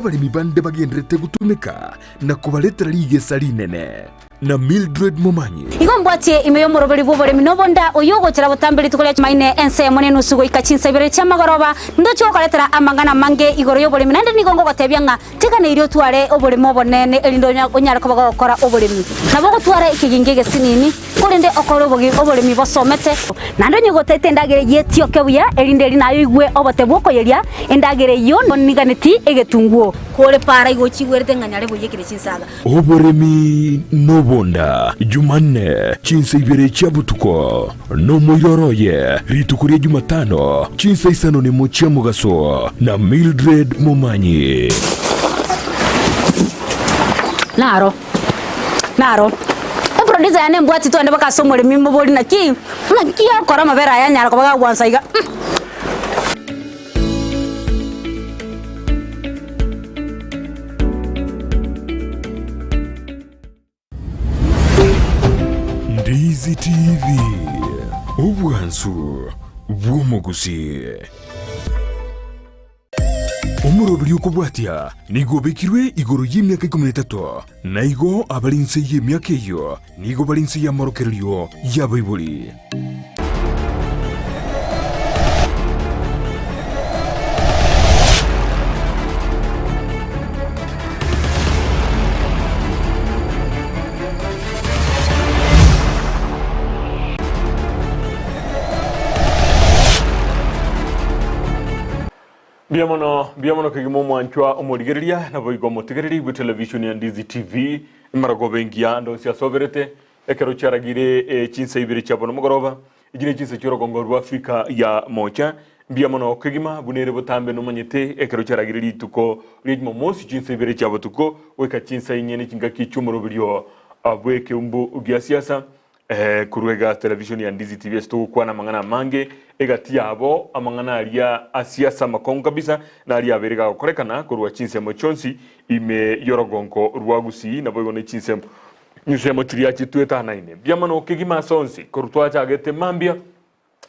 abaremi bande bagendererete gotumeka na kobaretera rigesa rinene. Na Mildred Momanyi. Igo mbwatie ime y'omoroberi bw'oboremi nobonda, oyio ogochera botambe rituko ria Chumaine ensemo nenusu goika chinsa ibere chi'amagoroba, ndoche gokoretera amang'ana amange igoro y'oboremi, naende nigo ngogotebia ng'a teganeirie otware oboremo obonene erinde onyare koba gogokora oboremi. Nabo ogotwara ekegingi egesinini, korende okore oboremi bosomete. Naende onye gotaete endagera eyio etioke buya, erinde eri naye oigwe obote bw'okoyeria endagera eyio niganeti egetunguo. Kore para igo ochigwerete ng'a nyare boiyekire chinsaga. Oboremi nobonda, Jumanne, chinsa ibere chia botuko, nomoiroro oye, rituko ria Jumatano, chinsa isano nemo chia mogaso, na Mildred Momanyi. Naro, naro. Eproducer yane embwati twende mpaka ase omoremi mobori naki, naki akora amabere aya anyara koba gagwansa iga mm. Ndizi TV, obwansu bw'omogusii. Omoroberi okobwatia nigo obekirwe igoro y'emiaka ikomi na etato, na igo abare inse y'emiaka eyio nigo bare inse y'amorokererio y'abaibori. Mbuya mono, mbuya mono kegima omwanchwa omorigereria, naboigo omotegereri bwe television ya Ndizi TV, emarogoba engiya ande onsi asoberete, ekero chiaragire eh, chinsa ibere chia bono mogoroba, echi ne chinsa chi'orogongo rwa Afrika ya Mocha. Mbuya mono kegima buna ere botambe nomanyete ekero chiaragire rituko ria Jumamosi chinsa ibere chia botuko goika chinsa inye ne chingaki chi'omoroberio ah, bw'ekeumbu gia siasa. Korwa iga televishoni ya Ndizi TV ase togokwana amang'ana amange egati yabo, amang'ana aria asia ase amakong'u kabisa na aria abeire gagokorekana korwa chinsemo chionsi ime y'orogongo rwa Gusii naboigo ne chinsemo chinsemo chiria chitwetanaine. Mbuya mono kegima ase onsi korwa twachagete mambia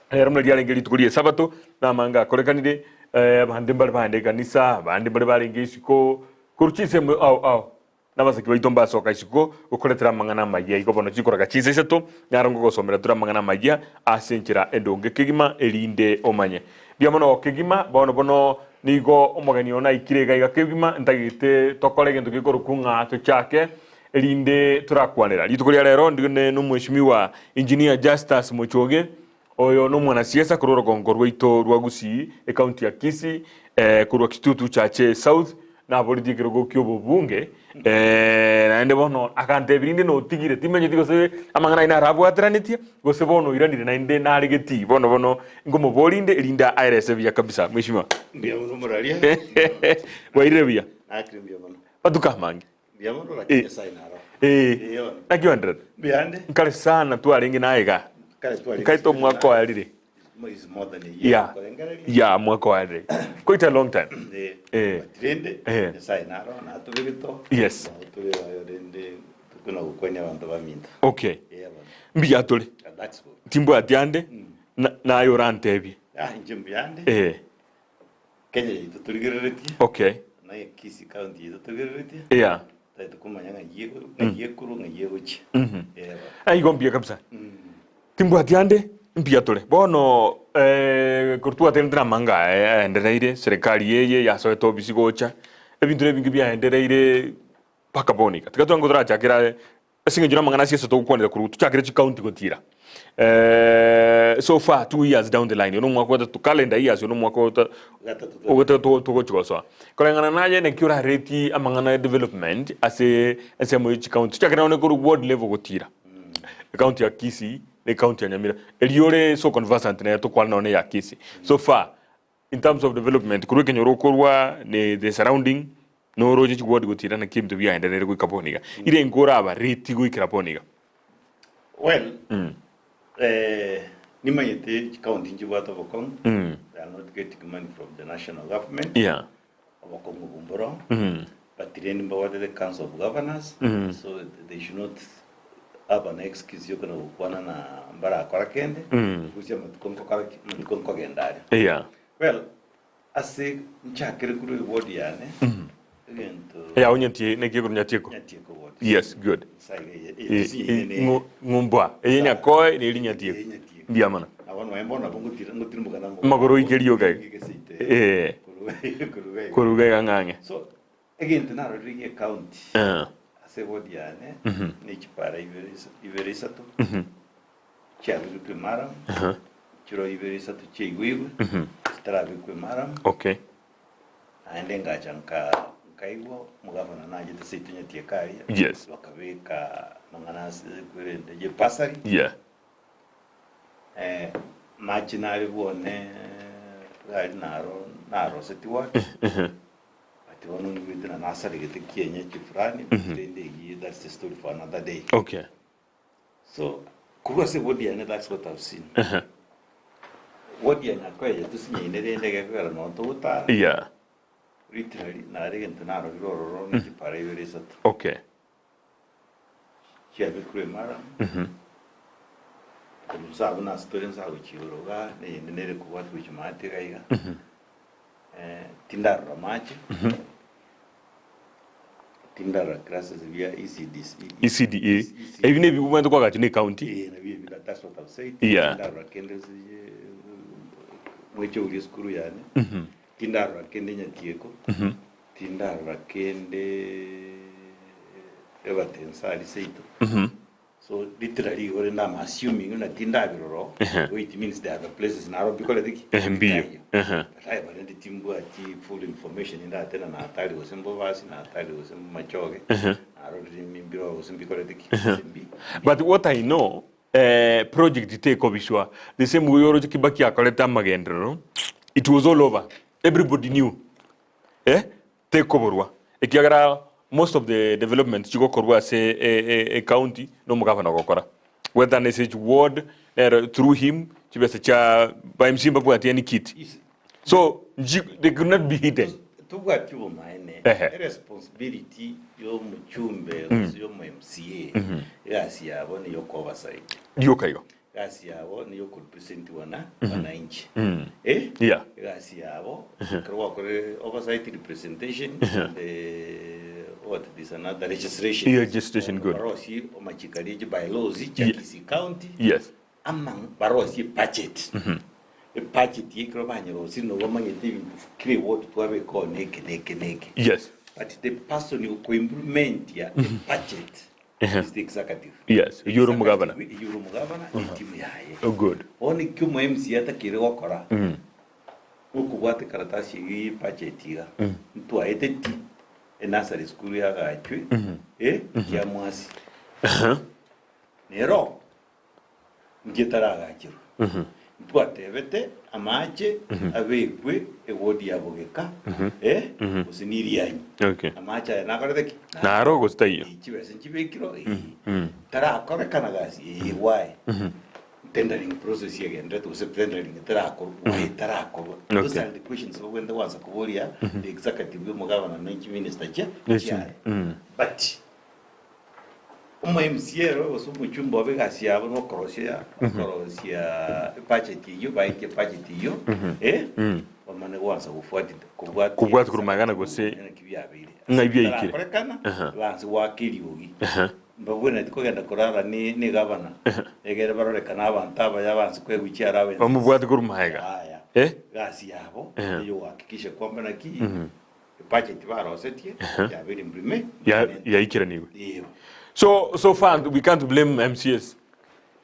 rero buna riarenge rituko ri'esabato na amange akorekanire abande mbare baende ekanisa abande mbare barenge isiko korwa chinsemo ao ao. Nabasaki baito mbasoka isiko gokoretera amang'ana amayia. Igo bono chikoraga chinsa isato, naro ngogosomera tore amang'ana amayia ase enchera endonge kegima, erinde omanye. Mbuya mono kegima, bono bono nigo omogeni one aikire iga iga kegima, ntagete tokore egento gekorokwa ng'a tochake, erinde torakwanera. Rituko ria rero ndi nomweshimiwa Engineer Justus Mochoge, oyo nomwanasiasa korwa orogongo rwaito rwa Gusii, ecounty ya Kisii, korwa Kitutu Chache South, Naboretie ekerogo ki'obobunge, naende bono agantebia rinde notigire, timanyeti gose amang'ana ayio narabwateranetie, gose bono oiranire naende nare getii. Bono bono nkomoboria inde erinde aerese buya kabisa. Mheshimiwa. Mbuya mono moraria. Bwairire buya? Nakire mbuya mono. Matuko amange. Mbuya mono lakini Nyasaye naro. Eh. Eh, bono. Naki oenderete? Mbuya ande. Nkare sana twarenge naye igaa. Kare twarenge Nkaete omwaka oerire. Is more than a year Yeah. korengereria. Yeah, mwaka oerire. Quite a long time. Eh, Eh. but rende Eh. Nyasaye naro natobegete Yes. nabo tore ayo rende tokona gokwania abanto baminto. Okay. Eh, bono. Mbuya tore. Ah, that's good. Timbwati ande na- naye orantebie. Ah, inche mbuya ande. Eh. Kenya yaito torigereretie. Okay. Na Kisii county yaito torigereretie. Yeah. Totagete komanya ng'ai ego- ng'ai ekorwa ng'ai egochia. Mhm. Eh, bono. Ah, igo mbuya kabisa. Timbwati ande, mbuya tore. Bono korwa twatenenete na amanga aya aendereire, serikali eye yasoete obisi gocha, ebinto na ebinge biaendereire mpaka bono iga. Tiga twango torachakere aye, ase eng'encho na amang'ana ase ase togokwanera korwa tochakere chicounty gotira. So far 2 years down the line, oyo na omwaka ogotato, calendar years oyo na omwaka ogota Gatato ogotato togochi gosoa. Koreng'ana naye naki oraretie amang'ana ya development ase ensemo ye chicounty, tochakere nonye korwa ward level gotira. Ecounty ya Kisii na ecounty ya Nyamira erio ore so conversant nere tokwane nonye ya Kisii. So far in terms of development korwa ekenyoro okorwa ne the surrounding noroche chiward gotira naki ebinto biaenderere goika bono iga. Ire inko oraba rate goikera bono iga. Well, eh, nimanyete chicounty nchibwate obokong'u. They are not getting money from the national government. Yeah. Obokong'u obo mboro. But rende mbabwate the council of governors, so they should not have an excuse yokona gokwana na mbarakora kende, gochia amatuko nkokora ki, amatuko nkogenda aria. Yeah. Well, ase nchakere korwa eward yane, Egento Eyao nyatie naki ekorwa nyatieko. Nyatieko ward. Yes, good. Nsa iga eye- Eh, eye tosinye eh, ine ne- ng'u- ng'umbwa eye nyakoe neri nyatieko. Eye nyatieko. Mbuya mono. Nabo noe bono nabo ngotira ngotirimboka na Amagoro oike rioka iga. Geseite. Eh. Koruga koruga iga. Koruga iga ng'ang'e. So egento narorire gie county Eh. ase ward yane ne chipara ibere ibere isato chiabeketwe maramu chiro ibere isato chiaigwigwe chitarabekwa emaramu Okay. Naende ngacha nka nkaigwa omogavana nachete seito nyatieka aria Yes. bakabeka amang'ana ase kwerende ye bursary Yeah. eh, mache nare bwone gari naro naroseti wake but bono nigwete na nasaregete kienyeji fulani rende eyio that's the story for another day Okay. So korwa ase ward yane that's what I've seen. Ward ya Nyakoe tosinyaine rende gekogera noo togotara Yeah. literally nare egento narorire ororo ne chipara ibere isato Okay. chiabekirwe maramu korwa nse abwo nase tore nse agochia igoro igaa na eyende nere kobwatia gochia maate iga iga tindarora amache Tindarora classes bia ECDC. ECDE. Ebi nebi obwenerete koagachwa ne ecounty. Eh, nabio ebi, that's what I've said. Yeah. Tindarora kende ase mweche oria esukuru yane. Tindarora kende Nyatieko. Tindarora kende Ebatensa aria seito. So literally igo rende am assuming ng'a tindabirora oo, igo it means there are other places naro mbikorete ki? Ehe, mbiyo. Bitaiyo. Ehe. But aye barende timbwati full information ndate na natari gose mbobasi natari gose mmachoge narorire mbire oo gose mbikorete ki? Gose mbi But what I know, eh, project tekobiswa the same way oroche Kibaki akorete amagenderero, it was all over. Everybody knew. Eh, tekoborwa ekiagera most of the development chigokorwa ase e county na omogavana ogokora whether nese each ward nere through him chibesa chia ba MCA mbabwati any kit so nchi they could not be hidden. Tobwati obomaene, Ehe. eresponsibility ya omochumbe gose ya omo MCA egasi yabo niyo okoversaita. Rioka igo. Egasi yabo niyo okorepresent wana wananchi. Eh? Yeah. Egasi yabo ekero gwakorire oversight representation and eh, what this another registration. Yeah, registration, good. Barosie amachiko aria chi bylaws chia Yeah. Kisii County. Yes. Ama barosie ebudget. Ebudget eye ekero banyerosie nigo bamanyete ebinto kera eward twabeka oo neke neke neke. Yes. But the person okoimplementia ebudget is the executive. Yes, oyio ore omogavana. Oyio ore omogavana ne etimu yaye. Oh, good. Bono ekio omo MCA atakeire gokora, nokobwata ekaratasi eyio ye budget iga, ntwaete ti enursery school yagachwe, eh, kiamwasi. Nero. Inki etaragacherwa? Ntwatebete amache abekwe ewodi ya bogeka, eh, gose n'irianyi. Okay. Amache aya nakorete ki? Naro gose taiyo? Eh, chibesa nchibekirwe, eh. Tarakorekana gasi, eh, why? Tendering process egenderete gose tendering etarakorwa, why etarakorwa? Those Okay. are the questions bagwenerete gwansa koboria the executive ya omogavana na chiminister chia Yes, chiaye. But Omo MCA ere gose omochumba obo egasi yabo nokorosia okorosia ebudget eyio baetie ebudget eyio eh, bamane goansa gofuati kobwatia Kobwatia korwa magana gose naki biabeire. ng'ai biaikire. Bitarakorekana, Aha. baanse goaka eriogi. Aha. Mbabwenereti kogenda korara ne ne gavana egere barorekane abanto abaya baanse koegwa chiallowance. Bamobwate korwa magega. Yaya. Eh? Egasi yabo Aha. eyogohakikisha kwamba naki Ebudget barosetie yabeire implement Ya- yaikeranigwe. Eeh. So so far we can't blame MCAs.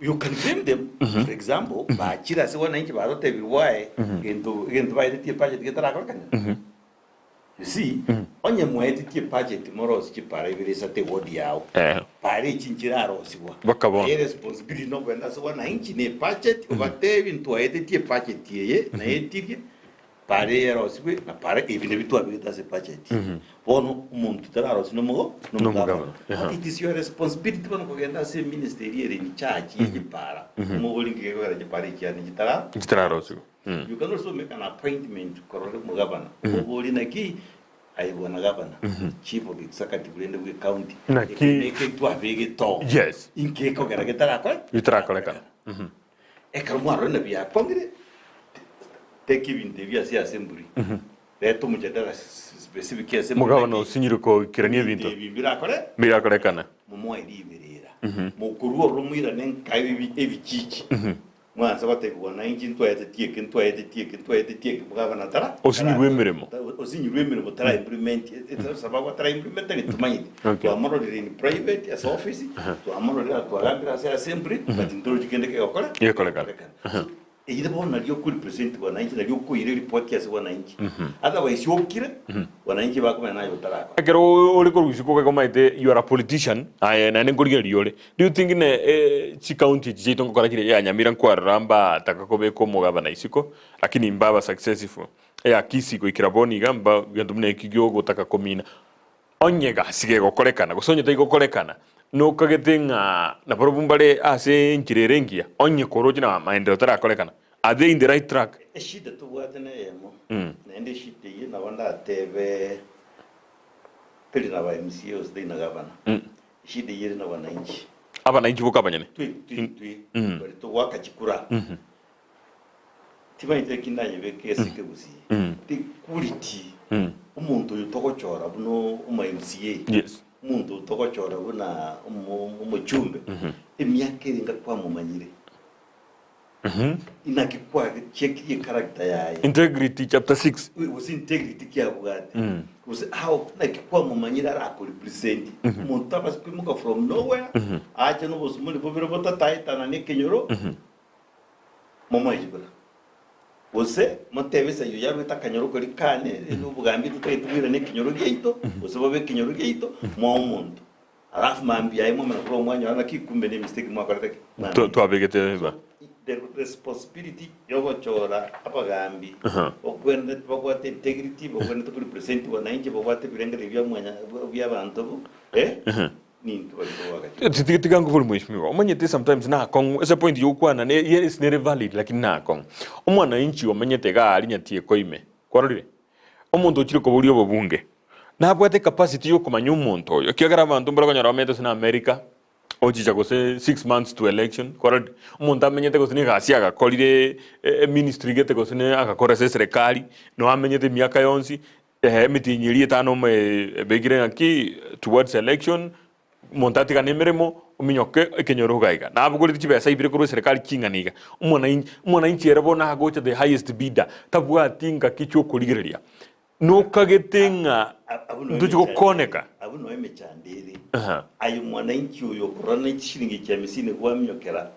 You can blame them. For example, bachire ase wananchi barotebirwe aye egento egento baetetie ebudget getarakorekana. You see, onye mwaetetie ebudget morosie chipara ibere isato eward yao. Eh. Para echi nchirarosigwa. Baka bono. Aye responsibility nokogenda ase wananchi na ebudget obatebie ntwaetetie ebudget eye naetirie Pare yarosigwe na pare ebi nabio twabegete ase budget. Bono omonto tararosi nomogo Nomogabana. Aha. But it is your responsibility bono kogenda ase ministry eria ere in charge ye chipara. Omobori nki gekogera chipara echiane chitara Chitararosigwa. You can also make an appointment korora omogabana. Obori naki aye bwana gavana, chief of executive rende bwe county. Naki- Eke neke twabegete oo. Yes. Inki gekogera getarakore? Gitarakorekana. Ekero mwarorire na biakong'ire, Take ebinto ebi ase ase emburi. Reta omojadala specific ase Omogabana osinyire koikerania ebinto. Ebi mbirakore Mbirakorekana. Momoe riberera. Mokorua ororo moirane nka ebichichi. Mwanse gotebigwa na inche ntwaetetie eke, ntwaetetie eke, ntwaetetie eke, omogabana tara Osinyirwe emeremo. Osinyirwe emeremo tara implement, sababu atara implement ntomanyeti. Okay. Twamororire in private ase office, twamororire twagambire ase assembly, but ntorochi kende kegokora Gekorekana. So, Eyio bono nario okorepresent wananchi, nario okoira eripoti ase wananchi. Otherwise okire, wananchi bakomanya naye otarakora. Ekero ore korwa isiko okagega omanyete you are a politician, aye naende nkorigereria ore, do you think ne chicounty echi chiaito nkokora chire ya Nyamira nkwarora mbataka kobeka omogabana isiko, lakini mbaba successful, eya Kisii goikera bono iga mba gento buna eki giogotaka komina. Onye egasi gegokorekana, gose onye taigokorekana, nokagete ng'a nabarobwo mbare ase enchera ere engiya, onye koroche na amaendereo tarakorekana, are they in the right track? Eshida tobwate neyemo, naende eshida eyio nabo ndatebe teri na ba MCA gose teri na gavana, eshida eyio ere na wananchi. Abananchi boka abanyene. Twe twe twe baria togoaka chikura. Timanyete eki ndanyebeke ase ekegusii. Tikuriti omonto oyo togochora buna omo MCA, Yes. omonto oyo togochora buna omo- omochumbe, emiaka ere enga kwamomanyire. Inaki kwachekirie echaracter yaye. Integrity chapter 6. Gose integrity ki abwate, gose how naki kwamomanyire arakorepresent. Omonto tabasi koimoka from nowhere, ache na obosomori bobere botataetana na ekenyoro, Momoe chikura, gose motebe Isaya oyio arwete akanyoro koria kane, obogambi totagete boirane ekenyoro giaito, gose bobe ekenyoro giaito, moe omonto. Alafu mambia aye mwamanya korwa mwanyora naki kumbe ne emistake mwakorete ki? Mwamanyete. Twabegete iga. The responsibility yogochora abagambi okwenerete babwate integrity, babwenerete korepresent wananchi, babwate ebirengererio bia mwanya bia abanto bo, eh. Tiga nkobori mheshimiwa, omanyete sometimes nakong'u ase point yokwana ne yes nere valid lakini nakong'u. Omwananchi omenyete iga aria Nyatieko ime, kwarorire? Omonto ochire koboria obobunge, nabwate ecapacity yokomanya omonto oyo ekiagera abanto mbare okonyora bamenyete gose na America, ochicha gose 6 months to election, kwarorire? Omonto amenyete gose na egasi agakorire eministry gete gose ne agakora ase eserekari, noo amenyete emiaka yonsi, Emetienyi eria etano ebekire ng'aki towards election, omonto atigane emeremo, ominyoke ekenyoro iga iga. Nabogoreti chibesa ibere korwa eserekari ching'ana iga. Omwananchi omwananchi ere bono agocha the highest bidder, tabwati ngaki chiokorigereria. Nokagete ng'a ntochi gokoneka. Abwo noo emechando ere. Aye omwananchi oyo okorora ne chishilingi chia hamsini gwaminyokera.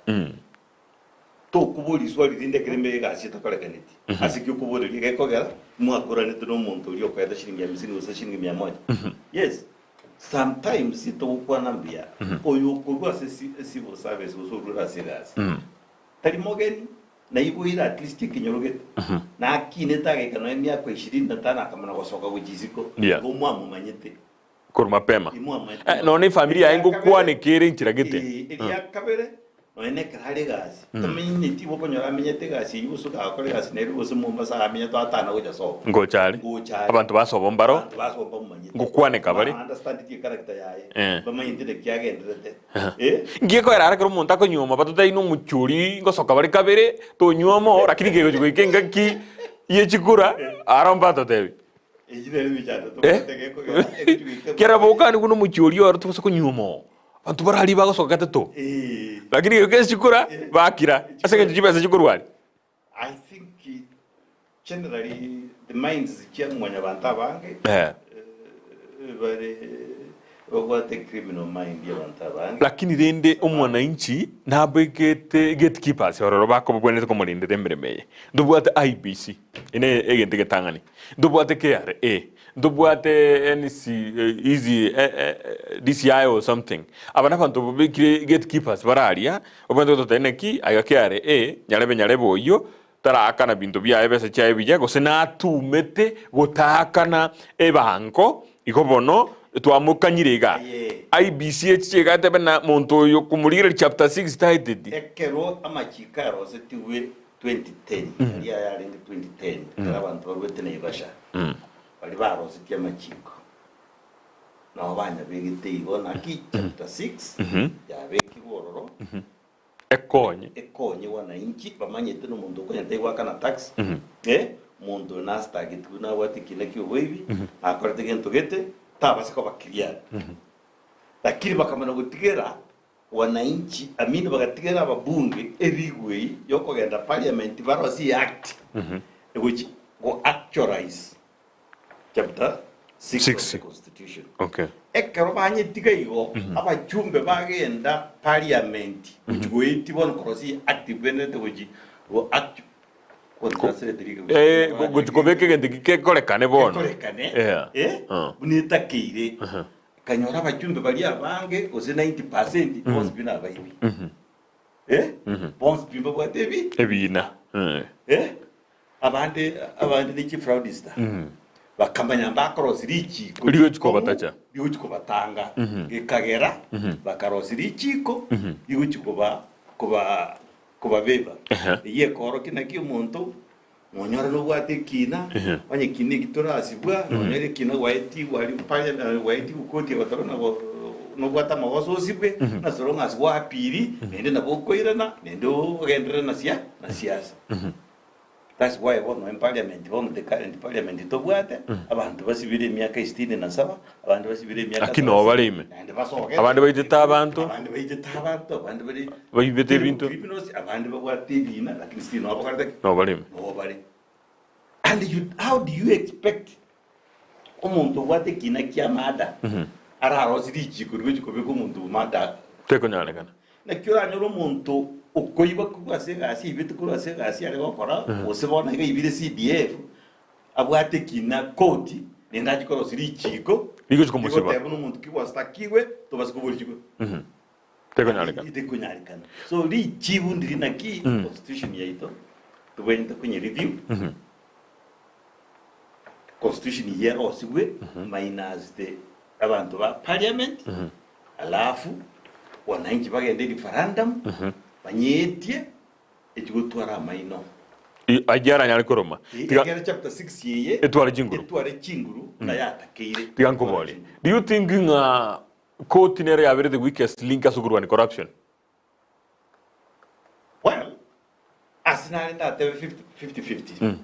Tokoboria iswali rinde ekero ime egasi etakorekaneti. Ase ki okoboreria gekogera mwakoranete nomonto oria okoeta shilingi hamsini gose shilingi mia moja? Yes, sometimes togokwana mbuya, oyo okorwa ase esi ecivil service gose orure ase egasi tari mogeni, naiboire at least ekenyoro gete, nakinete agaika nonya emiaka ishirini na tano akamana gosoka gochia isiko, Yeah. igo mwamomanyete. Korwa mapema. Eh, nonya na efamiri yaye ngokwaneka ere enchera gete. Eria kabere, nonya na ekero are egasi, tamenyeti igo okonyora amenyete egasi eyio gose ogakora egasi nere gose Mombasa amenyete atana gocha sobo. Ngocha are. Ngocha are. Abanto ba sobo mbaro. Abanto ba sobo mbamomanyete. Ngokwaneka bare. Ba understand ti echaracter yaye. Eh. Bamanyete naki agenderete. Eh. Nki ekoera are ekero omonto akonyuoma batotari na omochori ngosoka bare kabere, tonyuoma oo, lakini kegochi goika engaki ye chikura, aro mbatotebi. Eh? Kera bokanigwe nomochie oria oro tobasa konyuoma oo. Abanto bararia bagosoka gatato. Lakini geka echikura, bakira. Ase eng'encho chibesa chikorwa aria. I think generally the minds chia mwanyabanto abange Eh. bare babwate criminal mind y'abanto abange. Lakini rende omwananchi nabegete gatekeepers ororo bakobwenerete komorendera emeremo eye. Ntobwate IEBC, ere egento egetang'ani, ntobwate KRA, ntobwate NC hizi DCI or something. Aba nabanto babekire gatekeepers bare aria, babwenerete gototebia naki aiga KRA nyarebe nyarebe oyio taraakana binto biaye ebesa chiaye buya, gose natumete gotaakana ebango, igo bono twamokanyire iga. IEBC echiche iga etebe na monto oyo komorigereria chapter 6 taeteti. Ekero amachiko arosetigwe 2010, aria ayarenge 2010, ekero abanto barwete Naivasha, baria barosetie amachiko, nabo banyabegete igo, naki chapter 6 yabekirwe ororo, Ekonye. Ekonye wananchi bamanyete nomonto okonyete goakana tax eh, Omonto oyo nasitagetigwe nabwate ekiina ki'oboibi, nakorete gento gete, tabasa koba cleared. Lakini bakamana gotigera wananchi, I mean bagatigera ababunge erigwei yokogenda parliament barosie eact egochi go actualize chapter 6 of Six. the constitution. Okay. Ekero banyetiga igo, abachumbe bagenda parliament gochi goetia bono korosia eact ebwenerete gochi go actu Eh, gochi kobeka egento eki kekorekane bono. Kekorekane, Yeah. eh, Ah. buna etakeire. Ekanyora abachumbe baria abange gose 90% bonsi pi nabaibi. Eh, bonsi pi mbabwate ebi Ebiina. Eh. eh, abande abande ne chifraudista bakamanya mbakorosia richiko Rigochi kobatacha. rigochi kobatanga gekagera bakarosia richiko rigochi koba koba Kobabeba. Ehe. Eyio ekoorokia naki omonto nonyore nobwate ekiina, Ehe. onye ekiina eki torasibwa, nonyore ekiina gwaetigwe aria pare gwaetigwe koti egotoka nabo nobwate amagoso osibwe, na so long as gwapiri, naende nabo okoirana, naende ogenderere na sia na siasa. That's why bono in parliament bono the current parliament tobwate, abanto basibire emiaka isitini na saba, abande basibire emiaka Lakini nabo bare ime. naende basogete. Abande baitete abanto. Abande baitete abanto, abande bare Baibete ebinto. Criminals, abande babwate ebina, lakini still nabo bakorete ki? Nabo bare ime. Nabo bare. And you, how do you expect omonto obwate ekina kia murder ararosie richiko rigochi kobeka omonto murder? Tekonyarekana. Naki oranyore omonto okoiba korwa ase egasi aibete korwa ase egasi are gokora, gose bono iga aibire CDF, abwate ekina koti, naende achie korosia richiiko, Rigochi komosiba. rigoteba buna omonto ki gwastakigwe, tobase koboria chikura. Tekonyarekana. Tekonyarekana. So richibu ndiri naki constitution yaito, tobwenerete konye review, constitution eye erosigwe minus the abanto ba parliament, Alafu wananchi bagende referendum banyeetie echigotwara amaino. Ayio aranyare koroma. Tiga Ekero chapter 6 eye Etware chinguru. etware chinguru buna yatakeire. Tiga nkoborie. Do you think ng'a koti nere yabere the weakest link ase okorwania corruption? Well, ase nare ndatebe 50 50 50.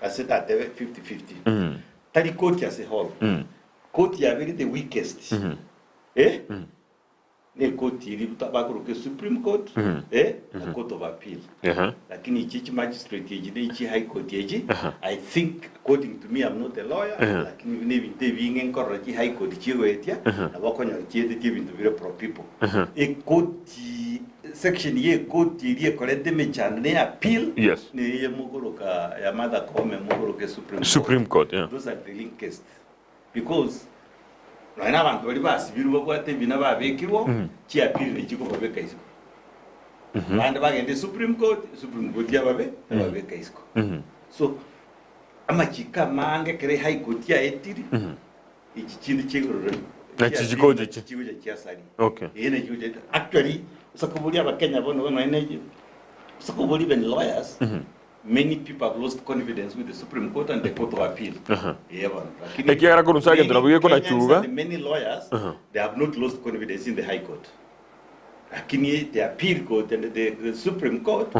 Ase ndatebe 50 50. Tari koti ase whole. Koti yabere the weakest. Eh? Ne koti eri bakoroka Supreme Court, eh, na Court of Appeal. Ehe. Lakini ichi chi magistrate echi ne ichi High Court echi, I think according to me I'm not a lawyer, lakini buna ebinto ebinge nkorora chi High Court chigoetia, nabo okonyora chieteti ebinto bire pro people. Ekoti section ya ekoti eria ekoreta emechando ne ya appeal, Yes. ne eye mokoroka ya Martha Koome mokoroka Supreme Court. Supreme Court, yeah. Those are the linkest because Nonya nabanto baria basibirwe babwate ebina babekirwe, chiapili nichio chikobabeka isiko. Abande bagende Supreme Court, Supreme Court yababe yababeka isiko. So amachiko amange ekero High Court yaetiri, echi chinde chiaigororwa Nachi chikocha chi. chigocha chiasaria. Okay. Ee nachi chigocha actually ase koboria abakenya bono bono nonya ase koboria even lawyers Many people have lost confidence with the Supreme Court and the Court of Appeal. Eh, bono. Lakini Ekiagera korwa inse agento nabo many gekona Kenyans chuga. and many lawyers, they have not lost confidence in the High Court. Lakini the Appeal Court and the, the Supreme Court,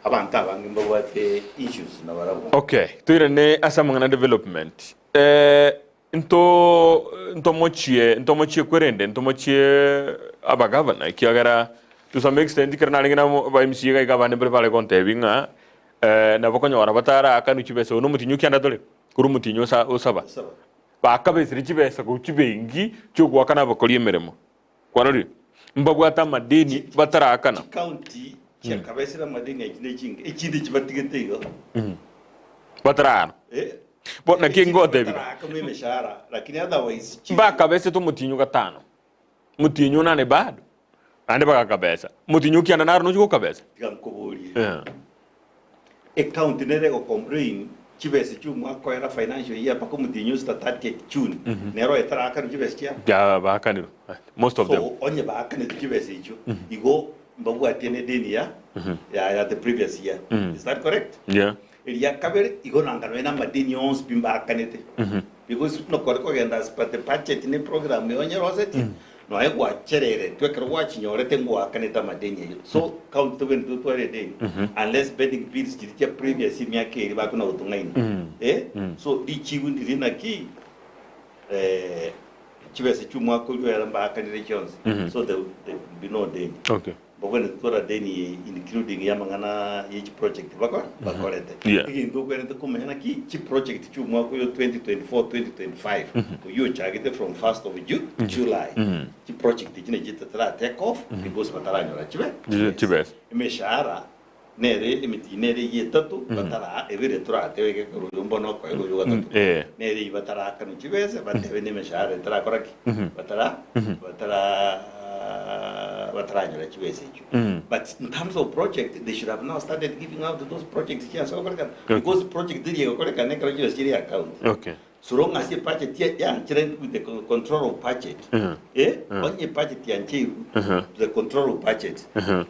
abanto abange mbabwate issues nabarabwo. Okay, toirane ase amang'ana development. Eh, nto ntomochie ntomochie kwerende ntomochie abagavana ekiagera to some extent ekero narenge na aba MCA iga iga abande mbare bare gontebia ng'a eh, nabo okonyora bataraakanwa chibesa oyo nomotinyi okianda tore korwa omotinyi osa osaba Osaba. bakabesire chibesa korwa chibenki chiogoakana abakori emeremo kwarorire mbabwate amadeni bataraakana Chikaunti chiakabesire amadeni achio ne chinga echinde chibatigete igo. Bataraana Eh? Bo naki ngotebiga. Bataraakama emeshahara lakini otherwise chi- Mbakabesete omotienyi gatano, omotienyi onane bado, naende bagakabesa. Omotienyi okianda naro nochia gokabesa. Tiga nkoborie. Eh. Ecounty nere egocomplain chibesa chia omwaka oera financial year mpaka omotienyi osita 30th June nero etaraakanwe chibesa chiabo. Ya baakanirwe, most of them. So onye baakanetwe chibesa echio igo mbabwatie ne deni ya ya ya the previous year. Is that correct? Yeah. Eria kabere, igo nanga nonya namadeni onsi pi mbaakanete. Because buna kware kogenda as per the budget ne program yonye rosetie, Nonya gwachereretwe ekero gwachinyorete ngwakanete amadeni ayio. So county tobwenerete totware edeni unless pending bills chiria chia previous emiaka eria bakona gotong'aina. Eh? So richibu ndiri naki eh, chibesa chi'omwaka oyio ere mbaakanire chionsi. So there there will be no deni. Okay. Mbabwenerete gotwara deni eye including y'amang'ana ye chiproject bako bakorete. Yeah. Egento okwenerete komanya naki chiproject chi'omwaka oyo 2024 2025 oyio ochagete from first of Ju July chiproject echi nachi chitara take off because bataranyora chibe Chibe- chibesa. Emeshahara nere emetienyi nere eyio etato batara ebere toratebe ekero oyo mbono okoegwa oyo gatato Eh. nere eyio batarakanwa chibesa batebe na emeshahara etarakora ki batara batara bataranyora chibesa echio but in terms of project they should have now started giving out those projects chiansa gokorekana because project eria egokorekana ekero chibesa chire account Okay. So long as ebudget yanchire with the control of budget, eh, onye ebudget yancheirwe to the control of budget,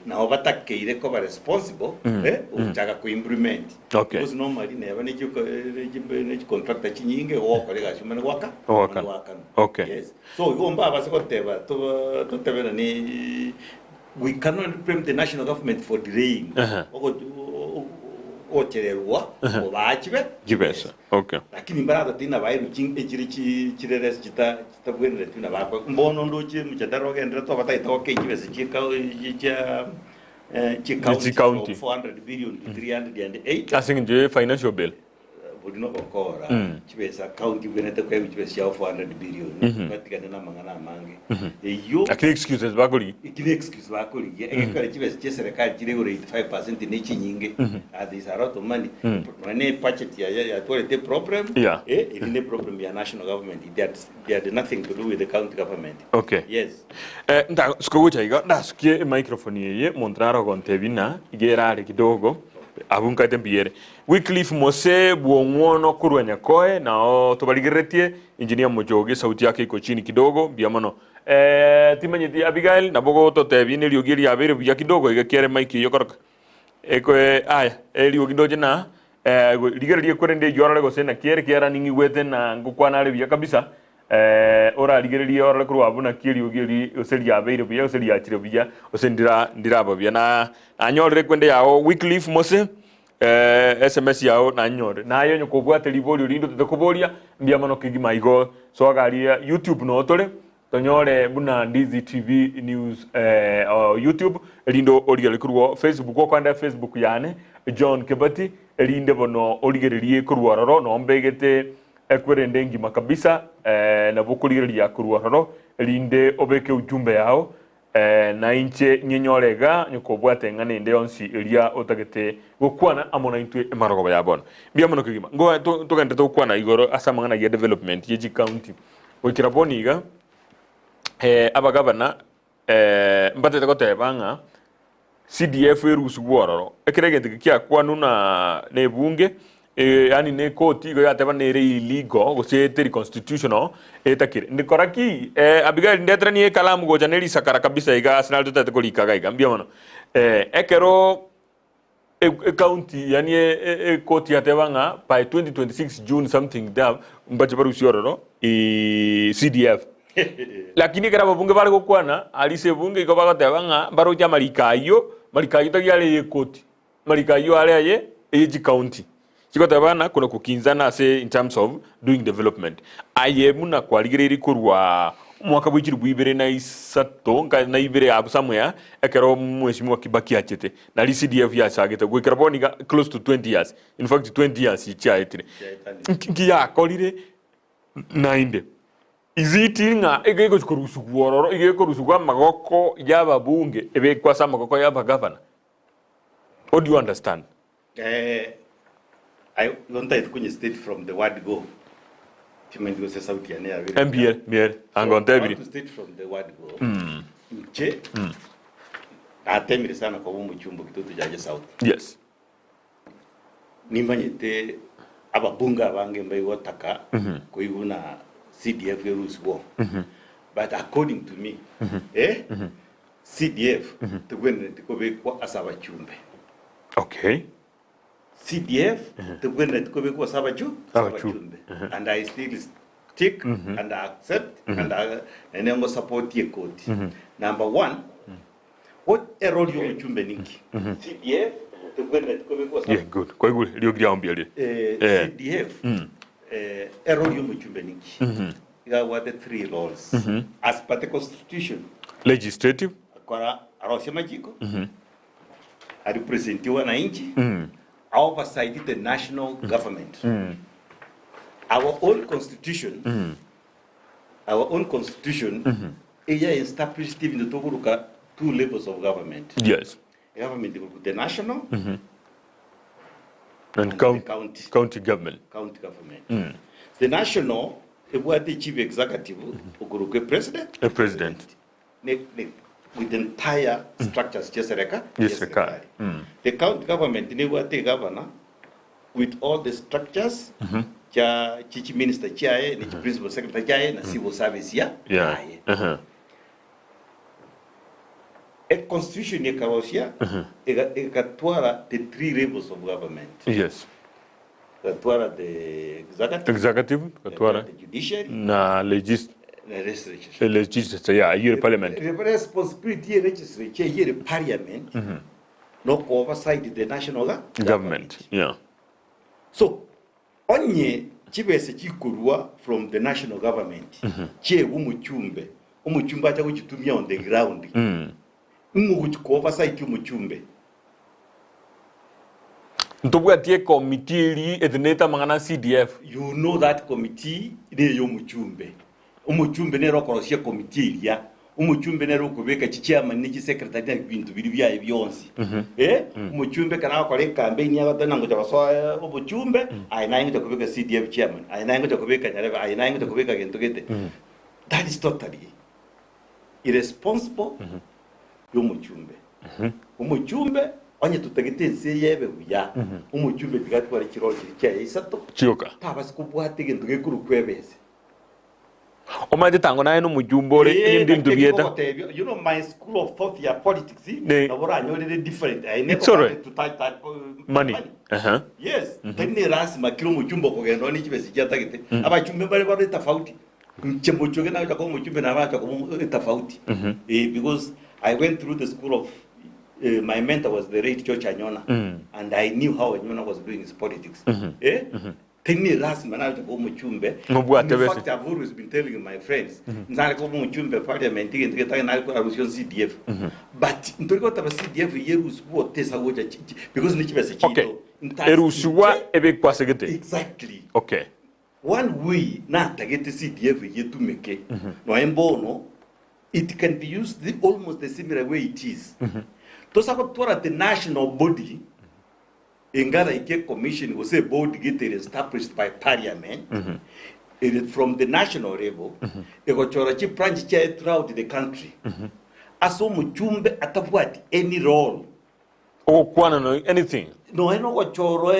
nabo batakeire koba responsible, eh, gochaka ko implement. Okay. Because normally neba ne chi- ne chi- ne chicontractor chinyinge gogokora egasi omanye goaka Goakana. omanye goakana. Okay. Yes. So igo mbabase goteba toba totebena ne we cannot blame the national government for delaying. Ogo- ogochererwa kobaa chibe Chibesa. Okay. Lakini mbaratotie nabairwe ching echire chi chireresi chita chitabweneretwe nabakwe. Mbono ndoche mjadala ogenderete obatagete gokei chibesa chie kao chia chie county Chicounty. from 400 billion to 308 Ase eng'encho ye financial bill. bori nogokora chibesa county ebwenerete koegwa chibesa chiabo 400 billion batigane na amang'ana amange eyio Lakini excuses bakorigia. Eki ne excuse bakorigia egekore chibesa chia serikali chire igoro 85% ne chinyinge ah there is a lot of money nonya ne budget ya yatwarete problem Yeah. eh eri ne problem ya national government it had, it had nothing to do with the county government Okay. yes Eh, nda sikogocha iga ndasukie emicrophone eye monto naro ogontebia ng'a iga erare kidogo abwo nkaete mbiyere. Wycliffe Mose bw'ong'wono korwa Nyakoe nao tobarigereretie engineer Mochoge esauti yake iko chini kidogo mbuya mono. Eh, timanyeti Abigail nabo gototebia neriogi eriabeire buya kidogo iga kiere mic eyio koroka ekoe aya eriogi ndoche na eh, rigereria ekwerende eyio orore gose naki ere kiara ning'igwete na ngokwana are buya kabisa eh, orarigererie orore korwa abwo naki eriogi eri gose riabeire buya gose riachire buya gose ndira ndiraba buya na nanyorire ekwende yao Wycliffe Mose Eh, sms yao nanyore naye onye kobwate riborio rinde otete koboria mbuya mono kegima igo soa aria youtube noo tore tonyore buna Ndizi TV news eh, o youtube erinde origererie korwa facebook okoenda facebook yane John Kebati erinde bono origererie korwa ororo noo mbegete ekwerende engima kabisa eh, nabo okorigereria korwa ororo erinde obeke ujumbe yao Na inche nyenyore iga, nyokobwata eng'ana ende yonsi eria otagete gokwana amo naintwe emarogoba ya bono. Mbuya mono kegima. Ngo togenderete gokwana igoro ase amang'ana ya development ye chicounty. Goikera bono iga, abagavana mbatete goteba ng'a CDF erusigwe ororo. Ekero egento eke kiakwanwa na na ebunge, yaani na ekoti igo yateba nere illegal gose teri constitutional etakire. Ndikora ki? Abigail ndeteranie ekalamu gocha ne risakara kabisa iga ase nare totagete korika iga iga. Mbuya mono. Ekero ecounty yaani ekoti yateba ng'a by 2026 June something there mbache barusie ororo CDF. Lakini ekero ababunge bare gokwana aria ase ebunge igo bagoteba ng'a mbaroche amariko ayio, mariko ayio tari are ay'ekoti, mariko ayio are aye eye chikaunti. Chigoteba ng'a kona kokinzana ase in terms of doing development. Aye buna kwarigereirie korwa omwaka bwe chilifu ibere na isato nka na ibere abwo somewhere ekero mweshimiwa Kibaki achete, nario CDF yachagete goikera bono iga close to 20 years, in fact 20 years chiaetire. Nki nki yakorire naende? Is it ng'a iga egochi korusigwa ororo, iga ekorusigwa amagoko y'ababunge ebekwe ase amagoko y'abagavana? What do you understand? Eh, I don't try to kunye state from the word go. Timanyeti gose sauti yane yabere. Mbiere, mbiere. Anga So, I ontebirie. want to state from the word go. Inche natemire sana koba omochumba Kitutu Chache South. Yes. Nimanyete ababunge abange mbaigotaka koigwa buna CDF erusigwe but according to me eh, CDF tebwenereti kobekwa ase abachumbe. Okay. CDF tebwenereti kobekwa ase abachu Abachumbe. abachumbe and I still Tick and I accept and I naende ngo support ekoti. Number one, what error yomochumbe ninki? CDF tebwenereti kobekwa Yeah, good. Kwaigure riogi riao mbuya rire. Eh, Eh. CDF eh, error yomochumbe ninki? Iga abwate three roles as per the constitution. Legislative. Akora arosie amachiko, arepresente wananchi, oversight the national government. Our own constitution, our own constitution eya established ebinto tokoroka two levels of government. Yes. Government ekoruka the national And and the county, county. county government. county government. The national ebwate chief executive okorokwa president A president. ne, ne, with the entire structures chia sereka Yes, serikali. The county government nebwate governor with all the structures cha chichi minister chiaye ne chi principal secretary chiaye na civil service ya Yeah. yaye. A constitution ekarosia ekatwara the three levels of government. Yes. Ekatwara the executive, Executive, katwara the judiciary, na legis na legislature. legislature yeah, yire parliament. The responsibility ye legislature yere parliament no oversight the national Government. Yeah. So onye chibese chikorwa from the national government chiewa omochumbe omochumbe acha gochitumia on the ground ng'o oversight omochumbe Ntobwatie committee eri etenete amang'ana CDF. You know that committee neye omochumbe omochumbe nere okorosia committee eria omochumbe nere okobeka chichairman ne chisecretary na ebinto biri biaye bionsi eh omochumbe kana akora ecampaign agatana ngocha gosoa obochumbe aye naye ngocha kobeka CDF chairman aye naye ngocha kobeka nyarebe aye naye ngocha kobeka gento gete. That is totally irresponsible yomochumbe. Omochumbe onye tutagete ense yebe buya omochumbe tigatware chiroro chiri chiaye isato Chioka. tabasi kobwata egento gekorokwa ebese. Omanyete tango naye nomojumbe ore indi Eh, ntubieta. You know my school of thought ya politics Ne. nabo ranyorire different. I never It's all right. wanted to touch that Money. Yes, tari ne rasima kila omochumbe okogenda one chibesa chiatagete. Abachumbe bare bare tofauti. Nche mochoge na kwa mochumbe na bacha kwa tofauti. Eh, because I went through the school of my mentor was the late George Anyona and I knew how Anyona was doing his politics. Eh? Teni rasima na kwa mochumbe. Ngobwate In bese. fact, I've always been telling my friends, nzale ko muchumbe parliament ngeke nale ko arusio CDF. But ntoriko taba CDF yerusiwa tesa gocha because ni chibese chito. Okay. Erusiwa ebekwasegete. Exactly. Okay. One way na target CDF yetumeke. No embono it can be used the, almost the similar way it is. Tosa ko twara the national body engara ike commission was a board get established by parliament. It is from the national level egochora chi branch cha throughout the country. Aso muchumbe atabwati any role. Ogokwana no anything. No eno gochoro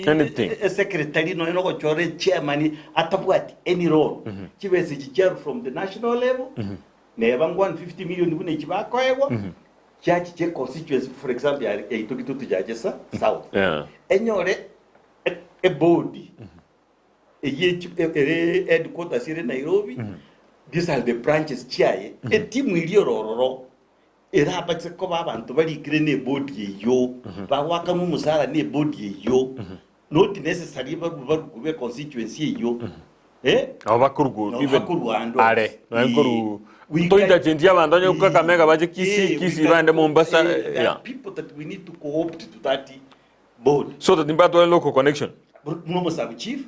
Anything. e secretary no eno gochoro e chairman atabwati any role. Chibese chicharu from the national level. Neba 150 million bune chibakoegwa. Chachi che constituency for example ya Itoki jajesa south. Yeah. Enyore e board eye ere headquarters ere Nairobi. These are the branches chiaye etimu iri rororo erabatse ko babantu barikire ne board eyo bagwaka mu musara ne board eyo not necessary baru baru kube constituency eyo eh Abo bakorugu No, even bakoru are. Bakoru We toita change abantu onye Kakamega baje Kisii, Eh, Kisii we can- baende Mombasa. eh, there are Yeah. people that we need to co-opt to that board. So that nimbatware local connection. Muno sub chief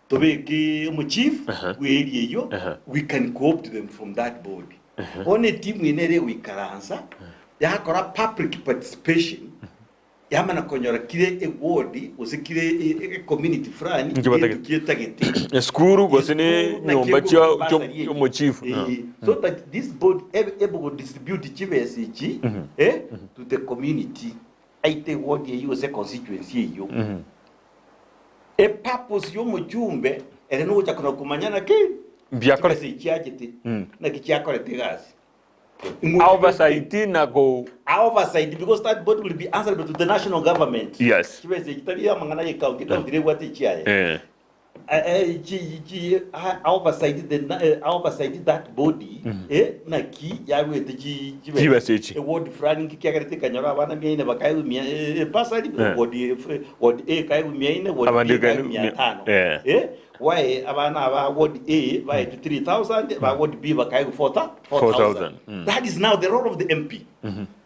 tobeke omu chief we area eyo we can co-opt them from that board. One team inere wikaransa yakora public participation yamana konyora kire e ward gose kire e community fulani Nkibatagete. kietagete Esukuru gose ne nyomba chia omo chief. So that this board able to distribute chibesa ichi eh to the community aite ward eyo gose constituency eyo e purpose yomuchumbe ere nogocha kuna kumanyana ke Mbiakore. chibesa ichiachete naki chiakorete gasi Oversight na ko oversight because that board will be answerable to the national government. Yes. Chibesa ichi tari amang'ana ye county county rebwate chiaye. Eh. Chi chi oversight the oversight that body eh naki yaruete chi Chibesa echi. Eward fulani nki kiagerete ekanyora abana mia ine bakaegwa mia ebasari ward ward A ekaegwa mia ine ward B Abande ekaegwa ekaegwa mia mia- tano eh. eh why abana aba ward A baetwe 3000 ba ward B bakaegwa 4000 4,000, mm. That is now the role of the MP.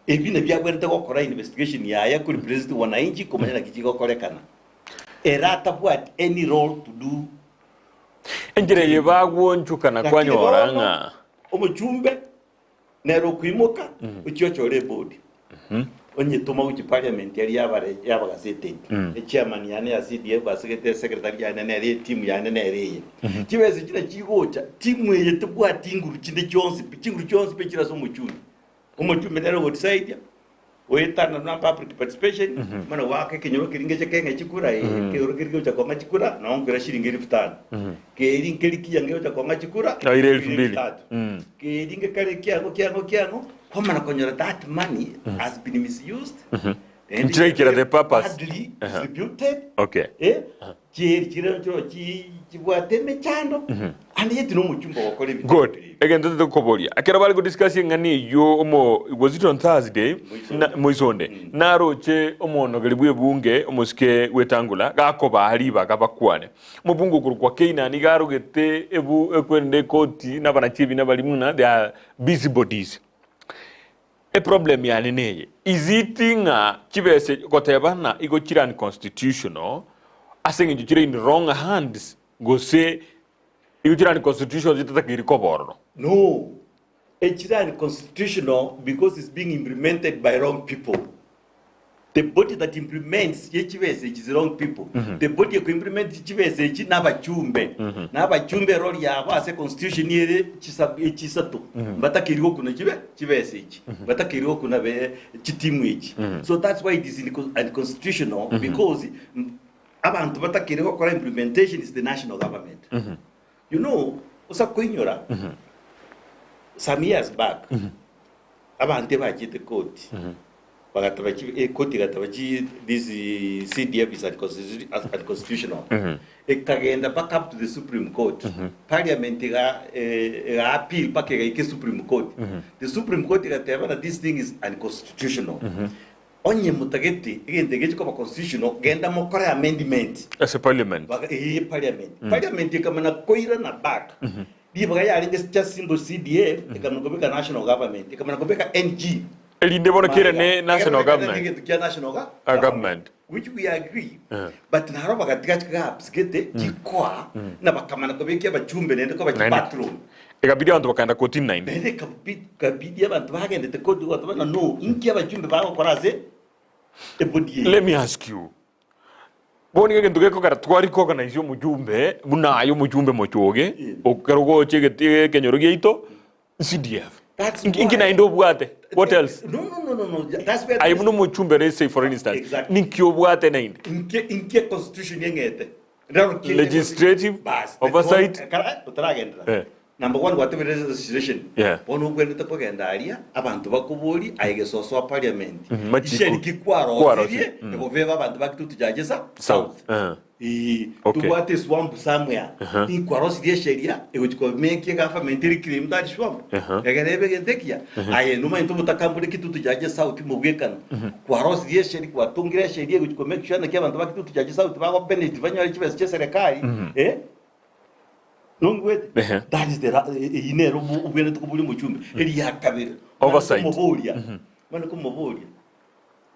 Ebi nabio abwenerete gokora investigation yaye kori president wananchi komanya naki chigokorekana. Ere atabwati any role to do. Enchera eye bagwonchokana Lakini kwanyora bono ng'a. omochumbe nere okoimoka ochie ochore ebodi onyetoma gochia parliament eria yabare yabagazeteti echairman yane ya CDF asegete secretary yane nere etimu yane nere eye chibesa echi nachigocha timu eye tebwati nguru chinde chionsi pi chinguru chionsi pi chire ase omochumbe Omochumbe nere ogodecidia, oetana na public participation, mana goaka ekenyoro keria ngeche keng'e chikura, eh, ekenyoro keria kegocha kong'a chikura, nao nkoira shilingi elfu tano. Keri nkeri kiya ngegocha kong'a chikura, Oire elfu nkoira mbili. tatu. Keri nkekare kiang'o kiang'o kiang'o, kwamana konyora that money has been misused, naende Nchiraikera the purpose. badly distributed, Okay. eh, Chieri chiria nchiro chibwate emechando, and yet nomochumba ogokora ebinto Good. bire ebi. Egento tete koboria. Ekero bare godiscuss eng'ana eyio omo was it on Thursday? Moisonde. Na, Moisonde. Naroche omonogeri bw'ebunge omosike Wetangula gakobaa ribaga bakwane. Omobunge okorokwa Keynan iga arogete ebu ekwerende ekoti na abanachi ebina baria buna they are busy bodies. Eproblem yane neye, is it ng'a chibesa goteba ng'a igo chire unconstitutional ase eng'encho chire in wrong hands gose igo chire unconstitutional chitatakeiri koba ororo? No, echire unconstitutional because it's being implemented by wrong people. The body that implements ye chibesa echi is wrong people. The body eko implement chibesa echi nabachumbe. Nabachumbe erole yabo ase constitution ere chisa echisato. Mbatakeiri gokuna chibe chibesa echi. Mbatakeiri gokuna be chitimu echi. So that's why it is unconstitutional because abanto batakeire gokora implementation is the national government. You know, osa koinyora some years back abanto ebachete koti Bagateba chi ekoti egateba chi this CDF is unconstitutional. Ekagenda back up to the Supreme Court. Parliament ega ega appeal mpaka egaika Supreme Court. The Supreme Court egateba na this thing is unconstitutional. Onye motagete egento eke gechi koba constitutional, genda mokore amendment. Ase parliament. Baga ee parliament. Parliament ekamana koirana back. Ribaga yarenge just simple CDF ekamana kobeka national government, ekamana kobeka NG. Erinde bono kere ne national government. Egento kia national ga Ah, government. Which we agree. Eh. But naro bagatiga chigaps gete chikoa na bakamana kobekia abachumbe naende koba Naende. chibathroom. Ekabidi abanto bakaenda kotini naende. Naende ekabi- kabidi abanto bagendete koti gotoba ng'a no inki abachumbe bagokora ase ebody eye. Let me ask you. Bono nigo egento gekogera twari koorganize omojumbe buna aye omojumbe mochoge ekero ogocha egeti ekenyoro giaito CDF. That's Inki inki why- naende obwate? What else? No, no, no, no, no. That's where Aye buna omochumbe let's say for instance, Exactly. ninki obwate naende? Inke inke constitution yeng'ete. Rero ki- Legislative, Bas, oversight. Kara otaragendera. Eh. Number one gwatebire legislation. Yeah. Bono ogwenerete kogenda aria abanto bakobori aye gesosoa parliament. Mhm, machiko. Isheriki kwarosirie Kwarosirie, mm. egobeba abanto ba Kitutu Church sa South. Eh. Ee, Okay. tobwate eswamp somewhere. Ikwarosirie esheria egochi komake egovernment reclaim that swamp. Aha. Egere ebe egento ekiya. Aye nomanyete obotaka mbore Kitutu Church South mobwekano. Kwarosirie esheria kwatongire esheria egochi ko make sure naki abanto ba Kitutu Church South bago benefit banyore chibesa chia eserekari. Eh? Nongwete? Ehe. That is the ra- eyio nere obo- obwenerete koboria omochumbe. Eria ya kabere. Oversight. Mane komoboria. Mane komoboria.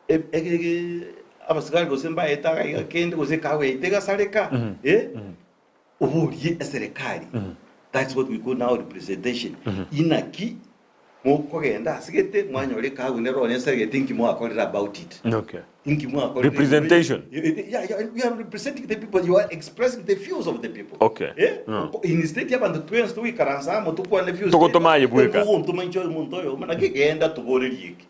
E- ege- ege- abasigari gose mbaete iga iga kende gose ekawa yaito egasareka eh, oborie eserekari. That's what we call now representation. Inaki mokogenda ase gete mwanyora ekawa nero nonye eseregete inki mwakorire about it. Okay. Inki mwakorire Representation. Yeah, yeah, we are representing the people. You are expressing the views of the people. Okay. Eh? Mm. Instead y'abanto twensi togoikaransa amo tokwane views. Togotoma aye bweka. Togontoma inche omonto oyomo naki genda toborerie eke.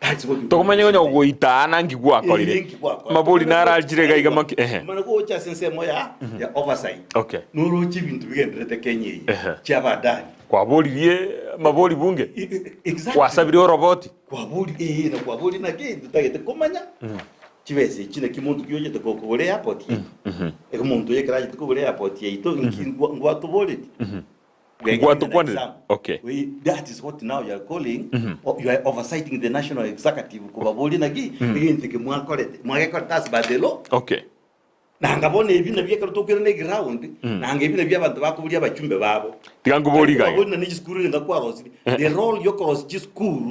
That's what we Tokomanya konya goitaana nki gwakorire. Mabori narachire iga iga maki ehe. Mana gocha ase ensemo ya ya oversight. Okay. Noroche ebinto bigendererete Kenya eye. Ehe. Chiabadani. Kwaboririe mabori bunge. Exactly. Kwasabire oroboti. Kwabori eh na kwabori naki totagete komanya. Chibesa echi naki monto ki ochete kogora eairport yaito? Eke monto oyo ekero achete kogora eairport yaito inki ngwatoboreti? We are giving an Ngwatokwanire? example. Okay. We, that is what now you are calling, o- you are oversighting the national executive kobaboria naki egento eke mwakorete, mwagekorete as by the law. Okay. Nanga bono ebi nabio ekero tokoirana eground, nanga ebi nabio abanto bakoboria abachumbe babo. Tiga nkoborie iga iga. Boria na chisukuru rende kwarosirie. The role yokorosia chisukuru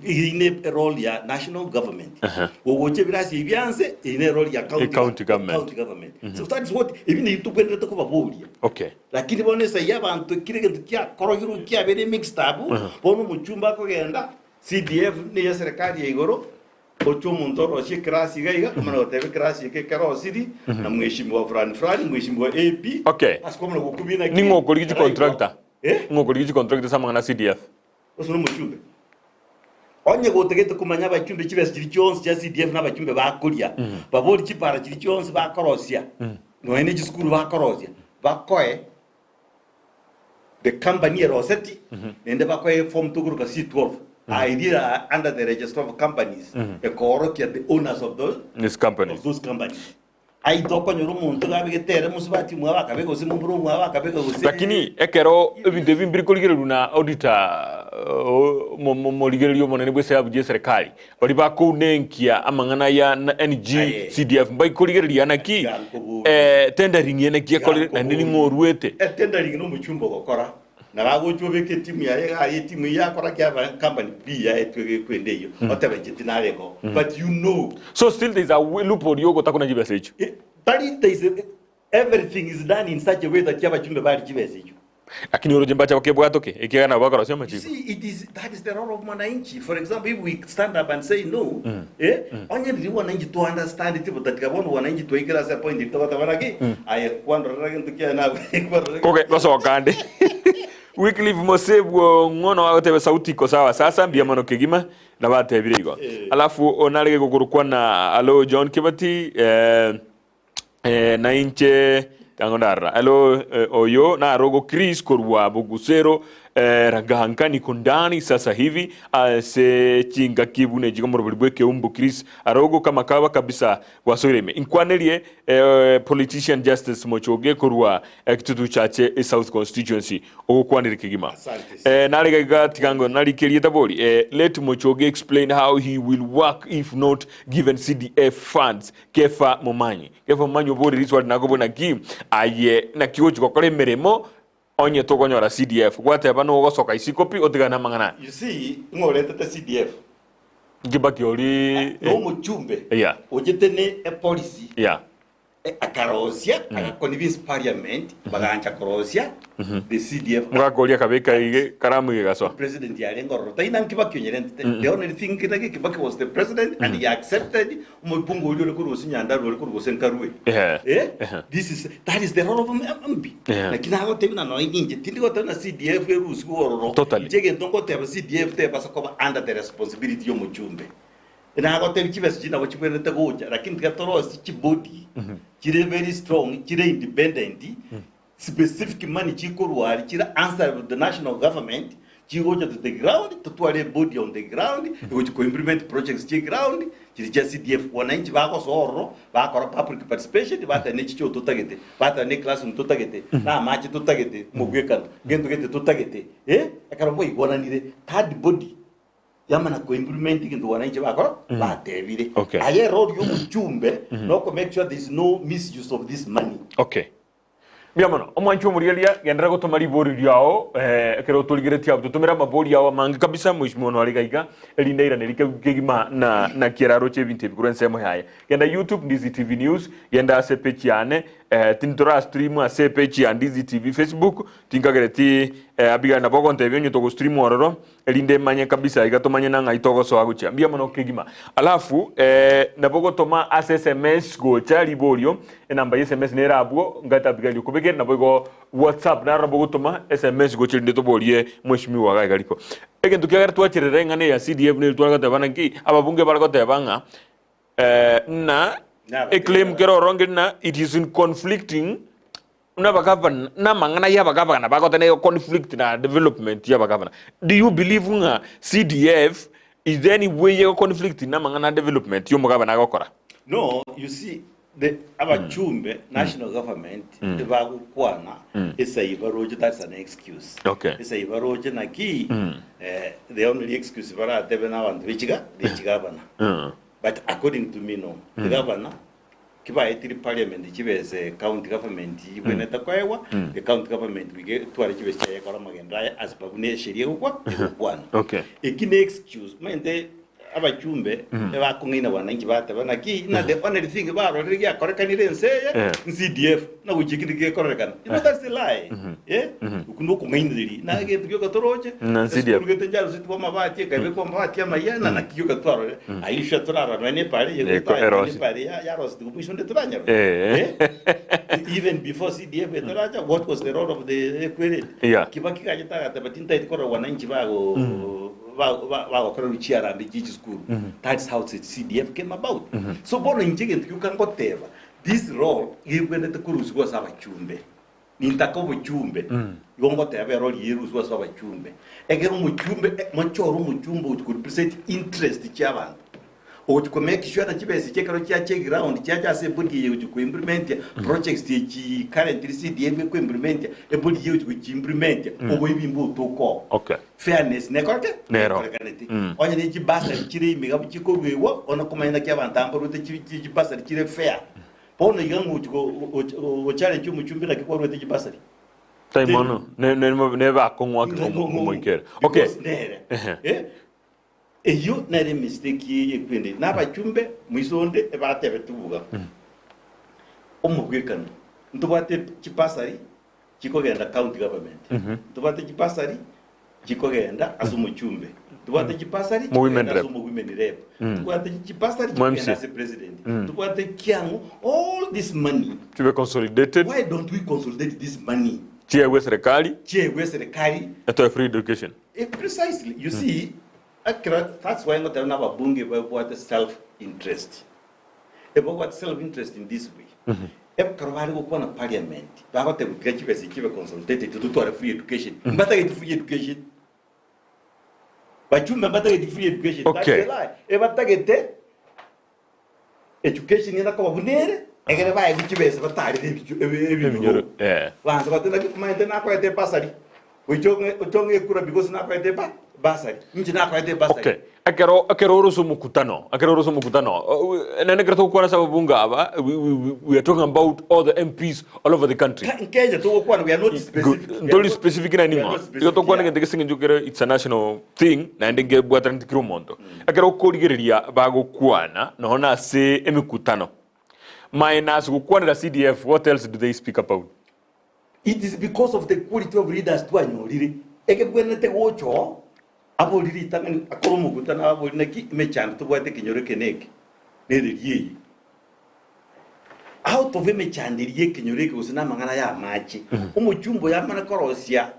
eine erole ya national government. Gogocha ebirasi ebi bianse eine erole ya county, County government. county government. So that is what ebi nabio tobwenerete kobaboria. Okay. Lakini bono esai abanto kera egento kiakorogirwe kiabeire mixed up, bono omochumbe akogenda CDF neye serikali ya igoro, Gocha omonto orosie eclass iga iga, omana goteba eclass eke ekerosiri na mweshimiwa fulani fulani, mweshimiwa AB, Okay. ase kwamana gokubia naki Ning'o okorigia chicontractor? Eh? Ning'o okorigia chicontractor ase amang'ana a CDF? Gose nomochumbe. Onye gotagete komanya abachumbe chibesa chiria chionsi chia CDF na abachumbe bakoria, babori chipara chiria chionsi bakorosia, nonya ne chisukuru bakorosia, bakoe The company eroseti naende bakoe eform tokoroka C12 aa eria under the registrar of companies ekoorokia the owners of those, These companies. of those companies. Aye tokonyora omonto iga abegete ere mosubati omwabo akabeka gose momura omwabo akabeka gose Lakini ekero ebinto ebi mbiri korigererwa na auditor omorigereria omonene bw'esabu y'eserekari Baria bakounenkia amang'ana aya na NG, Aye. CDF mbaikorigereria naki Tiga nkoborie. eh, tendering eye naki ekorire Tiga naende nkoborie. ning'o oruete. Etendering nomochumba ogokora, nabo agocha obeke etimu yaye iga aye etimu eyio yakora ki aba company B yaetwe egekwenda eyio, otebe inche tinarenge oo. But you know. So still there is a loophole yogotakuna chibesa echio. Eh, tari there is a, everything is done in such a way that abachumbe barie chibesa echio. Lakini oroche mbache bakebwatoke, ekiagera nabo bakorosia You amachiko. see, it is, that is the role of mwananchi. For example, if we stand up and say no, eh, onye riria wananchi to understand ti botatiga bono wananchi twaikire ase point eri togoteba naki, aye kwandorera gento kiaye na kwarorera Koge gosoka ande. Wycliffe Mosebwo ng'ono agoteba sauti iko sawa sasa mbuya mono kegima nabatebire igo. Eh. Alafu onarege gokorokwana alo John Kibati eh, Eh, na inche tango ndarora alo eh, oyo narogo Chris korwa Bogusero eh, Ragahanka niko ndani sasa hivi ase chingaki buna echi komorobori bw'ekeumbu Chris arogo kama kawa kabisa gwasoire ime inkwanerie eh, politician Justice Mochoge korwa eh, Kitutu Chache eh, South Constituency ogokwanire kegima Asante. eh, narega iga tigango narikerie tabori eh, let Mochoge explain how he will work if not given CDF funds Kefa Momanyi. Kefa Momanyi oborire riswali nakoboria naki aye naki ogochi gokora emeremo onye tokonyora CDF. Gwateba nogosoka isiko pi otigane namang'ana aya. You see, ng'o oretete CDF? Kibaki ori Na omochumbe Yeah. ochete ne epolicy Yeah. akarosia agaconvince parliament bagancha korosia the CDF Omogaka oria akabeka ige karamu gegasoa. President yarenge ororo tai nang Kibaki onyerentete the only thing kirage Kibaki was the president and he accepted omobunge oria ore korwa gose Nyandarua ore korwa gose Nkarue Ehe. eh Ehe. this is that is the role of MP Ehe. lakini nagotebia na nonya inche tindi goteba na CDF erusiwe ororo Totally. inche egento ngoteba CDF tebasa koba under the responsibility ya omochumbe Nagotebia chibesa chiria nabo chibwenerete gocha, lakini tiga torosie chibody chire very strong, chire independent, specific money chikorwa aria chire answerable to the national government, chigocha to the ground, totware ebody on the ground, egochi ko implement projects chia ground, chiria chia CDF. Wananchi bagosoa ororo, bakora public participation, bateba ne chichoo totagete, bateba ne eclassroom totagete, na amache totagete, omogwekano, gento gete totagete, eh, ekero bwaigwananire, third body Yamana ko implement egento wananchi bakora batebire. Okay. Aye erori yomochumbe noko make sure there is no misuse of this money. Okay. Mbuya mono. Omwanchi omorigereria, genderera gotoma ribori riao eh, ekero otorigeretie abwo totomere amabori ao amange kabisa mheshimiwa ono are iga iga erinde airanerie kegima na naki eraroche ebinto ebi korwa ensemo yaye. Genda YouTube Ndizi TV News, genda ase page yane eh, tintora stream ase page ya Ndizi TV Facebook, tinkagereti eh, Abigail nabo ogontebia onye togo stream ororo Erinde manye kabisa iga tomanye na ng'ai togosoa gochia. Mbuya mono kegima. Alafu eh, nabo gotoma ase sms gocha riborio, enamba ye sms nere abwo ngate Abigail okobekere nabo igo WhatsApp naro nabo gotoma sms gocha erinde toborie mweshimiwa iga iga riko. Egento kiagera twacherera eng'ana eye ya CDF neri tware goteba naki ababunge bare goteba ng'a eh, na eclaim kera oronge na it is in conflicting Nabagavana, namang'ana y'abagavana bagoteba nigo conflict na development y'abagavana. Do you believe ng'a CDF is there any way ego conflict namang'ana a development y'omogavana agokora? No, you see, the abachumbe, national government, ebagokwana esai baroche, that's an excuse. Okay. Esai baroche naki, eh, the only excuse baratebe na abanto bechiga, bechigabana. But according to me, no. The governor, kibaetire parliament chibese county government ibwenerete koegwa, the county government goika etware chibese chiaye ekore amagenderero aye as per buna esheria egokwa, egokwana. Okay. Eki ne excuse, omanyete Abachumbe ebakong'aina wananchi bateba, Naki na the only thing barorire giakorekanire ense eye Eh. n'CDF, na gochia kende gekorerekana. You know that's a lie. Eh? Okwo nokong'ainereria. Na egento gioka toroche, Na CDF. esukuru gete ncharusetigwe amabati, ekabekwa amabati amaya, na naki gioka twarorire. Are you sure torarora nonya na epara eye Eko- gotaya erosi. epara ya yarosetigwe mwisho onde toranyarora. Eh. Eh? Even before CDF etoracha, what was the role of the Ekwereri? Yeah. Kibaki gachete agateba tintaeti korora wananchi bago bagokorerwa chiarambe chie chisukuru. That's how the CDF came about. So bono inche egento gioka ngoteba, this role gebwenerete korusigwa ase abachumbe. Nintake obochumbe, igo ngoteba erori eye erusigwe ase abachumbe. Ekero omochumbe, mochore omochumbe ogochi ko represent interest chia abanto. Ogochi ko make sure na chibesa echi ekero chiacha eground chiacha ase ebody eye egochi ko implementia projects echi currently CDF eko implementia, ebody eye egochi gochi implementia, oboibi mbotoka oo. Okay. Fairness nekore ki? Nero. Nekorekaneti. Onye ne chibasari chire ime chikorwegwa, ono komanya naki abanto aba mbarwete chi- chi- chibasari chire fair. Bono iga ng'ochi go- go- go- gochallenge omochumbi naki kwarwete chibasari. Tai mono ne ne ne bakong'u ake komoikera. Okay. Because nere. Ehe. Eh? Eyio nere emistake eye ekwende na abachumbe moiso onde ebatebete buga. Omobwekano ntobwate chibasari chikogenda county government, ntobwate chibasari chikogenda ase omochumbe, ntobwate chibasari Mu women chikogenda rep. ase omowomen rep, ntobwate chibasari Mu MC. chikogenda ase president, ntobwate kiang'o all this money Chibe consolidated why don't we consolidate this money chiegwe serikali chiegwe serikali etoe free education. Eh, precisely you see ekero that's why ngoteba na ababunge babwate self interest ebabwate self interest in this way ekero bare gokwana parliament bagoteba tiga chibesa echi chibe consolidated totware free education mbatageti free education bachumbe mbatageti free education Okay. that's a lie ebatagete Education ere koba buna ere, egere baegwe chibesa batarere ebichu- ebi- Ebinyoro, ebinyoro. eh. Banto bateba naki omanyete nakoete ebasari, goicha ong'e oche ong'e ekura because nakoete eba basari, inche nakoete ebasari. Okay, ekero ekero ore ase omokutano, ekero ore ase omokutano, naende ekero togokwana ase ababunge aba, we, we, we, we are talking about all the MPs all over the country. Ka- Nkenya togokwana we are not specific. We are Ntori not- specific naende we are ng'o. not specific, Igo tokwana yeah. egento gese eng'encho kere it's a national thing, naende ngebwataneti kera omonto. Ekero okorigereria bagokwana nonya na ase emekutano, minus gokwanera CDF, what else do they speak about? It is because of the quality of leaders twanyorire, ekebwenerete gocha oo, abori ritang'ani akore omokutano abori naki emechando tobwate ekenyoro eke na eke, nereri eye. Out of emechando eria y'ekenyoro eke gose na amang'ana ya amache, omochumba oyo amane korosia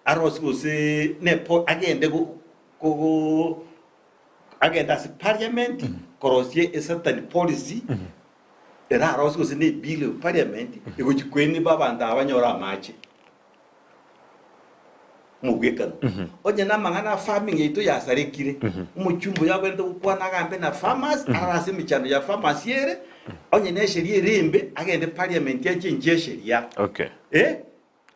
arosie gose nepo agende go go agende ase parliament korosia a certain policy erarosie gose ne ebill of parliament egochi koeneba abanto aba banyore amache. Omogwekano. Onye namang'ana a farming yaito yasarekire, omochumba oyo agwenerete gokwana agambe na farmers, arare ase emechando ya farmers ere, onye ne esheria ere embe, agende parliament achenchie esheria. Okay. Eh?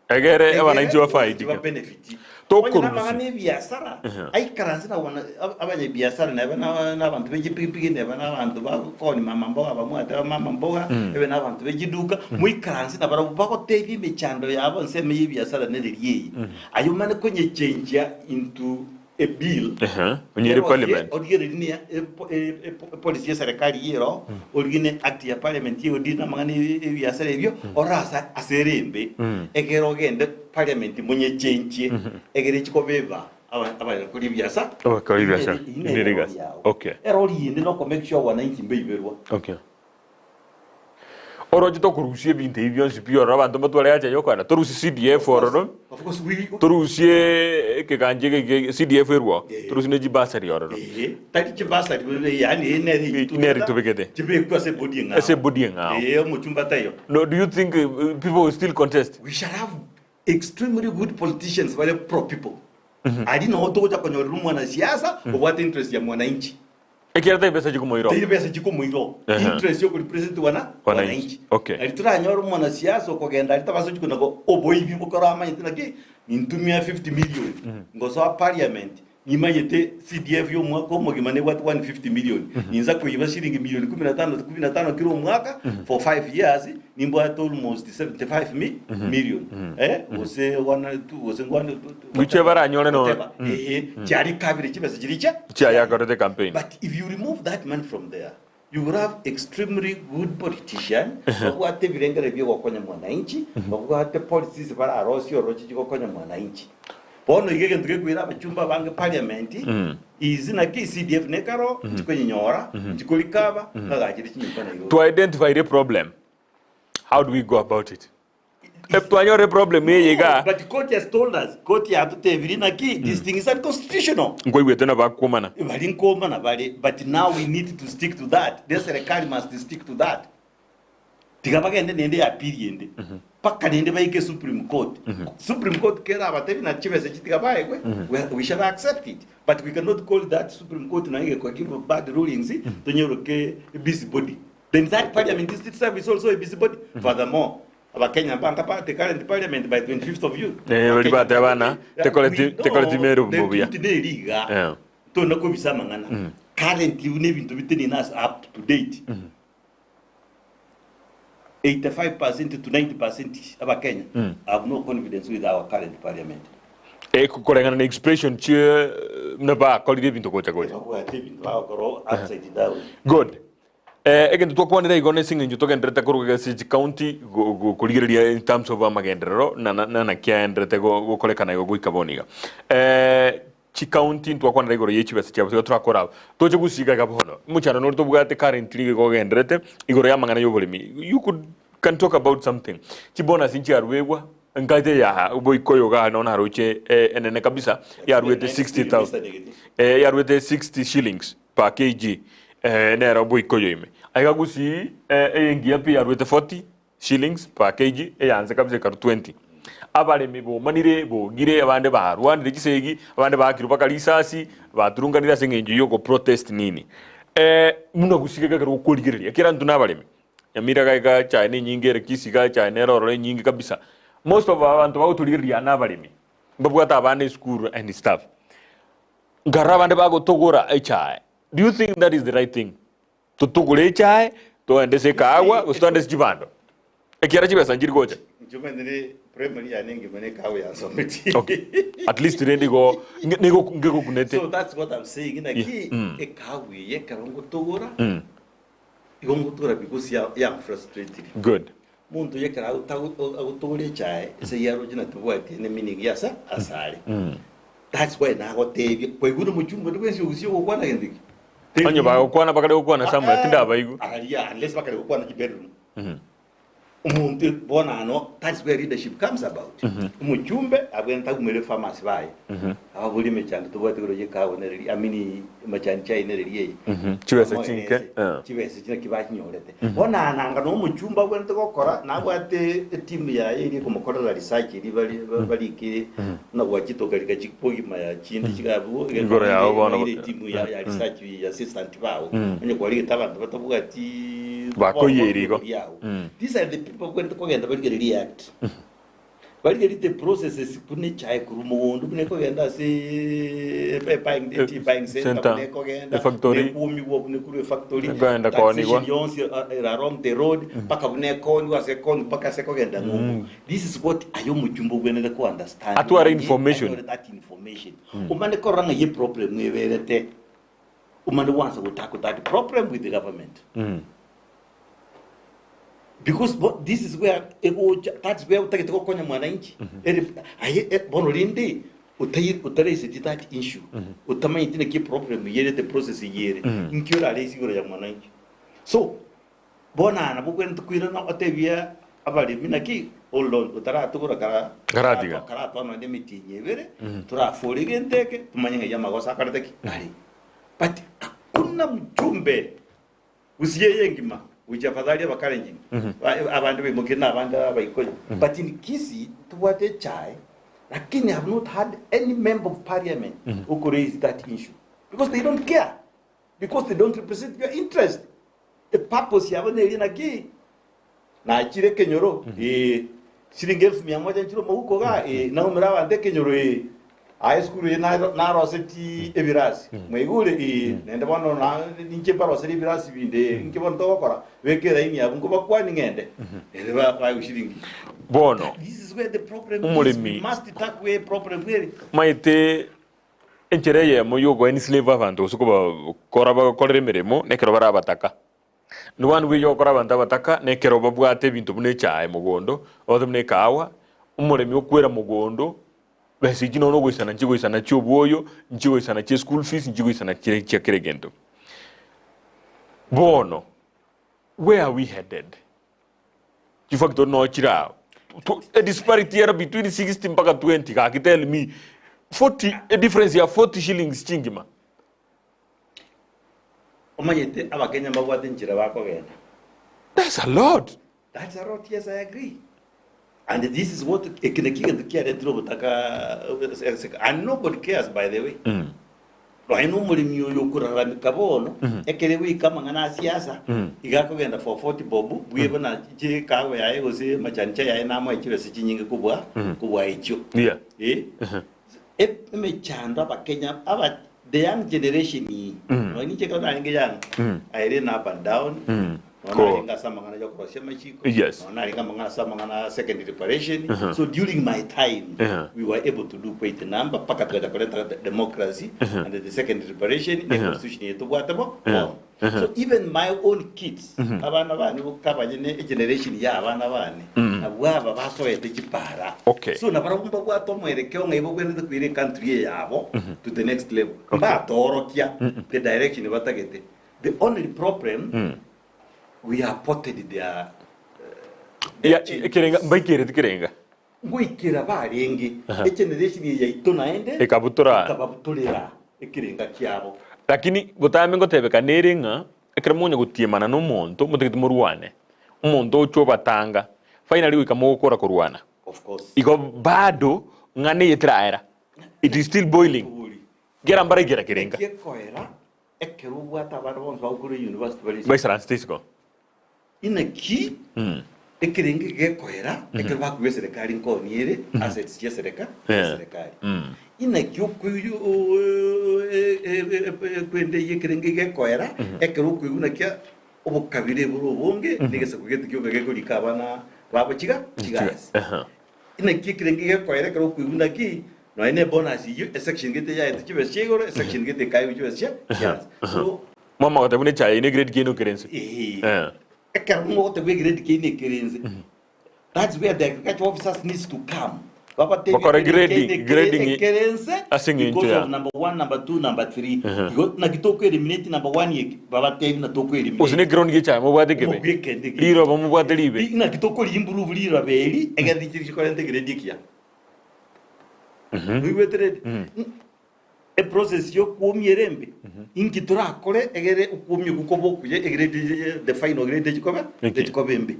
Egere abananchi bafaidike. babenefiti. Tokorusia. Onye namang'ana ebiasara, aikaranse na wana abanyabiasara neba na nabanto be chipigipigi neba nabanto bagokoni mama mboga abamwate mama mboga, ebe nabanto be chiduka, moikaranse nabarabwo bagotebie emechando yabo ensemo ya ebiasara nereri eye. Ayio mane konyechenchia into a bill, Ehe, onyere parliament. origererie ne epolicy ya eserekari eyio ero, origie ne act ya parliament eyio odire namang'ana ebiasara ebio, orore ase ase ere embe, ekero ogende parliament monyechenchie, egere echi kobeba abakori ebiasa, Abakori ebiasara, Eyio nere nere erori egasi. yao. Okay. Erori ende noko make sure wananchi mbaiberwa. Okay. Oroche tokorusia ebinto ebi bionsi pi ororo abanto mbatware haja ya okoenda torusie CDF ororo Of course we torusie ekegancha eke eke CDF erwo Eh. torusie ne chibasari ororo Eh, tari chibasari bebe yani eh, nere Eh, nere tobegete. chibekwe ase ebodi eng'ao. Ase ebodi eng'ao. Eh, omochumba taiyo. No, do you think people will still contest? We shall have extremely good politicians bare pro people. Aria noo togocha konyorera omwanasiasa obwate interest ya mwananchi. Ekiagera tari besa chikomoira oo. Tari besa chikomoira oo. Ehe. Interest yo korepresent wana Wananchi. wananchi. Okay. Nari toranyore omwanasiasa okogenda aria tabasa gochia kona oboibi bokoro amanyete naki nintumia 50 million ngosoa parliament nimanyete CDF ya omwaka omogima nebwate 150 million ninsa koiba shilingi milioni kumi na tano kumi na tano kera omwaka for 5 years nimbwate almost 75 mi million eh gose one two gose one two Gochia baranyore no- whatever. Ehe, chiari kabire chibesa chiria chia Chiayakorete campaign. But if you remove that man from there, you will have extremely good politician babwate ebirengererio biogokonya mwananchi, babwate policies bararosie oroche chigokonya mwananchi. Bono iga egento gekoira abachumba abange parliament is naki CDF nekaro nchikonyenyora, nchikorikaba, ng'agachere chinyomba Nairobi. To identify the problem, how do we go about it? If twanyore problem eye iga, But court has told us, court yatotebirie naki this thing is unconstitutional. nkoigwete nabakwomana. Bari nkomana bare, but now we need to stick to that. The serikali must stick to that. Tiga bagende nende ya pili ende. Paka nende baike Supreme Court. Supreme Court kera abatebi na chibesa echi tiga baegwe, we, we shall accept it. But we cannot call that Supreme Court na igekwa give bad rulings, tonyoroke busybody. Then that parliament is itself is also a busybody. Furthermore, Abakenya mbanka pa the current parliament by 25th of June. Eh, bari bateba bana, tekoreti- tekoreti meru The buya. truth neri iga. Eh. Tona kobisa amang'ana. Currently buna ebinto bitenene ase up to date. 85% to 90% Abakenya have no confidence with our current parliament. Eh, koreng'ana na expression chie buna bakorire ebinto gocha gocha. Babwate ebinto bagokora upside down. Good. Eh, egento twakwanire igo nese eng'encho togendererete korwa ase chicounty go- go- korigereria in terms of amagenderero na na na naki aenderete go- gokorekana igo goika bono iga. Eh, chicounty ntwakwanera igoro ye chibesa chiabo tiga torakora aba. Toche gosiga iga bono, omochando nore tobwate currently iga ogendererete igoro ya amang'ana ya oboremi. You could can talk about something. Chibonus nchiaruegwa, nkaete yaha boikoyo igaa nonya naroche enene kabisa yaruete 60,000 eh, yaruete 60 shillings per kg eh, nero boikoyo ime. Aiga gusii eh, eyengiya pi yaruete 40 shillings per kg eyanse kabisa ekarwa 20. Abaremi bomanire bogire abande barwanire chisegi abande baakirwe mpaka risasi baturunganire ase eng'encho ya ogoprotest nini. Eh, buna gusii iga ekero okorigereria kera intwe nabaremi Nyamira iga iga echae nenyinge ere Kisii iga echae nere ororo enyinge kabisa. Most of abanto bagotorigereria aa nabaremi mbabwate abana esukuru and stuff. Nkarora abande bagotogora echae. Do you think that is the right thing? Totogore echae, togende ase ekaagwa, gose togende ase chibando? Ekiagera chibesa nchiri gocha. Inche omanyete primary yane engima ne ekaagwa yansometi. Okay. At least rende igo nigo ngegokunete. So that's what I'm saying naki ekaagwa eye ekero ngotogora igo ngotogora because ya yamfrustratire. Good. Monto oyo ekero agotogora echae ase eyio aroche na tobwati ene meaning ya ase asare. That's why nagotebia, kwaigure omochumba onde bwensi ogosia ogokwana gento eke? Onye bagokwana bakare gokwana somewhere tindabaigwa. Aria unless bakare gokwana chibedroom. Omonto bono ano that's where leadership comes about. Omochumbe abwenerete agumere farmers baye. Ababorie emechando tobwate igoro ye ekahawa nereri I mean amachani chai nereri eye. Chibesa Amo chinke. erese, Chibesa echi naki bachinyorete. Bono ananga na omochumbe abwenerete gokora nabwate etimu yaye eria ekomokorera research eria bari barikire buna gwachitoka rika chikogima ya chinde chigabu Igoro yabo bono ere etimu ya ya research ya assistant bao. Onye kwarigete abanto batabwati Bakoiyera igo. Yao. These are the people babwenerete kogenda barigere react. Barigerie the processes buna echae korwa mogondo buna ekogenda ase e buying the tea buying center Center, buna ekogenda e factory. buna ekwomigwa buna ekorwa efactory Ekogenda koonigwa. taxation yonsi ere along the road mpaka buna ekoonigwa ase ekoonigwa mpaka ase ekogenda ng'umbu. This is what aye omochumba obwenerete ko understand Atware information. Anyore that information. Omanye korora ng'a eye problem eberete omanye gwansa go tackle that problem with the government. Because bo, this is where egocha, that's where otagete gokonya mwananchi. Ere aye e, bono rende otai otaraiseti that issue. Otamanyeti naki problem yerete process yere. Inki oraraise igoro ya mwananchi. So bono aa nabo obwenerete koirana otebie abaremi naki hold on otaratogora kara Karatiga. karatwa nonye emetienyi ebere torafore egento eke tomanye ng'ai amagoso akorete ki are. But hakuna mjumbe Gusii eye engima gochia afadhali abakalenjin abande baimokire na abande abaikoyo but in Kisii tobwate echae lakini I have not had any member of parliament oko raise that issue because they don't care. Because they don't represent your interest. Epurpose yabo neria naki? Nachire ekenyoro, ee, siringi elfu mia moja nchire omoguko igaa, ee, naumera abanto ekenyoro, ee, aye esukuru eye naro- narosetie ebirasi, mwaigure, ee, naende bono na ninche mbaroserie ebirasi binde, ee, inki bono togokora? Beka eraini abwo nkobakwani ng'ende, ere ba- baegwe shiringi. Bono, This is where the problem is. Omoremi. We must tackle a problem ere. Maete enchera eyemo y'okoenslave abanto gose kobakora bakorere emeremo nekero bare abataka. Nobwandu bw'eyio gokora abanto abataka nekero babwate ebinto buna echae mogondo, babwate buna ekahawa, omoremi okwera mogondo, besa echio nonya ogoisana nchigoisana chi'obwoyo, nchigoisana chia school fees, nchigoisana chire chia kera egento. Bono, where are we headed? Chifactory noo chire aa, to a disparity ere between 60 mpaka 20 gaki tell me 40 a difference ya 40 shillings chingima. Omanyete abakenya mbabwate enchera bakogenda. That's a lot. That's a lot, yes I agree. And this is what eki nakio egento kiaretire obotaka and nobody cares by the way. Nonya na omoremi oyo okoraramika bono, ekero egoika amang'ana a siasa, iga akogenda for 40 bob, bwebe na chikago yaye gose amachani chai yaye namoe chibesa chinyinge kobua kobua echio. Yeah. Eh? E- Emechando abakenya aba the young generation iyi nonya ninche ekero narenge young I ran up and down nonya Ko- narenge ase amang'ana ya okorosia amachiko Yes. nonya narenge amang'ana ase amang'ana ya second reparation so during my time we were able to do quite a number mpaka tugacha koreta de- democracy and the second reparation ne constitution eye tobwate bo bono So even my own kids, abana bane boka abanyene egeneration ya abana bane, nabwo aba basoete chipara. Okay. So nabarabwo mbabwate omwerekeo ng'a ibabwenerete koira ecountry eye yabo to the next level. Mbatoorokia the direction batagete. The only problem, we are ported their, their Ya, changes. ekerenga mbaikereti kerenga. Ngoikera barenge egeneration eye yaito naende Ekabutora. ekababutorera ekerenga kiabo. Lakini botambe ngotebeka nere ng'a ekero monya gotiemana na omonto motagete morwane, omonto oche obatanga, finally goika mogokora korwana. Of course. Igo bado ng'ana eye teraera. It is still boiling. Tobori. Kera mbaraikera kerenga. Eki ekoera ekero obwate abana bonsi bagokora university bare isiko. Baisaransete isiko. Inaki ekerengo eke gekoera ekero bakoigwa eserekari nkoni ere assets chia esereka Yeah. eserekari. Inaki okoigwa ekwende eyio ekerengo eke gekoera ekero okoigwa naki obokabira bore obonge na egesaku gete gioka gekorika abana babo chiga chigasi. Aha. Inaki ekerengo eke gekoera ekero okoigwa naki nonya na ebonus eyio esection gete yaetwe chibesa chia igoro esection gete ekaegwa chibesa chia chianse. So Mama agoteba buna echae eye negrade kiaino kere nse. Eeh. Eh. Ekero mogotebwa egrade kiaino ekere nse, that's where the agriculture officers needs to come. Babatebie Bakore egrade grading- kiaino ekere- grading ekere nse ase eng'encho because ya- of number one, number two, number three. Igo naki toko eliminate number one eke, babatebie na toko Gose eliminate. ne eground gie echae mobwate ekebe. Mobwekende ekebe. Riroba mobwate ribe. Ri- Naki tokori improve riroba eri, egere richiri chikorente egrade ekiya. Noigwete rende? Eprocess y'okwomia ere embe, inki torakore egere okwomia okwo kobe okuya egere the final grade echikobe Eki. echikobe embe.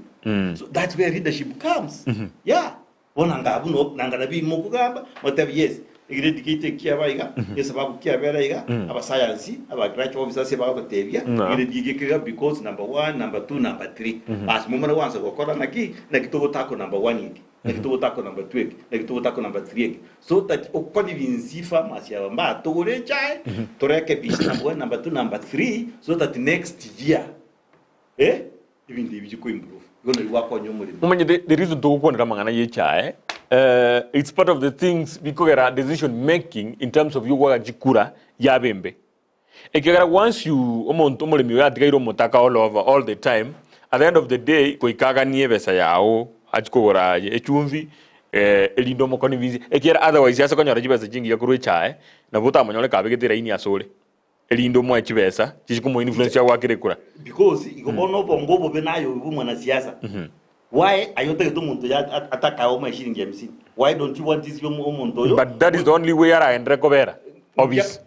So that's where leadership comes. Yeah. Bono anga abwo no nanga nabi mokogamba motebe yes egrade giaito ekiaba iga esababu kiabera iga abasayansi aba graduate officers bagototebia Na. egrade eke ekeiga because number one, number two, number three. Bas momane gwansa gokora naki naki togotako number one eke. Naki togotaka number 2 eke, naki togotaka number 3 eke. So that okonvince farmers aba mbatogore echae, torekebishe number 1, number 2, number 3 so that next year eh, ebinto ebi bichie koimprove. Igo nari gwakonya omoremi. Omanyete the reason togokwanera amang'ana ya echae eh, it's part of the things bikogera decision making in terms of yogoaka chikura yaba embe. Ekiagera once you omonto omoremi oyo atigaire omotaka all over all the time, at the end of the day goika aganie ebesa yao achie kogora echumbi erinde omoconvince ekiagera otherwise ase konyora chibesa chingiya korwa echae nabo otamonyore kabegete eraini asore erinde omoe chibesa chichi komoinfluence agoakere ekura. Because igo bono obongo obobe naye oyo bwa omwanasiasa. Why aye otagete omonto oyo atakae omoe shilingi hamsini? Why don't you want this omonto oyo? But that is the only way aragenderere kobera obisi.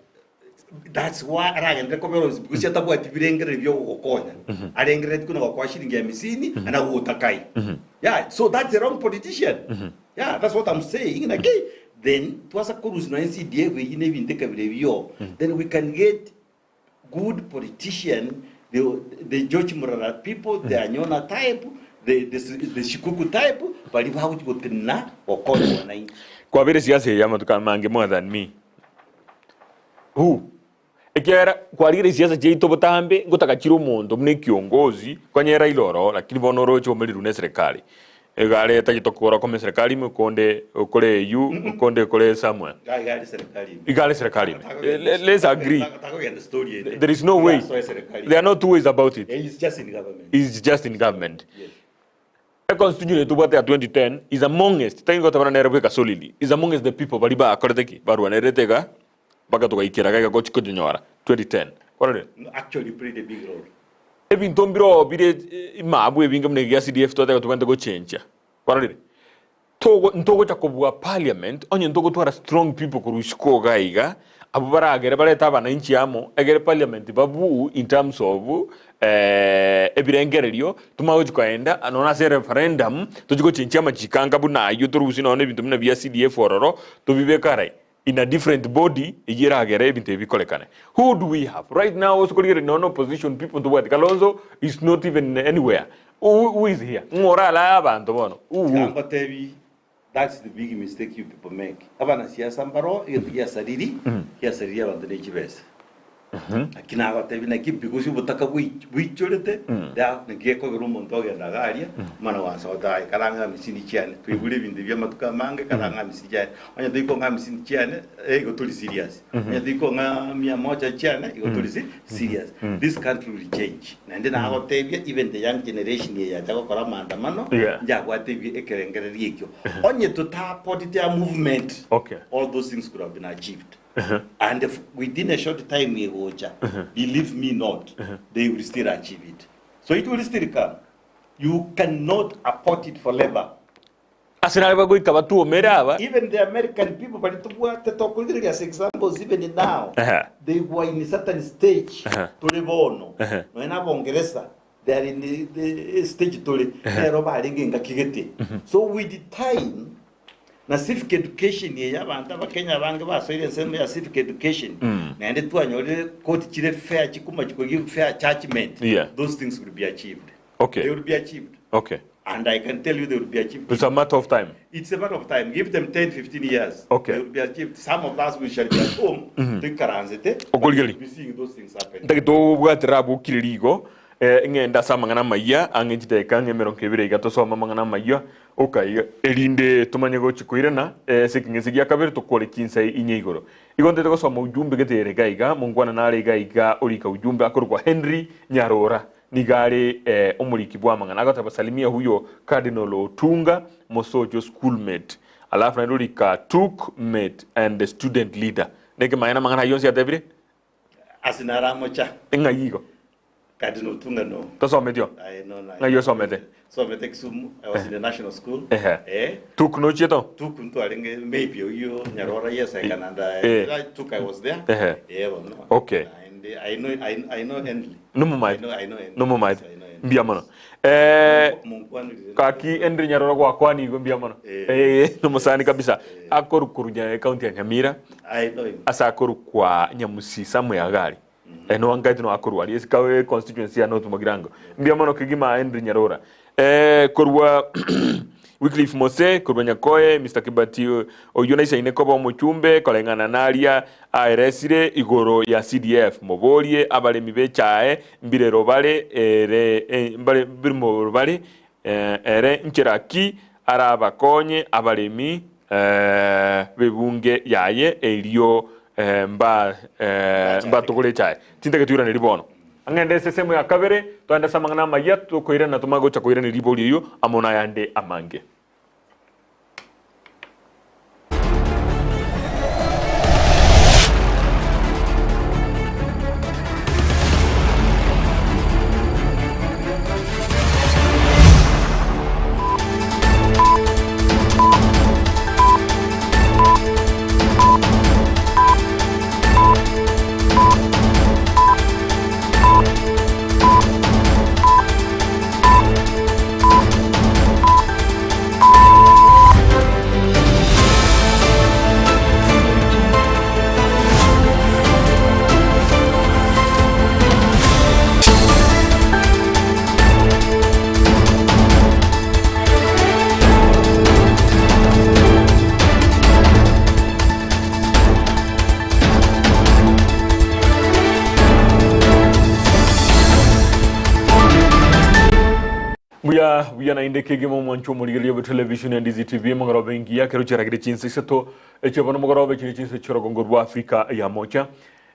That's why aragenderere kobera obisi because atabwati birengererio bia ogogokonya. Arengereretie kona gokoa shilingi hamsini na gogotakai. Yeah, so that's the wrong politician. Yeah, that's what I'm saying. Naki then twasa korusia nonya CDF eyio na ebinto ekabira ebio, then we can get. good politician, the, the George Murara people, the Anyona type, the, the, the Shikuku type, baria bagochi gotenena gokonya wananchi. Kwabere siasa eye amatuko amange more than me. Who? Ekiagera kwarigire siasa chiaito botambe ngotaka chire omonto buna ekiongozi konya Raila oro lakini bono oroche omerirwe ne eserekari. Iga areta gitokora kome eserekari ime okonde okore eywo okonde okore somewhere. Iga iga are serikali ime. Iga are serikali ime. Let's agree. Takogenda story ende. There is no way. Iga asoe serikali There are no two ways about it. He is just in government. Is just in government. Yes. Econstitution eye tobwate ya 2010 is amongst, tari gotabana nere bweka solely, is amongst the people baria bakorete ki? Barwanerete iga mpaka togaikera iga iga gochi kochinyora 2010. Kwarorire? No, actually played a big role. Ebinto mbiroo bire imabu ebinge buna egia CDF twateba tobwenerete gochenchia. Kwarorire? Togo ntogocha kobua parliament onye ntogotwara strong people korwa isiko iga iga, abwo baragere barete abananchi amo, egere parliament babuu in terms of ebirengererio, tomanye gochi koenda nonya ase ereferendum, tochi gochenchia amachiko anga buna aywo torusie nonya ebinto buna bia CDF ororo, tobibeke arai in a different body eyio eragere ebinto ebi bikorekane. Who do we have right now ase korigereria nonya opposition people ntobwati Kalonzo is not even anywhere who, who is here ng'o oralae abanto bono who, who? Tiga ngotebi that's the big mistake you people make. Abanasiasa mbaro egento giasariri giasariri abanto ne chibesa. Naki nagotebi naki because obotaka bwaichorete naki gekogera omonto ogenda iga aria omwana gwansa goteba aye kara ng'a amisini chiane twaigure ebinto ebi amatuko amange kara ng'a amisini chiane onye toikong'a amisini chiane eh igo tori serious onye toikong'a mia moja chiane igo tori serious this country will change naende nagotebia even the young generation eye yacha gokora maandamano Yeah. njabwate ekerengererio ekio onye totapotete a movement Okay. all those things could have been achieved. And if within a short time egocha, believe me not, they will still achieve it. So it will still come. You cannot abort it forever. Ase nare bagoika batuomere aba. Even the American people baria tobwate tokorigereria as examples even now, Ehe. they were in a certain stage Ehe. tore bono. Ehe. Nonya na Abongeresa, they are in the, the stage tore, nero barenge engaki gete. So with the time, Na civic education eye abanto abakenya abange basoire ensemo ya civic education naende twanyorire court chire fair chikoma chiko give fair judgment Yeah. those things will be achieved. Okay. They will be achieved. Okay. And I can tell you they will be achieved. It's a matter of time. It's a matter of time. Give them 10, 15 years. Okay. They will be achieved. Some of us we shall be at home. Toikaranzete. Okorigereria. We'll be seeing those things happen. Ntagete obwatera abwo okire rigo eh, ng'ende ase amang'ana amayia ang'e chidakika ang'e emerongo ebere iga tosome amang'ana amayia Okaiga, erinde tomanye gochia koirana ase ekeng'ese gia kabere tokore chinsa inye igoro. Igo ntete gosoma ujumbe gete ere iga iga, mongwana nare iga iga orika ujumbe akorokwa Henry Nyarora, nigo are omoriki bw'amang'ana agoteba salimia huyo Cardinal Otunga mosocho schoolmate alafu naende orika tuk mate and student leader. Nekemaene amang'ana ayio onsi atebire? Ase naramocha. Ng'ai igo? Cardinal Otunga no. Tosometi oo? Aye no na. Ng'ai osomete? Somete Kisumu, I was in the national school. Ehe. Eh. Tuk nochiete oo? Tuk ntwarenge maybe oyio Nyarora yes I can and I, Eh. Tuk I was there. Ehe. Eh bono. Okay. And I know I know Henry. Nomomaete. I know I know Henry. Nomomaete. Yes, I know Henry. Mbuya mono. Eh, Monkwanire. Gaki Henry Nyarora gwakwanigwe mbuya mono. Eh. Eh, nomosani kabisa. Akorwa korwa county ya Nyamira I know him. ase akorokwa Nyamusisa Muyagari. Noa nkaete noa korwa aria isiko e constituency ya North Mugirango. Mbuya mono kegima Henry Nyarora. Korwa Wycliffe Mose korwa Nyakoe, Mister Kibati oyio naisaine koba omochumbe koreng'ana naria aeresire igoro ya CDF. Moborie abaremi b'echae mbirero bare ere mbare mbirimo bare ere nchera ki arabakonye abaremi b'ebunge yaye erio mba mbatogore echae. Tintageti oiranerie bono. Ang'ende ase esemo ya kabere, toende ase amang'ana amayia, tokoirana tomanye gocha koiraneria ribori eyio amo nayande amange. Mbuya buya naende kegima omwancho omorigereria bwe television ya Ndizi TV mogoroba engiya kero chiaragire chinsa isato echia bono mogoroba echire chinsa chi'orogongo rwa Afrika ya mocha.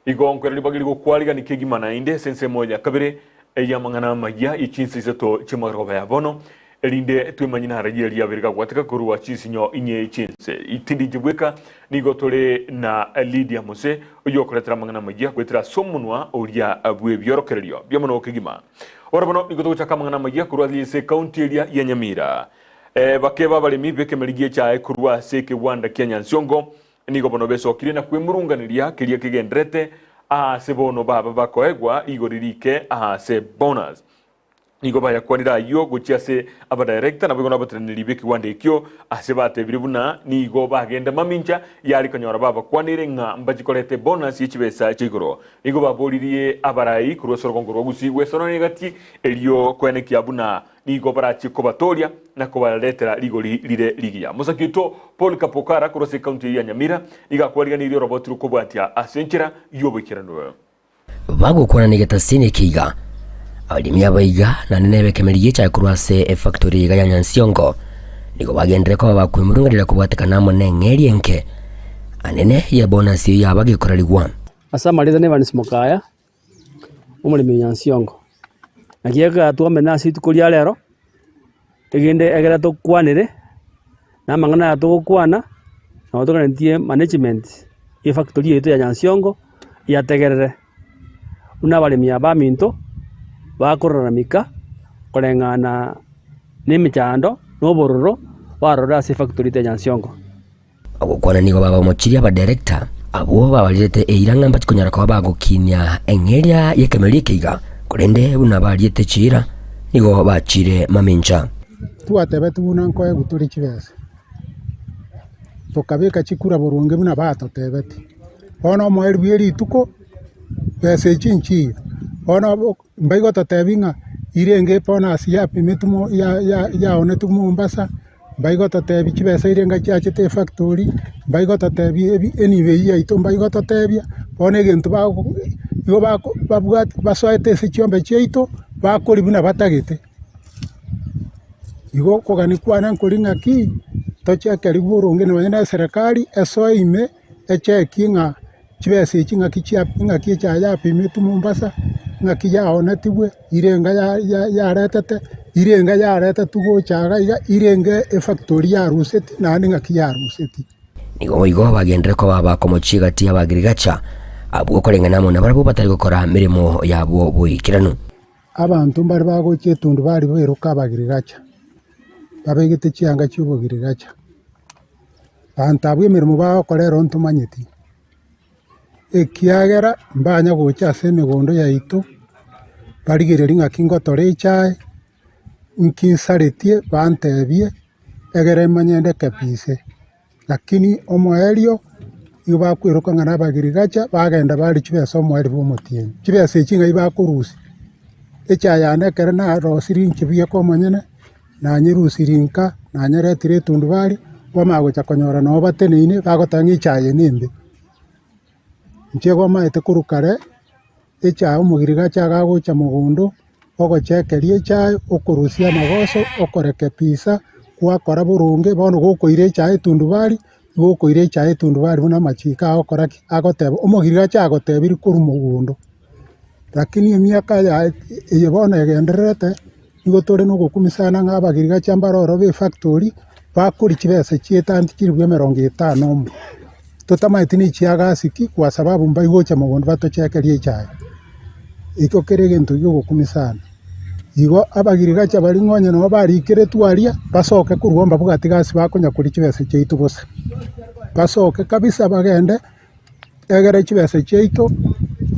Igo nkwera ribaga rigokwarigani kegima naende ase ensemo ya kabere ey'amang'ana amaya ye chinsa isato chi'omogoroba ya bono erinde twemanye nararia eria abere gagwateka korwa chinsinyo inye chi'ense. Tindi inche bweka nigo tore na Lydia Mose oyokoretera amang'ana amaya goetera ase omonwa oria bw'ebiorokererio bia mono kegima. Ore bono nigo togochaka amang'ana amayia korwa ase ekaunti eria ya Nyamira. Bakeba abaremi b'ekemeri gi'echae korwa ase ekegwanda kia Nyansiongo nigo bono besokirie na kwemurunganeria keria kegenderete aase bono baba bakoegwa rigori rike aase bonus. Nigo bayakwanire ayio gochia ase abadirector naboigo nabateneneri b'ekegwanda ekio ase batebire buna nigo bagenda mamincha yare konyora babakwanire ng'a mbachi koreta ebonus ye chibesa chia igoro. Nigo baboririe abarai korwa ase orogongo rwa Gusii gwesonora egati erio koenekia buna nigo barachie kobatooria na kobaretera rigori rire rigiya. Mosaki oito Paul Kapokara korwa ase ekaunti eyio ya Nyamira nigo akwariganirie oroboti rw'okobwatia ase enchera y'oboikeranu. Bagokwana negetasini eke iga, abaremi aba iga naende nebe ekemeri gi'echaye korwa ase efactory iga ya Nyansiongo, nigo bagenderere koba bakwemurunganera kobwatekana amo neng'eria enke anene y'ebonus eyio yaba gekorarigwa. Ase amarieta na Evans Mokaya, omoremi o Nyansiongo. Naki ekero twamenya ase rituko ria rero, egende ekero tokwanire, na amang'ana aya togokwana, nabo toganetie management ya efactory yaito ya Nyansiongo yategerere, buna abaremi aba baminto bakororamika koreng'ana na emechando na obororo barorire ase efactory yaito ya Nyansiongo. Ogokwana nigo babamochirie abadirector abwo babarirete eira ng'a mbachi konyara koba bagokinia eng'eria y'ekemerero eke iga, korende buna bariete chiira nigo bachiire mamincha. Twatebeti buna nkoegwa tore chibesa, tokabeka chikura boronge buna batotebeti. Bono omoerio bwe rituko, besa echi nchiyo, bono mbaigototebi ng'a irenge bonus yapimetwe mo ya- ya- yaonetwe Mombasa. Mbaigototebia chibesa eria chiachete efactory, mbaigototebia ebi enibo eyio yaito mbaigototebia, bono egento bago igo bako babwate basoete ase chiombe chiaito, bakoria buna batagete. Igo okogania kwane nkori ng'aki, tochekerigwe boronge nonye na eserekari esoe ime, echekie ng'a Chibesa echi ng'aki chia ng'aki echaye yapimetwe Mombasa, ng'aki yaonetigwe, irenga ya ya yaretete, irenga yaretetwe gocha iga iga, irenga efactory yaruseti naende ng'aki yaruseti. Nigo boigo bagenderere koba abakomochia egati y'Abagirigacha, abwo koreng'ana amo nabarabwo batari gokora meremo yabo boikeranu. Abanto mbare bagochia etundubari bairoka Abagirigacha, babegete chianga chi'obogirigacha. Abanto abwo emeremo bagokora ero ntomanyeti, ekiagera mbanya gocha ase emegondo yaito, barigererie ng'aki ngotora echae, nki nsaretie bantebie, egere manye nde kebise. Lakini omoerio, nigo bakweroka ng'a nabagirigacha, bagenda baria chibesa omoerio bwa omotienyi. Chibesa echi ng'ai bakorusia, echae yane ekero narosirie inche buya kwa omonyene. Nanyerusirie nka, nanyeretire etundubari, bamanya gocha konyora nabo bateneine bagoteba ng'a echae eye nembe. Inche igo maete korwa kare, echae omogirigacha iga agocha mogondo, ogochekeria echae, okorusia amagoso, okorekebisa, gwakora boronge, bono gokoira echae etundubari, igo okoira echae etundubari buna amachiko agokora ki? Agoteba, omogirigacha agotebirie korwa mogondo. Lakini emiaka yaye eye bono egendererete. Nigo tore nogokumia ng'a abagirigacha mbare ororo b'efactori bakoria chibesa chi'etanti chilifu emerongo etano omo. Totamanyeti nechiagasi ki kwa sababu mbaigocha mogondo batochekerie echae. Ekio kere egento giogokumia sana. Igo abagirigacha baria ng'a onye nabo barikeretwe aria, basoke korwa mbabwati gasi bakonya koria chibesa chiaito bosa. Basoke kabisa bagende Egere chibesa chiaito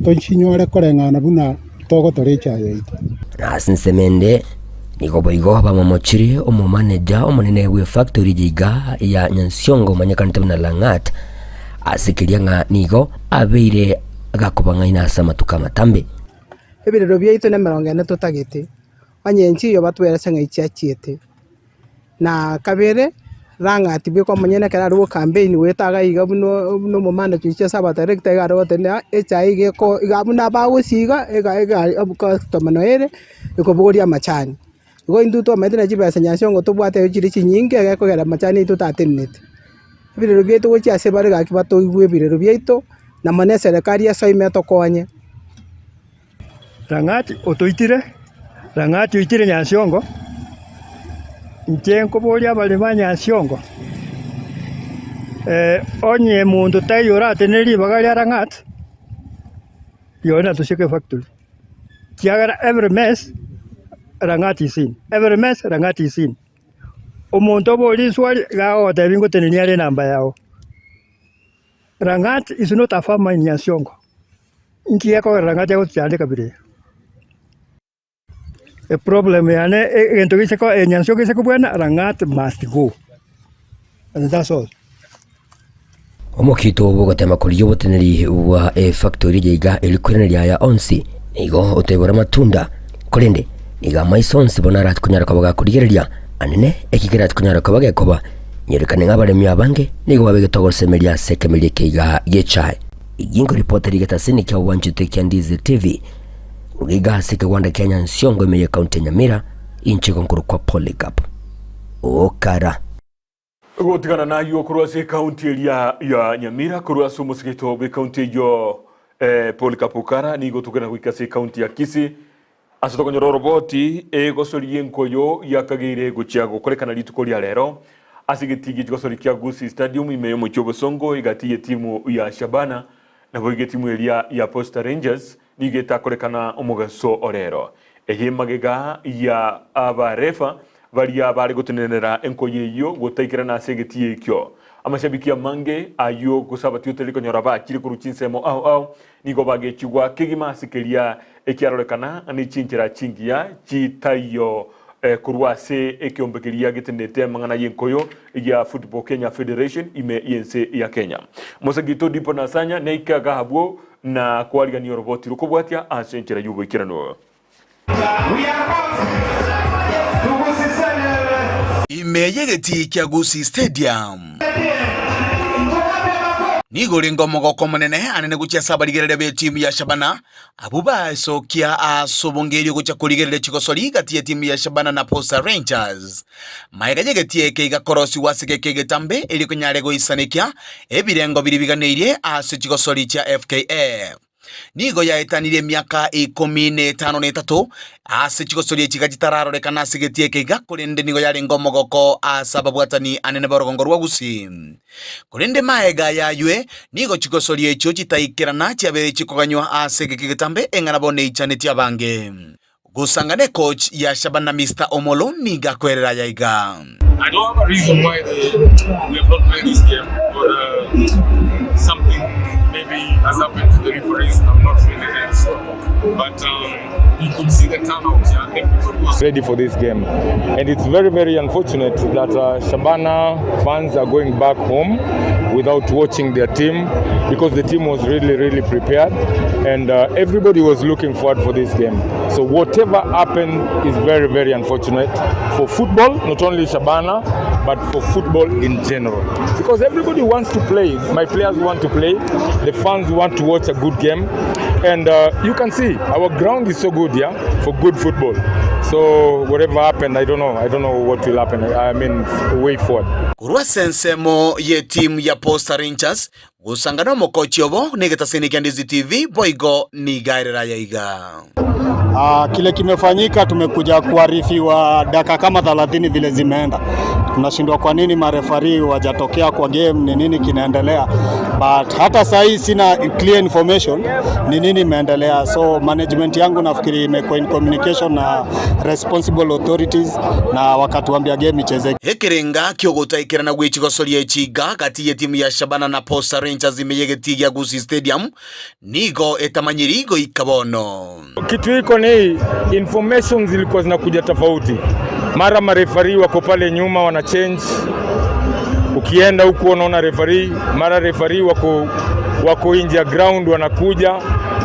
tochinyore koreng'ana buna togotora echaye yaito. Na ase ensemo ende, nigo boigo bamomochirie omomaneja omonene bw'efactory eyeiga ya Nyansiongo omanyekanete buna Lang'at, ase keria ng'a nigo abeire gakobang'aina ase amatuko amatambe. Ebirero biaito nemerongo ene totagete, onye enchiyo batwerese ng'a echiachiete. Na kabere, Lang'at bweka omonyene ekero are gocampaign goeta iga iga buna buna omomanager oiche ase abadirector iga are goteba ng'a echae iga eko iga buna bagosiiga iga iga customer noyo ere, ekobogoria amachani. Igo intwe twamaete na chibesa Nyansiongo tobwate erio chire chinyinge egekogera amachani aito tateneneti. Ebirero biaito gochia ase bare gaki batoigwe ebirero biaito, na mono eserekari esoime etokonye. Lang'ati otoitire, Lang'ati oitire Nyansiongo, inche nkoboria abaremi ba Nyansiongo, onye monto taiyo oratenene ribaga ria Lang'ati, rirorio natosieke efactory, ekiagera every mess Lang'ati is in, every mess Lang'ati is in. Omonto oborie riswari iga agogotebia ngotenenia are enamba yao. Lang'at is not a farmer in Nyansiongo. Inki gekogera Lang'at agotichanda ekabira eye? Eproblem yane egento gese ko Nyansiongo gese kobwana Lang'at must go and that's all. Omokito bw'ogotema korigia oboteneneri bwa efactori eye iga eri koiraneria aya onsi, nigo otoibora amatunda, korende nigo amaiso onsi bono arati konyara koba gakorigereria anene eki kerati konyara koba gekoba. Nyerekane ng'a abaremi abange nigo babegete ogosemeria ase ekemeria eke iga gi'echae. Eyio nkoripota rigetasini kia obwanchete kia Ndizi TV, korwa iga ase ekegwanda kia Nyansiongo ime y'ekaunti ya Nyamira, inche igo nkorokwa Polycarp Okara. Gotigana nayio korwa ase ekaunti eria ya Nyamira korwa ase omosigito bw'ekaunti eyio eh, Polycarp Okara nigo tokogenda goika ase ekaunti ya Kisii ase tokonyora oroboti egosoria enkoyo yakageire gochia gokorekana rituko ria rero ase egetii gi'chigosori kia Gusii Stadium ime y'omochie o Bosongo egati y'etimu ya Shabana naboigo etimu eria ya Posta Rangers nigo etakorekana omogaso o rero. Eye magega ya abarefa baria bare gotenenera enkoyo eyio gotaikerana ase egetii ekio. Amashabiki amange ayio gose abatiotereri konyora bachire korwa chinsemo ao ao nigo bagechigwa kegima ase keria ekiarorekana ne chinchera chingiya chitaiyo korwa ase ekeombe keria getenenete amang'ana y'enkoyo ya Football Kenya Federation ime y'ense ya Kenya. Mosagito Dipo Nasanya naike agahabwo na kwarigania oroboti rokobwatia ase enchera y'oboikeranu. Ime y'egetii kia Gusii Stadium. Nigo orenge omogoko omonene anene gochia ase abarigereria b'etimu ya Shabana, abwo baesokia ase obongerio gochia korigereria chigosori gati y'etimu ya Shabana na Posta Rangers. Magega y'egetii eke igakorosigwa ase geke egetambe erio konyare goisanekia ebirengo biria biganeirie ase chigosori chia FKF. Nigo yaetanirie emiaka ikomi na etano na etato ase chigosori echi iga chitararorekana ase egetii eke iga, korende nigo yarenge omogoko ase ababwatani anene b'orogongo rwa Gusii. Korende magega y'aywe, nigo chigosori echio chitaikerana chiabeire chikoganywa ase egeka egetambe eng'ana bono eichanetie abange. Gosanga ne coach ya Shabana Mister Omolo nigo akwerera aya iga. I don't have a reason why they, we have not played this game or uh, something maybe has happened to the referees. I'm not really, really sure. But um, you could see the turnout. Yeah, everybody was ready for this game. And it's very, very unfortunate that uh, Shabana fans are going back home without watching their team because the team was really, really prepared and uh, everybody was looking forward for this game. So whatever happened is very, very unfortunate for football, not only Shabana, but for football in general. Because everybody wants to play. My players want to play. The fans want to watch a good game. And uh, you can see our ground is so good, yeah, for good football. So whatever happened, I don't know. I don't know what will happen. I mean, way forward. Korwa ase ensemo y'etimu ya Posta Rangers, gosanga nomokochi obo negetasini kia Ndizi TV boigo niga erere aya iga. Ah, kile kimefanyika tumekuja kuarifiwa dakika kama 30 vile zimeenda. Tunashindwa kwa nini marefari wajatokea kwa game, ni nini kinaendelea, but hata saa hii sina clear information ni nini imeendelea. So management yangu nafikiri imekuwa in communication na responsible authorities na wakatuambia game ichezeke. Ekerenga ki'ogotaikerana gwe chigosoria echiga gati y'etimu ya Shabana na Posta Rangers ime y'egetii gia Gusii Stadium nigo etamanyiri goika bono. Kitu iko ni information zilikuwa zinakuja tofauti, mara marefari wako pale nyuma wana change, ukienda huku unaona refari, mara refari wako wako nje ya ground wanakuja,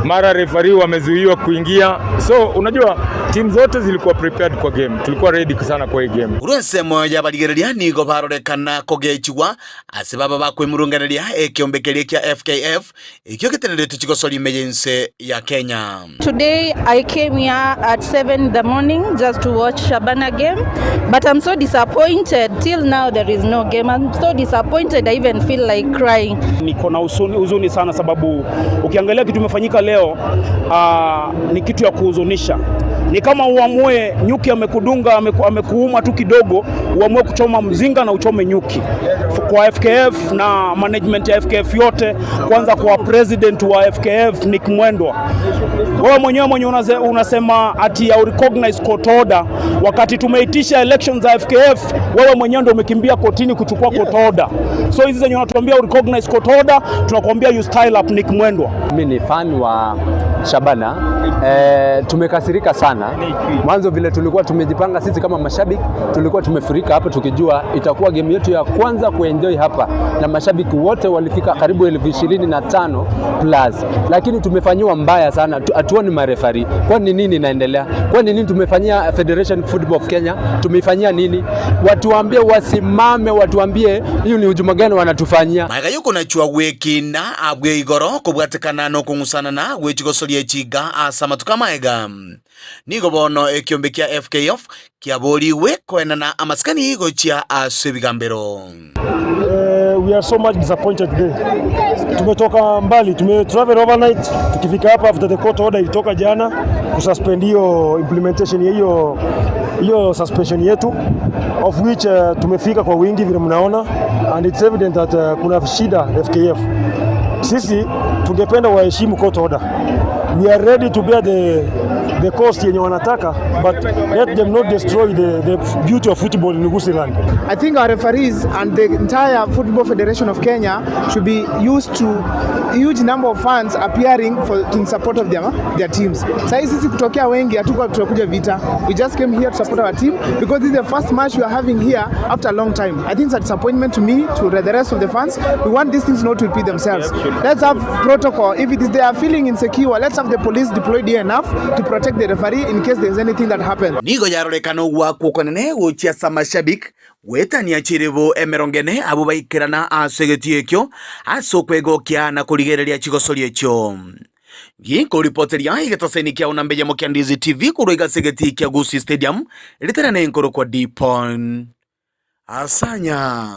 mara refari wamezuiwa kuingia. So unajua Team zote zilikuwa prepared kwa game, tulikuwa ready sana kwa hii game. Korwa ensemo y'abarigereria nigo barorekana kogechigwa ase baba bakwemurunganeria ekeombe keria kia FKF ekio geteneretwe chigosori ime y'ense ya Kenya. Today I came here at 7 in the morning just to watch Shabana game but I'm so disappointed till now there is no game. I'm so disappointed I even feel like crying. Niko na huzuni, huzuni sana sababu ukiangalia kitu imefanyika leo ni kitu ya kuhuzunisha. Ni kama uamue nyuki amekudunga ameku, amekuuma tu kidogo, uamue kuchoma mzinga na uchome nyuki. Kwa FKF na management ya FKF yote, kwanza kwa president wa FKF Nick Mwendwa, wewe mwenyewe mwenye unasema ati ya recognize court order, wakati tumeitisha elections za FKF, wewe mwenyewe ndio umekimbia kotini kuchukua court order. So hizi zenye unatuambia recognize court order, tunakuambia you style up Nick Mwendwa. Mimi ni fan wa Shabana. Tumekasirika sana. Mwanzo vile tulikuwa tumejipanga sisi kama mashabiki, tulikuwa tumefurika hapa tukijua itakuwa game yetu ya kwanza kuenjoy hapa, na mashabiki wote walifika karibu 25,000 plus, lakini tumefanyiwa mbaya sana. Hatuoni marefari. Kwani nini inaendelea? Kwani nini tumefanyia Federation Football of Kenya? Tumeifanyia nini? Watuambie, wasimame, watuambie hiyo ni hujuma gani wanatufanyia. Magega y'okonachwa gw'ekiina abwe igoro kobwatekana nokong'usanana gwe chigosoria echiga ase amatuko amaega. Nigo bono ekiombe kia FKF kiaborigwe koenana amasikani gochia ase ebigambero. We are so much disappointed today. Tumetoka mbali, tume travel overnight tukifika hapa after the court order ilitoka jana kususpend hiyo implementation ya hiyo hiyo suspension yetu of which tumefika kwa wingi vile mnaona and it's evident that kuna shida FKF. Sisi tungependa waheshimu court order. We are ready to bear the cost yenye wanataka but let them not destroy the beauty of football in Gusiland. I think our referees and the entire Football Federation of Kenya should be used to huge number of fans appearing for in support of their teams. Sasa sisi kutokea wengi hatukuwa tunakuja vita. We just came here to support our team because this is the first match we are having here after a long time. I think it's a disappointment to me, to the rest of the fans. We want these things not to repeat themselves. Let's have protocol. If it is they are feeling insecure, let's have the police deployed here enough to protect the referee in case there's anything that happens. Nigo yarorekana ogwakwa okonene gochia ase amashabiki goetania chiribu emerongo ene abwo baikerana ase egetii ekio ase okwegokia na korigereria chigosoria echio. Ginkoripoteria egetaseni kiao na mbeyemo kia Ndizi TV korwa iga ase egetii kia Gusii Stadium ritera nenkoro kwa Dipon Asanya.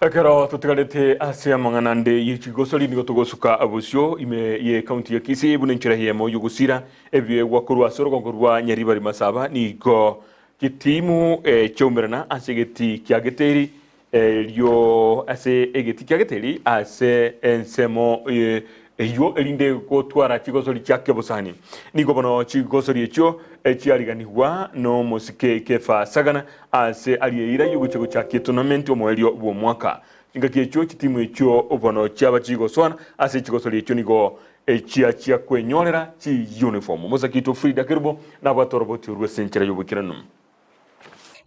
Ekero totigarete ase amang'ana ande ye chigosori nigo togosuka bosio ime ye county ya Kisii buna enchera eyemo yogosira ebiegwa korwa ase orogongo rwa Nyaribari Masaba nigo chitimu chiaumerana ase egeti kia Geteri erio ase egeti kia Geteri ase ensemo eywo erinde gotwara chigosori chia kebosani. Nigo bono chigosori echio chiariganigwa nomosike Kefa Sagana ase arieira yogochia gochakia etournament omoerio bw'omwaka. Chingaki echio chitimu echio bono chiaba chigoswana ase chigosori echio nigo chiachia kwenyorera chi uniform. Omosakito Frida Kerubo nabwate oroboti orwo ase enchera y'oboikeranu.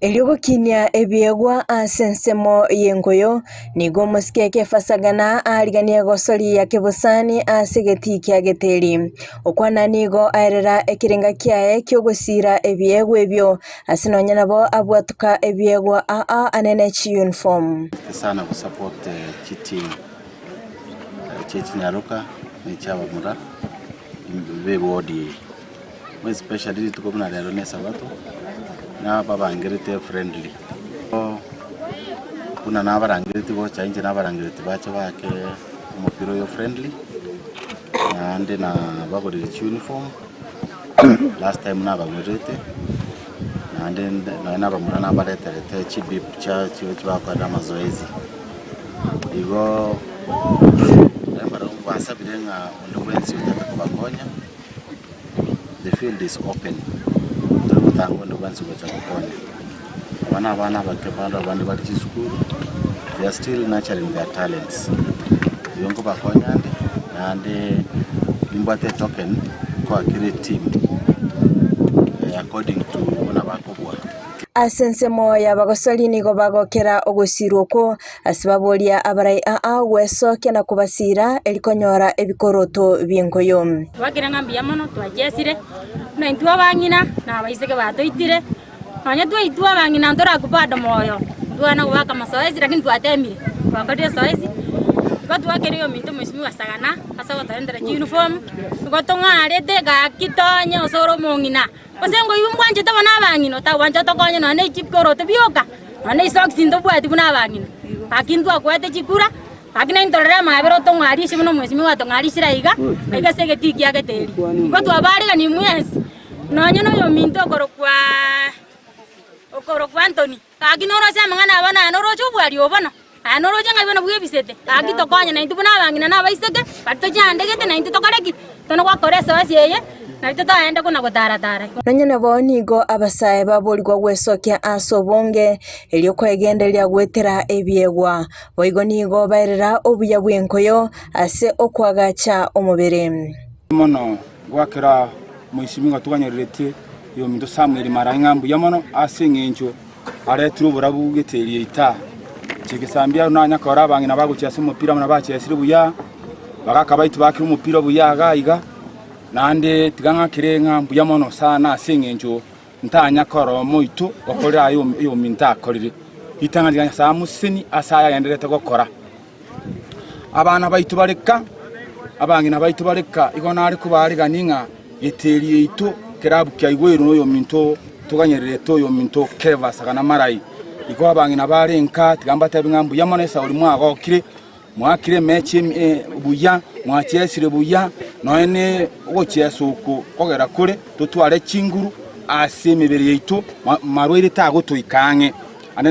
Erio gokinia ebiegwa ase ensemo y'engoyo, nigo omosike Kefa Sagana ariganie gosoria kebosani ase egetii kia Geteri. Okwana nigo aerera ekerenga kiaye ki'ogosira ebiegwa ebio ase nonya nabo abwatuka ebiegwa aa anene chiuniform. Sana gosupport chitimu chie chinyaroka na echiabamura b'eward eye. More especially rituko buna rero na esabato, nababangerete friendly. Buna nabarangereti gocha inche nabarangereti bache baake omopira oyo friendly, naende na bagorire chiuniform, last time nabagorerete, naende nonye nabamura nabareterete chibib chia chigochi bakorera amazoezi. Igo basabire ng'a onde bwensi otagete kobakonya, the field is open, tori gotanga onde bwensi gocha gokonya. Aba na abana abake bande abande bare chisukuru, they are still nurturing their talents. Igo nkobakonya ande, naende nimbwate etoken nkoa kera eteam according to buna bakobua. Ase ensemo y'abagosori nigo bagokera ogosirwa okwo ase baboria abarai aa gwesokia na kobasira eri konyora ebikoroto bi'enkoyo. Twakire ng'a mbuya mono, twachesire. Buna intwe abang'ina na abaiseke batoitire, nonya twaitwa abang'ina ntorakwa bado moyo, ntwana goaka mazoezi lakini twatemire, twakorire ezoezi, igo twakeire ominto mheshimiwa Sagana ase ogotorentera chiuniform, igo tong'arete gaki tonye ase ore omong'ina, gose ngoigwe mbwanchete bono abang'ina otagwancha otokonye nonya na echikoroto bioka, nonya na esocks ntobwati buna abang'ina, gaki ntwakwete chikura. Gaki naintwe torore amaabera otong'arishe buna omwesimigwa atong'arishire aiga, aiga ase egetii kia Geteri. Igo twabaariganie mwensi, nonya noyominto okorokwa okorokwa Antony. Gaki noroche amang'ana aya bono aya noroche obwari obo bono, aya noroche ng'ai bono bwebisete. Gaki tokonye naintwe buna abang'ina na abaiseke, baria tochandegete naintwe tokore ki? Tone gwakora esoesi eye, nario totaende kona gotara-tara. Nonya nabo nigo abasae baborigwa gwesokia ase obonge, erio kwegendereria goetera ebiegwa. Boigo nigo baerera obuya bw'enkoyo ase okoagacha omobere. Mono goakera moisimigwa twanyoreretie oyominto Samuel Marai ng'a mbuya mono ase eng'encho aretire oborabu gete eria Chigesambia nanya kora abang'ina bagochesa omopira buna bachesire buya, bagaka baito bakire omopira buya iga iga, naende tiga ng'akere ng'a mbuya mono sana ase eng'encho ntanya kora omoito okorire aya oyominto akorire. Ritang'ani riria Nyasae amosesenie ase aya agendererete gokora. Abana baito bare ka, abang'ina baito bare ka, igo nare kobaarigania ng'a geteri yaito kerabu kiaigweirwe noyominto toganyererete oyominto Kefas gana Marai. Igo abang'ina bare nka, tiga mbatebi ng'a mbuya mono esauri mwagokire, mwakire emechi buya, mwachesire buya, nonya ne ogochesa oko kogera kore totware chinguru ase emebere yaito, marwaire tagotoika ang'e.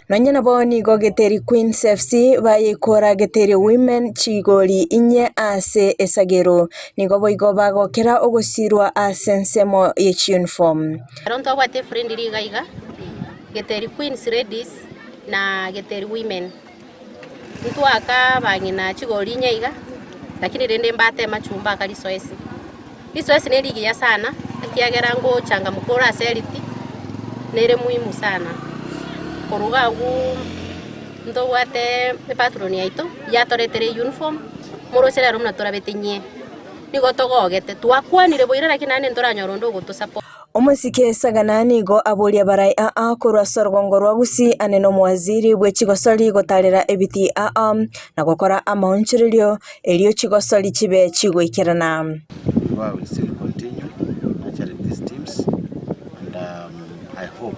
Nonya nabo nigo Geteri Queens FC bayeikora Geteri Women chigori inye ase esagero. Nigo boigo bagokera ogosirwa ase ensemo ye chiuniform. Ero ntwabwate efriendly iga iga, Geteri Queens Ladies na Geteri Women. Ntwaka abang'ina chigori inye iga, lakini rende mbatema chumba aka risoesi. Risoesi ne rigiya sana, ekiagera ngochangamoka ore ase eriti, nere muhimu sana. Korwa iga agwo ntobwate epatron yaito, yatoretera euniform, moroche rero buna torabete nyie, nigo togogete, twakwanire boira lakini naende ntoranyora onde ogotosupport. Omosike Sagana nigo aboria abarai aa korwa ase orogongo rwa Gusii ane nomowaziri bwe chigosori gotarera ebitii aa na gokora amaonchorerio erio chigosori chibe chigoikerana. Igo I will still continue nurturing these teams and I hope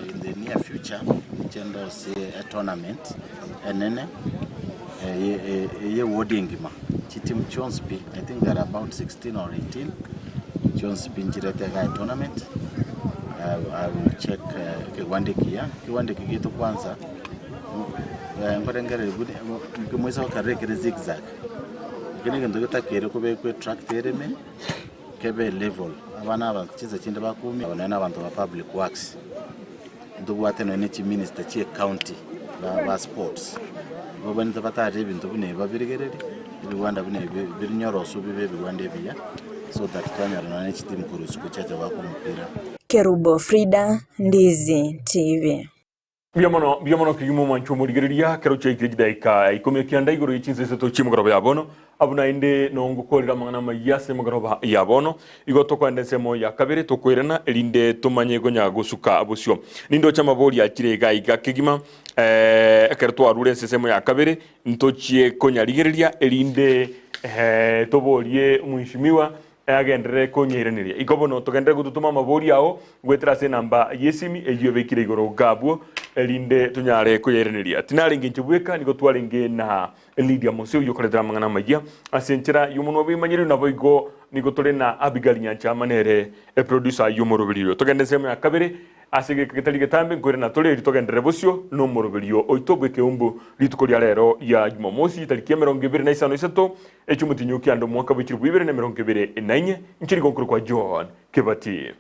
in the near future inche ndosie a tournament enene eye ward engima chitimu chionsi pi I think there are about 16 or 18 chionsi pi nchirete iga etournament I will check ekegwanda ekiya, ekegwanda eke giaito kwanza nkorengereria buna moise gokerora ekere zigzag, eke na egento getakeire kobekwa etractor ereme kebe level, abana aba chinsa chinde bakoumia nonye na abanto ba public works. Ntobwate nonya ne chiminister chie county ba sports, babwenerete batarere ebinto buna ebi babirigererie, ebigwanda buna ebi birinyorosu bibe ebigwanda ebiya so that twanyora nonya ne chitimu korwa isiko chiacha goaka omopira. Kerubo Frida, Ndizi TV. Mbuya mono, mbuya mono kegima omwancho omorigereria, kero chiaikire chidaika ikomi ekianda igoro ye chinsa isato chi'emegoroba ya bono, Abwo naende nongokorera amang'ana amayia ase emegoroba ya bono. Igo tokoenda ensemo ya kabere tokoirana, erinde tomanye konya gosuka bosio. Nindoche amabori achire iga iga kegima, eh, ekero twarure ase ensemo ya kabere, ntochie konyarigereria, erinde eh, toborie omweshimiwa agenderere konyairaneria. Igo bono togenderere gototoma amabori ao goetera ase enamba y'esimi eyio ebekire igoro iga abwo, erinde tonyare koyairaneria. Tinarenge inche bweka, nigo twarenge na Lydia Mose oyio okoretera amang'ana amayia ase enchera y'omonwa bw'emanyereri naboigo nigo tore na Abigail Nyanchama nere eproducer y'omoroberio oyo. Togende ensemo ya kabere ase egeka getari getambe nkoirana tore erio togenderere bosio n'omoroberio oito bw'ekeumbu rituko ria rero ria Jumamosi tariki emerongo ebere na isano isato ech'omotienyi o kianda omwaka bwe chilifu ibere na emerongo ebere na inye. Inche nigo nkorokwa John Kebati.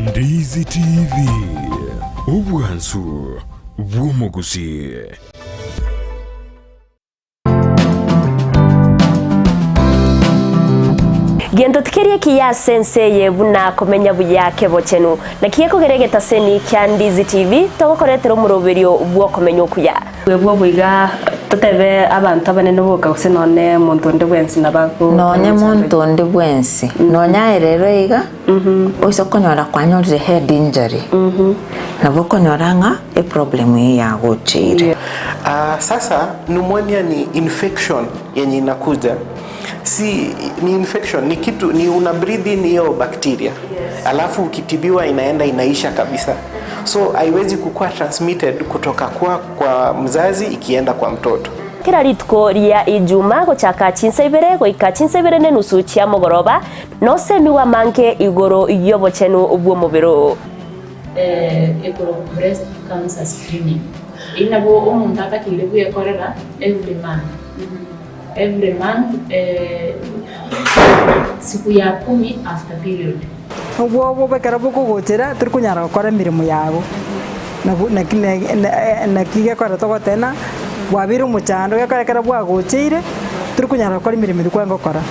Ndizi TV, obwansu bw'omogusii. Gento tikeri ekiya ase ense eye buna komenya buya kebochenu. Naki gekogera egetaseni kia Ndizi TV togokoretera omoroberio bw'okomenya okuya. Bwebwo boiga totebe abanto abanene boka gose nonye monto onde bwensi nabo ago Nonye monto onde bwensi, nonye aye rero iga, oise konyora kwanyorire head injury, nabo okonyora ng'a eproblem eye yagocheire. Sasa pneumonia ni infection yenye inakuja si ni infection ni kitu ni una breathe in hiyo bacteria alafu ukitibiwa inaenda inaisha kabisa so haiwezi kukua transmitted kutoka kwa, kwa mzazi ikienda kwa mtoto Kera rituko ria Ijuma gochaka chinsa ibere goika chinsa ibere nenusu chia mogoroba, nosemigwe amange igoro y'obochenu bw'omobere oo. Ekorokwa breast cancer screening. Eyio nabo omonto atakeire bwekorera every month. Every month siku ya kumi after period. Obwoba ekero bokogochera tori konyara gokora emeremo yabo, nabo naki naki gekogera togoteba bwabeire omochando gekogera ekero bwagocheire tori konyara gokora emeremo eria kwarenge gokora.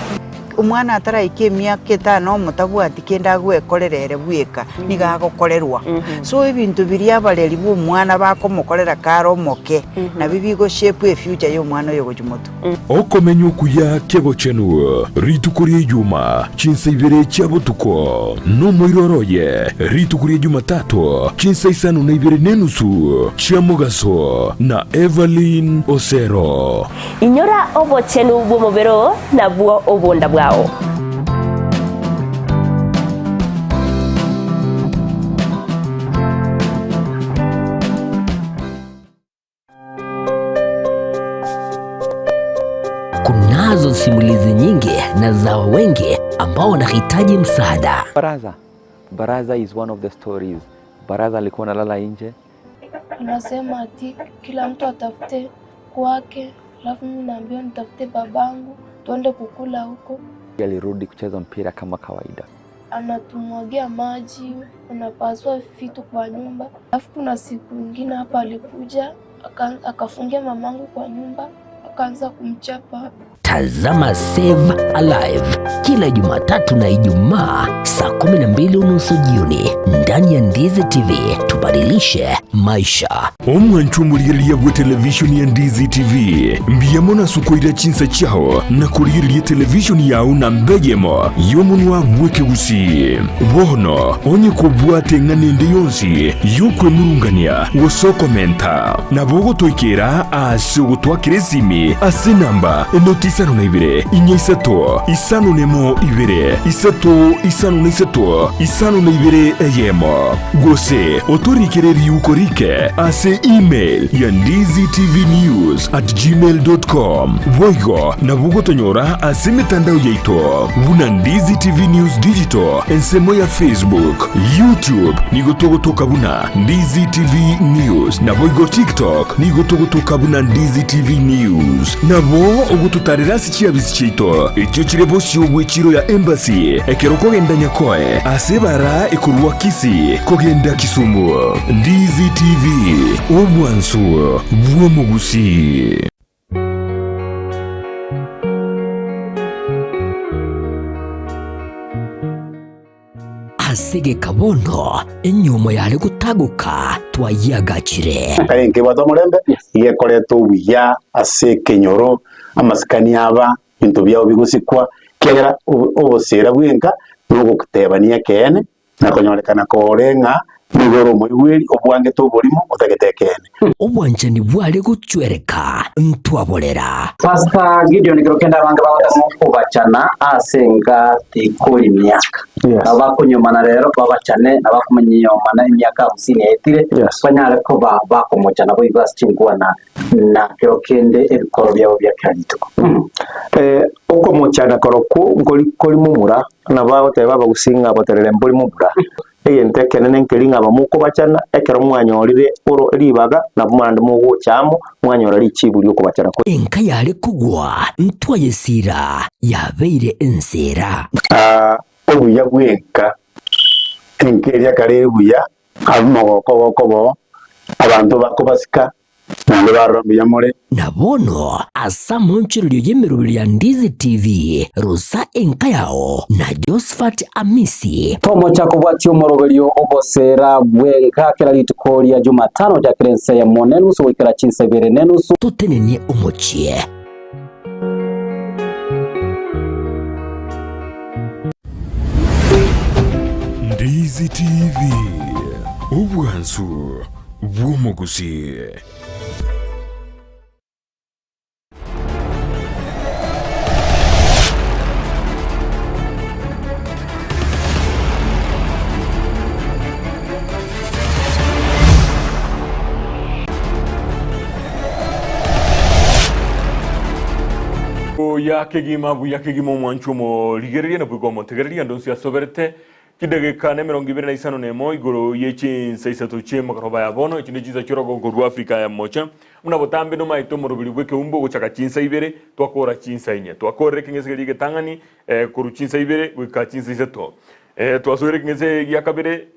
Omwana ataraika emiaka etano omotabwati kende agwekorera ere bweka, nigo agokorerwa. So ebinto biria abareri ba omwana bakomokorera kare omoke, nabio bigo shape efuture ya omwana oyo gochia motwe. Okomenya okuya kebochenu rituko ria Ijuma chinsa ibere chia botuko, nomoiroro oye rituko ria Jumatato chinsa isano na ibere nenusu chia mogaso na Evelyn Osero. Inyora obochenu bw'omobere oo, nabwo obonda bwao. Kunazo simulizi nyingi na za wengi ambao wanahitaji msaada. Baraza. Baraza is one of the stories. Baraza alikuwa analala nje. Anasema ati kila mtu atafute kwake, alafu mimi naambiwa nitafute babangu tuende kukula huko. Alirudi kucheza mpira kama kawaida. Anatumwagia maji, anapasua vitu kwa nyumba. Alafu kuna siku ingine hapa alikuja akafungia mamangu kwa nyumba akaanza kumchapa. Tazama Save Alive kila Jumatatu na Ijumaa saa 12 unusu jioni ndani ya Ndizi TV. Tubadilishe maisha. Omwancho omorigereria bwe televishoni ya Ndizi TV, mbuya mono ase okoira chinsa chiao na korigereria televishoni yao namba eyemo y'omonwa bw'ekegusii. Bono onye kobwate eng'ana ende yonsi y'okwemurungania gose okomenta, nabo ogotoikera ase ogotwakera esimi ase enamba enoti isano na ibere, inya isato, isano nemo ibere, isato isano na isato, isano na ibere eyemo. Gose otorikere riuko rike ase email ya ndizitvnews at gmail dot com. Boigo nabo ogotonyora ase emetandao yaito buna Ndizi TV News Digital ensemo ya Facebook, YouTube nigo togotoka buna Ndizi TV News naboigo TikTok nigo togotoka buna Ndizi TV News. Nabo ogototarera ase chiabisi chiaito echio chire bosio bw'echiro ya Embassy ekero okogenda Nyakoe ase ebara ekorwa Kisii kogenda Kisumu. Ndizi TV, obwansu bw'omogusii. Ase egeka bono enyiomo yare gotagoka twayiagachire. Enka enkebwate omorembe, iga ekoreta obuya ase ekenyoro, amasikani aba, ebinto biabo bigosikwa, ekiagera obosera bw'enka nogotebania ekeene, na konyorekana kore ng'a nigo ore omoigweri obwangete oborimo otagete ekeene. Obwanchani bware gochwereka ntwaborera. Pastor Gideon kero kende abange bagotema okobachana ase enka tikori miaka. Nabo bakonyomana rero babachane na bakomonyomana emiaka hamsini yaetire banyare koba bakomochana boigo ase chinkwana na kero kende ebikoro biabo bia kera rituko. Okomochana korokwo nkori kori momura, nabo agoteba abagusii ng'a boterere mbori momura. Egento ekenene nkeri ng'a abamokobachana, ekero mwanyorire oro ribaga, nabo naende mogocha amo, mwanyora richibu ri'okobachana. Enka yare kogwa ntwayesiira, yabeire enseera. Obuya bw'enka, enka eria kare ere buya, abwo omogoko gokoba oo, abanto bakobasika, naende barora mbuya more. Na bono ase amonchorerio y'emeroberi ya Ndizi TV, rusa enka yao na Josephat Amisi. Tomocha kobwatia omoroberio ogoseera bw'enka kera rituko ria Jumatano gochakera ensa eyemo nenusu goikera chinsa ibere nenusu. Totenenie omochie. Ndizi TV, obwansu bw'omogusii. Buya kegima buya kegima omwancho omorigereria na boigo omotegereria ndonsi asoberete Chidageka nemerongo ibere na isano nemo igoro ye chinsa isato chi'emegoroba ya bono, echi nechinsa chi'orogongo rwa Afrika ya Mocha. Buna botambe nomaete omoroberi bw'ekeumbu ogochaka chinsa ibere, twakora chinsa inye. Twakorire ekeng'ese keria egetang'ani korwa chinsa ibere goika chinsa isato. Twasoire ekeng'ese gia kabere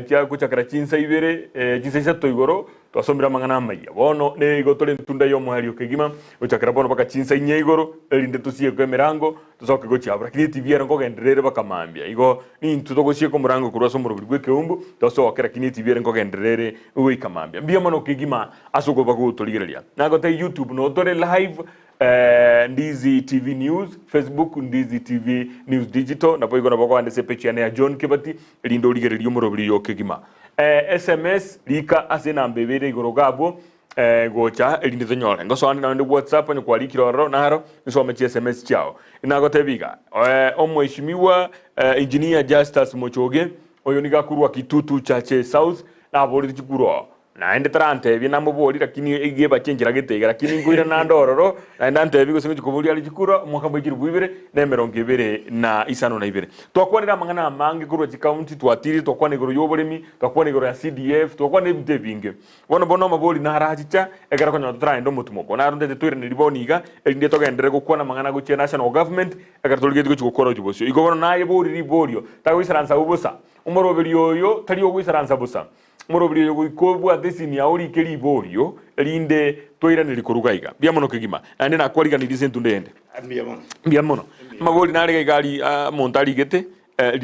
kia gochakera chinsa ibere chinsa isato igoro, twasomire amang'ana amayia. Bono nigo tore entunda y'omoerio kegima, gochakera bono mpaka chinsa inye igoro, erinde tosiekwe emerango, Tosoke gochia abwo, lakini etibi ero nkogenderera ere baka mambia. Igo nintwe togosieka omorango korwa ase omoroberi bw'ekeumbu, tosoke, lakini etibi ere nkogenderera ere goika mambia. Mbuya mono kegima ase okoba gotorigereria. Nagotebia YouTube noo tore live eh, Ndizi TV News, Facebook Ndizi TV News Digital, naboigo nabo okogenda ase epeji yane ya John Kibati, erinde origererie omoroberi oyo kegima. Eh, SMS rika ase enamba ebere igoro iga abwo, Eh, gocha erinde tonyore. Ngosoane naende WhatsApp onye kwarikire ororo naro nsome chi SMS chiao. Nagotebia iga, eh, omweshimiwa eh, Engineer Justus Mochoge oyo nigo akorwa Kitutu Chache South naborete chikuro naende tarantebia namobori lakini egebache enchera gete iga lakini nkoira nande ororo naende antebie gose ngochi koboria are chikuro omwaka bwa chilifu ibere na emerongo ebere na isano na ibere. Twakwanire amang'ana amange korwa chikaunti twatirire twakwana igoro y'oboremi twakwana igoro ya CDF twakwana ebinto ebinge. Bono bono amabori narachicha, ekero konyora totaragenda omotimoko. Naro ntete toiranerie bono iga, erinde togenderere gokwana amang'ana gochia national government, ekero torigetie gochia gokora ochia bosio. Igo bono naye bori riborio, tagoisaransa agwo bosa. Omoroberi oyo tari ogoisaransa bosa. Omoroberi oyo goika obwate esimi yao orike riborio, erinde toiranerie korwa iga iga. Mbuya mono kegima. Naende nakwariganirie ase entunda eyende. Mbuya mono. Mbuya mono. Amabori nare iga iga aria omonto arigete,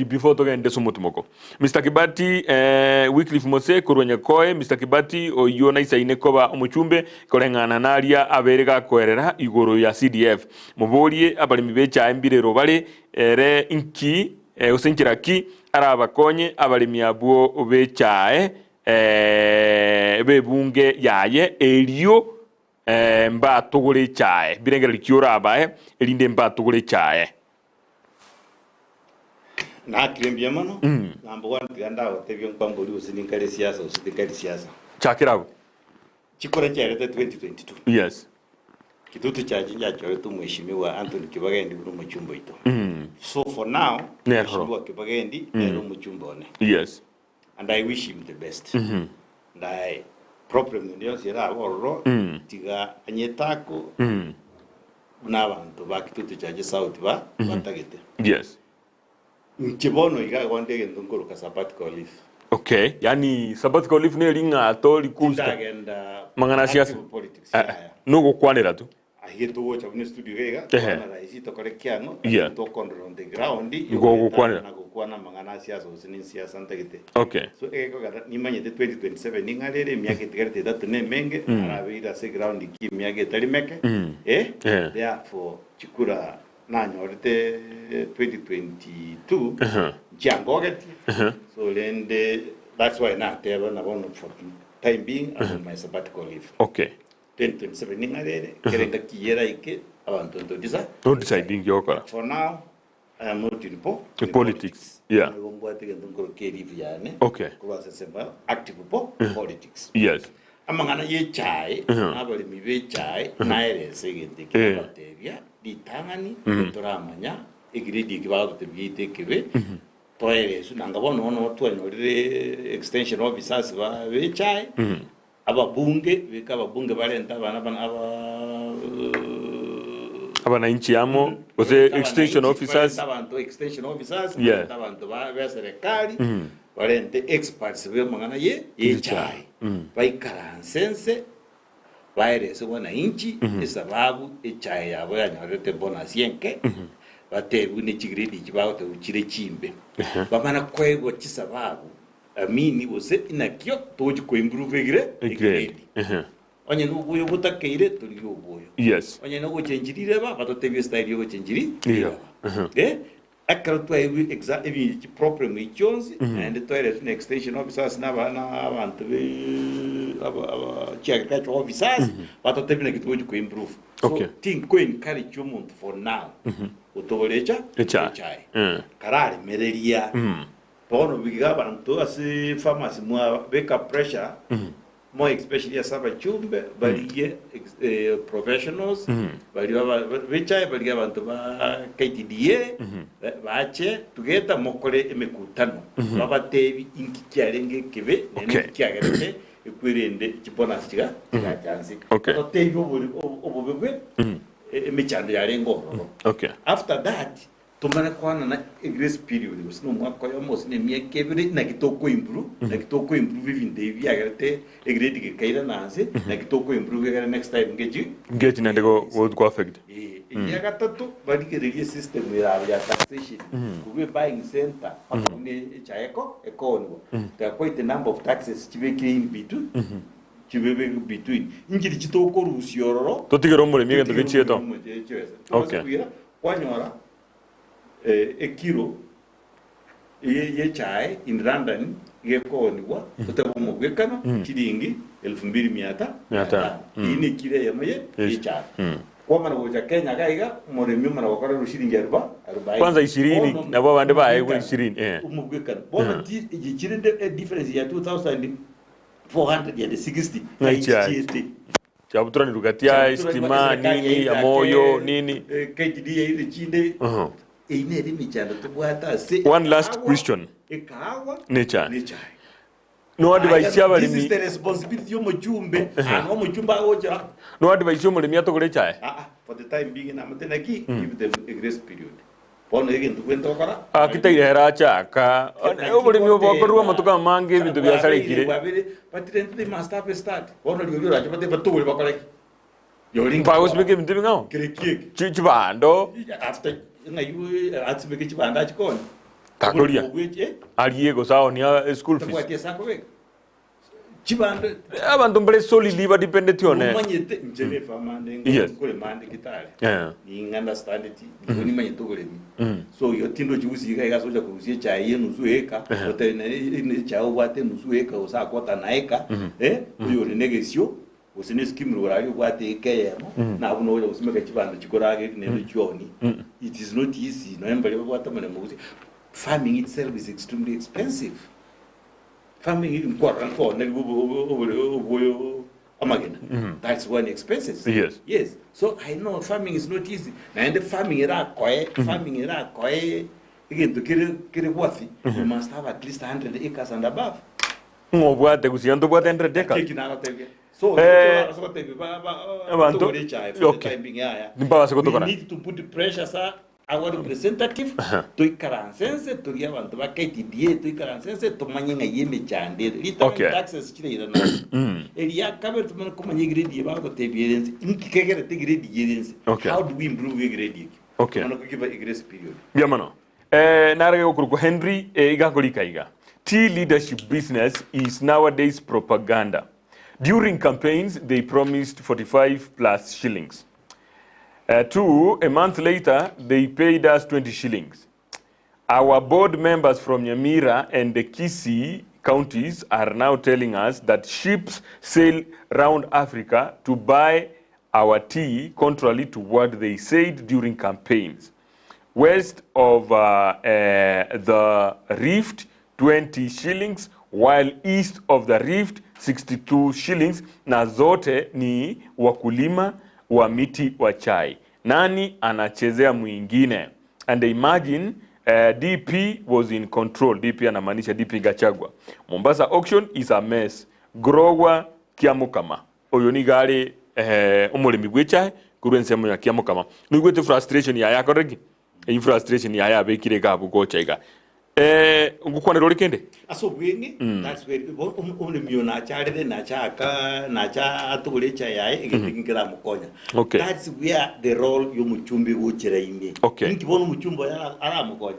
Before togende ase omotimoko. Mister Kibati Wycliffe Mose korwa Nyakoe, Mister Kibati oyio naisaine koba omochumbe koreng'ana naria abeire gakoerera igoro ya CDF. Moborie abaremi b'echae mbirero bare ere inki gose nchera ki arabakonye abaremi abwo b'echae b'ebunge yaye erio mbatogore echae. Mbirengererio ki orabae erinde mbatogore echae? Naakire mbuya mono, na mbogwane tiga ndagotebie nkwambori gose ninkare siasa gose tinkari siasa. Chakera abwo. Chikura chiarete 2022. Yes. Kitutu chache nchiachorete omweshimiwa Anthony Kibagendi buna omochumba oito. So for now, Nero. Mweshimiwa Kibagendi nere omochumba one. Yes. And I wish him the best. And I problem ende yonsi erabe ororo, tiga anyetako buna abanto ba Kitutu Chache South ba batagete. Yes. Inche bono iga igo nde egento nkoroka sabbatical leave. Okay, yaani sabbatical leave neri ng'a tori kusika Tindagenda mang'ana a siasa. active politics Eh, yaya. nogokwanera tu. Aiga togocha buna estudio iga iga, Ehe. tokwana rahisi tokore kiang'o, Yeah. lakini tokondora on the ground Igo ogokwanera. na gokwana amang'ana a siasa gose ne siasa ntagete. Okay. So egekogera nimanyete 2027 ning'are ere emiaka etigarete etato na emenge, narabeire ase eground ki emiaka etari meke, eh, Eh. therefore chikura nanyorete 2022 nchiangogetie, so rende that's why nateba na bono for the time being I'm on my sabbatical leave. Okay. 2027 ning'are ere, kera engaki eyio eraike, abanto ntodisa. No decide inki ogokora. For now, I am not in po. In politics. Yeah. Nigo mbwate egento nkoroka elifu yane. Okay. Korwa ase ensemo ya active po politics. Yes. Amang'ana y'echae, na abaremi b'echae, naere ase egento eke Eh. nabatebia, ritang'ani, toramanya egrade eke bagototebia giaito ekebe, toereswe, nanga bono bono twanyorire extension officers ba b'echae, Ababunge, beka ababunge barente abana bana aba Abananchi amo, gose extension officers. Barente abanto extension officers, Yeah. barente abanto ba beserikali, barente experts b'amang'ana ye y'echae, baikaranse nse. Baerese wananchi esababu echae yabo yanyorete bonus enke, batebiwe ne chigrade echi bagotebwa chire chimbe. Bamana koegwa chisababu, amini gose inakio togochi koimprove egre Egrade. egrade. Onye noboyo botakeire torigie oboyo. Onye nogochenchi rireba batotebie estyle yogochenchi ri rireba. Eh, Ekero twaeirwe exa ebi chiproblem echi chionsi, naende twaeretwe na extension officers na aba na abanto be aba aba chiagriculture officers, batotebie naki togochi ko improve. So Okay. tinko encourage omonto for now gotogora echa Echae. echae. Eh. Kararemereria, bono iga abanto ase farmers mwabeka pressure More especially ase abachumbe barigie professionals baria bechae barigie abanto ba KTDA bache together mokore emekutano babatebi inki kiarenge ekebe naende inki kiagerete ekwerende chibonus chiga chigacha nse batotebi obobe bwe emechando yarenge ororo after that Tomanye koanana egrace period gose nomwaka oyomo gose nemiaka ebere naki tokoimprove naki tokoimprove ebinto ebi biagerete egrade gekairana nse naki tokoimprove egere next time ngechi Ngechi naende go go go affect. Eh, ekia gatato barigererie esystem yabo ya taxation korwa ebuying center mpaka buna echae eko ekooniwa there are quite a number of taxes chibekire in between chibebe between inchiri chitokorusia ororo Totigere omoremi egento totigere gechieto. omoremi omo chibesa Tobase koira Kwanyora ekiro y'echae in London gekoonigwa totebe omobwekano chiringi elfu mbili mia tano. Eyio nekiro eyemo y'echae. Kwamana gocha Kenya iga iga omoremi omana gokorerwa shiringi arubaini. Kwanza ishirini Bono nabo abande baegwe omobwekano, ishirini eh. omobwekano. Bono ti chire edifference ya 2460 Ng'a echae. chiete. Chiabutoranirwe gati ya estima nini amoyo nini. KTDA ire chinde eyio nere emechando tobwate ase One last ekahawa question. ekahawa Nechae. nechae. No advise This is abaremi. the responsibility yomochumbe ano omochumbe agocha No advise omoremi atogore echae. Ah ah for the time being namate naki give them a grace period bono egento bwente gokora Aki tairera achaka oboremi obo bokorwa amatuko amange ebinto biasarekire. Bwabere but then they must have a start bono rirorio orache batebe batogore bakore ki Rirorio Mpagosibeka ebinto ebing'ao Kere kieke Chi- chibando after ng'ai asimeke chibando achikone Takoria. Obweche arie gose aonie school fees. tabwati ase akobeka Chibando Abanto mbare solely badependeti one. Nomanyete inche nefama nde Yes. nkorema nde Kitale Yeah. ning understandeti nigo nimanyete oboremi Mm. so igo tindochi gusii iga iga ase ocha korusia echae ye enusu eka Ehe. otebi na echae obwate enusu eka gose akwota na eka Mhm. eh, oyore na egesio gose na eskimu igoro aria obwate eka eyemo Mhm. nabwo nogocha gosimeka chibando chikorageria naende chioni Mm. it is not easy nonya mbaria babwate amaremo gose farming itself is extremely expensive. Farming nkwarora nkooneriwe oboyo amagena that's one expenses Yes. yes so i know farming is not easy naende farming erakoe farming erakoe egento kere kere worthy you must have at least 100 acres and above Ng'obwate gose ntobwate 100 acres. Keki nagotebia so Eh, ase gotebia ba ba abanto- togore echae for the okay. time being yaya Nimbabase gotokora. we need to put pressure sa Our representative, toikaranse ense torie abanto ba KTDA toikaranse ense tomanye ng'ai emechando ere. Ritang'ani Okay. taxes chirairana ase. Eria kabere tomanye komanya egrade eye bagotebia ere ense. Inki kegerete egrade eye ere ense? Okay. How do we improve egrade eke? Okay. Tomanye kogiva egrace period. Mbuya mono. Eh, narege gokorokwa Henry eh, iga akorika iga. Tea leadership business is nowadays propaganda. During campaigns they promised 45 plus shillings. 2 a month later they paid us 20 shillings. Our board members from Nyamira and the Kisii counties are now telling us that ships sail round Africa to buy our tea contrary to what they said during campaigns. West of uh, uh, the Rift 20 shillings while east of the Rift 62 shillings na zote ni wakulima wa miti wa chai. Nani anachezea mwingine? And imagine uh, DP was in control. DP anamaanisha DP Gachagua. Mombasa auction is a mess. Grower Kiamukama. Oyo nigo are eh, omoremi bw'echae korwa ensemo ya Kiamukama. Noigwete frustration yaye akorire ki? Eyio frustration yaye abekire iga abwo gocha iga. Eh, ngokwanera ore kende? Ase obweng'e, that's where bo- om- omoremi oyo nacha arere, nacha aka, nacha atogore echae yaye, egento eki nkeramokonya. Okay. That's where the role ya omochumba egochera ime. Okay. Inki bono omochumba oyo ara- aramokonye?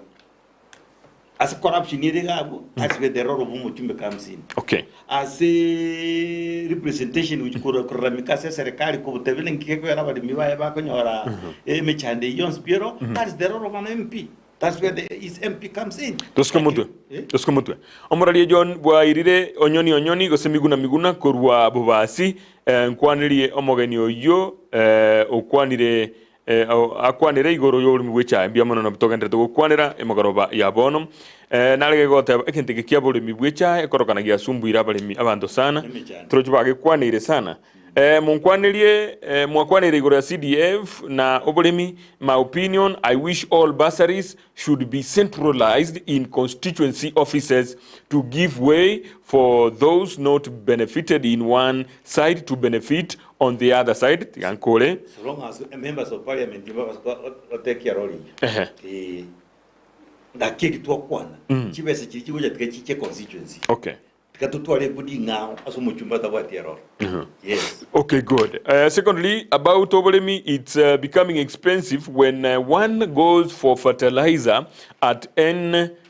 Ase corruption ere iga abwo, that's where the role of omochumbe comes in. Okay. Ase representation gochia koro- kororameka ase eserekari kobotebia ninki gekogera abaremi baye bakonyora emechando eyio yonsi pi ero, that's the role of an MP. That's where the his MP comes in. Tosike motwe, tosike motwe. Omoraria John bwairire onyoni onyoni gose miguna miguna korwa bobasi eh, nkwanirie omogeni oyio eh, okwanire eh, o- akwanire igoro y'oboremi bw'echae mbuya mono nabo togenderete gokwanera emegoroba ya bono eh, narege goteba egento eke kia boremi bw'echae ekorokana giasumbuire abaremi abanto sana torochi bagekwaneire sana Eh, monkwanerie eh, mwakwaneire igoro ya CDF na oboremi, my opinion, I wish all bursaries should be centralized in constituency offices to give way for those not benefited in one side to benefit on the other side. Tiga nkore. So long as members of parliament batekia role Ehe. eyio. Ngaki eki twakwana, chibesa chiria chigocha tiga chiche constituency. Okay. Tiga totware ebudi ing'ao ase omochumba atabwati eroro. Yes. Okay, good. Secondly, about oboremi, it's becoming expensive when one goes for fertilizer at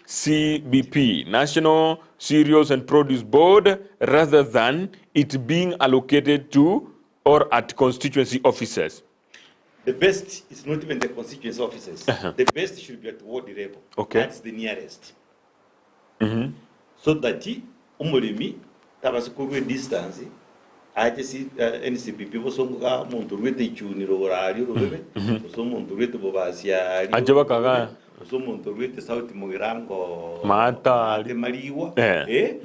NCBP, National Cereals and Produce Board, rather than it being allocated to or at constituency offices. The best is not even the constituency offices. The best should be at ward level. Okay. That's the nearest. So that omoremi tabase korwa edistance ache si NCBP bosongo iga omonto oruete Ichuni rogoro aria orobebe, gose omonto oruete Bobasi aria Ache baka igaa. gose omonto oruete South Mugirango Maate aria. Maate Mariwa, Eh. eh,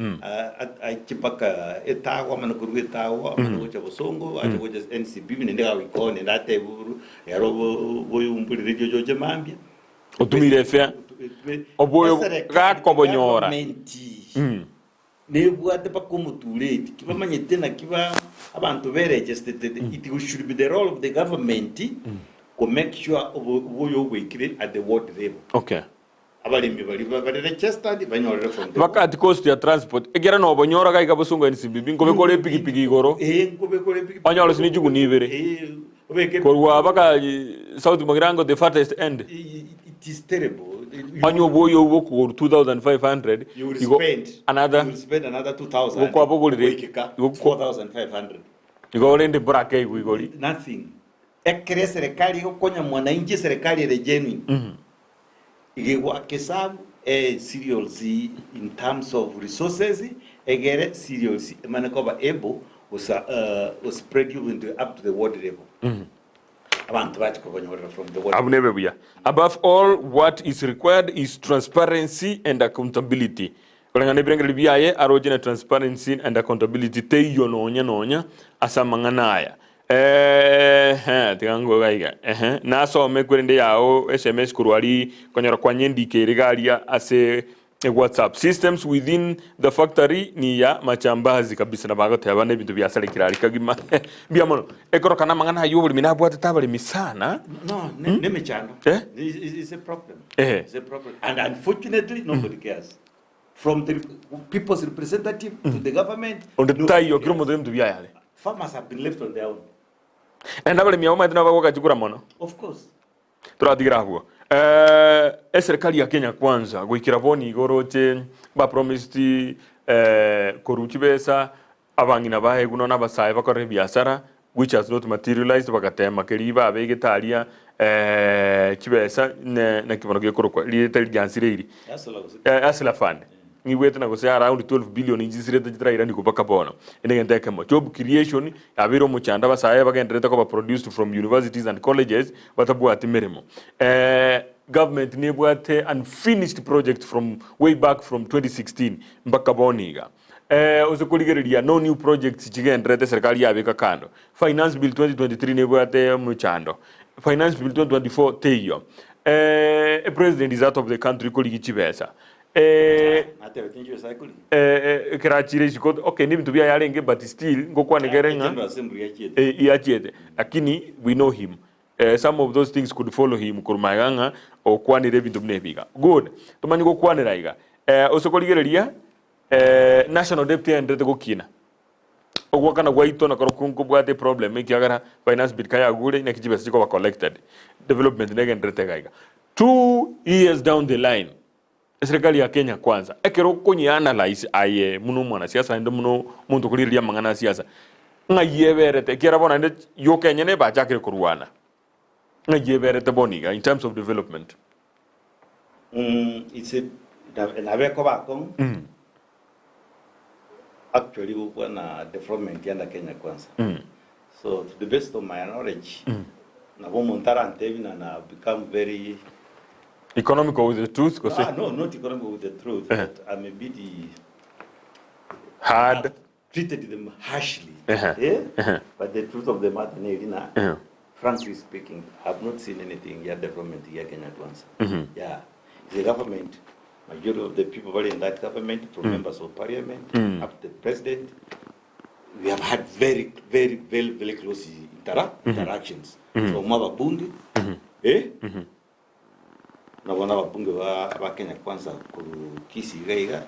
ache mpaka Etagwa amane korwa Etagwa amane gocha Bosongo ache gocha NCBP naende gagoika naende atebe ero boyumburire rirorio oche mambia. Otumire efea, oboyo gakobonyora. Nebwate mpaka omotureti, ki bamanyete naki ba abanto beregisterete, it should be the role of the government ko make sure obo oboyo oboikire at the ward level. Okay. Abaremi baria bare registered banyorere from the Mpaka at cost ya transport, ekiagera nobonyora gaiga bosongo NCBB, nkobe kore epikipiki igoro, Eh, nkobe kore epikipiki onyore ase nechiguni ibere. Eh, obeke Korwa mpaka South Mugirango the farthest end. It is terrible. Onye obwoyo obwo okogorwa 2500 You will igo spend, another you will spend another 2000 igo kwabogorire goikeka igo 4500. Igo rende mborakeigwe igori. Nothing. Ekero eserekari egokonya mwananchi eserekari ere genuine. Iga egoaka esabu e cereals in terms of resources egere cereals emane koba able gosa go spread into up to the ward level. Abanto bache kobanyorera from the ward. Abwo nebe buya. Above all, what is required is transparency and accountability. Koreng'ana nebirengererio biaye aroche na transparency and accountability teiyo nonya nonya ase amang'ana aya. Eeh tiga ngoga iga ehe nasome kwerende yao sms korwa aria konyora kwanyendikeire iga aria ase whatsapp systems within the factory ni ya machambazi kabisa nabo agoteba na ebinto biasarekire aria kagima mbuya mono ekorokana amang'ana aywo oboremi nabwatete abaremi sana No, ne, nemechando. Eh? It's, it's a problem. Eh. It's a problem. And unfortunately, nobody cares. From the people's representative to the government, Onde taiyo kera omonto ebinto biaye are. farmers have been left on their own. Naende abaremi abo omanyete nabo bagokachikura mono. Of course. Toratigere abwo. Eh, eserikali ya Kenya Kwanza goikera bono igo oroche ba promised eh, korwa chibesa abang'ina baegwa nonya abasae bakorere ebiasara which has not materialized bagatema keria babegete aria eh, chibesa ne naki bono gekorokwa rieta riansire Hustler gose. Eh, Hustler Fund. Ng'igwete na gose around 12 billion inchisirete chitarairanikwa mpaka bono. Ende egento ekemo, job creation yabeire omochando abasae bagendererete koba produced from universities and colleges batabwati meremo. Eh, government nebwate unfinished projects from way back from 2016 mpaka bono iga. Eh, ose korigereria no new projects chigendererete serikali yabeka kando. Finance Bill 2023 nebwate omochando. Finance Bill 2024 teiyo. Eh, epresident is out of the country korigia chibesa. Eh, Natebete inche Nyasaye korigia. eh, eh, ekero achire isiko, okay nebinto biaye arenge but still ngokwaneka ere ng'a General Assembly yachiete. eh, yachiete lakini we know him. Some of those things could follow him korwa magega ng'a okwanire ebinto buna ebi iga. Good. Tomanye gokwanera iga. Ose korigereria national debt egendererete gokina. Ogwakana gwaito nakorokwo nkobwate eproblem ekiagera finance bill kayagure naki chibesa chikoba collected. Development negendererete iga iga. 2 years down the line, eserikali ya Kenya Kwanza ekero okonye analyse aye buna omwanasiasa naende buna omonto okorigereria amang'ana a siasa, ng'ai eberete ekiagera bono naende yoka enyene bachakire korwana, ng'ai eberete bono iga in terms of development? It's a nabo ekoba akong'u actually gokwana development yanda Kenya Kwanza. So to the best of my knowledge, nabo omonto arantebi na na become very Economical with the truth gose? Ah, no, not economical with the truth, but I'm a bit hard. Treated them harshly. Eh? But the truth of the matter neri na frankly speaking, I've not seen anything ya development ya Kenya Kwanza. Yeah. The government, majority of the people who are in that government, from members of parliament up to the president, we have had very, very, very, very close interactions. From ababunge, eh? Nabo nababunge ba, ba Kenya Kwanza koru Kisii iga iga,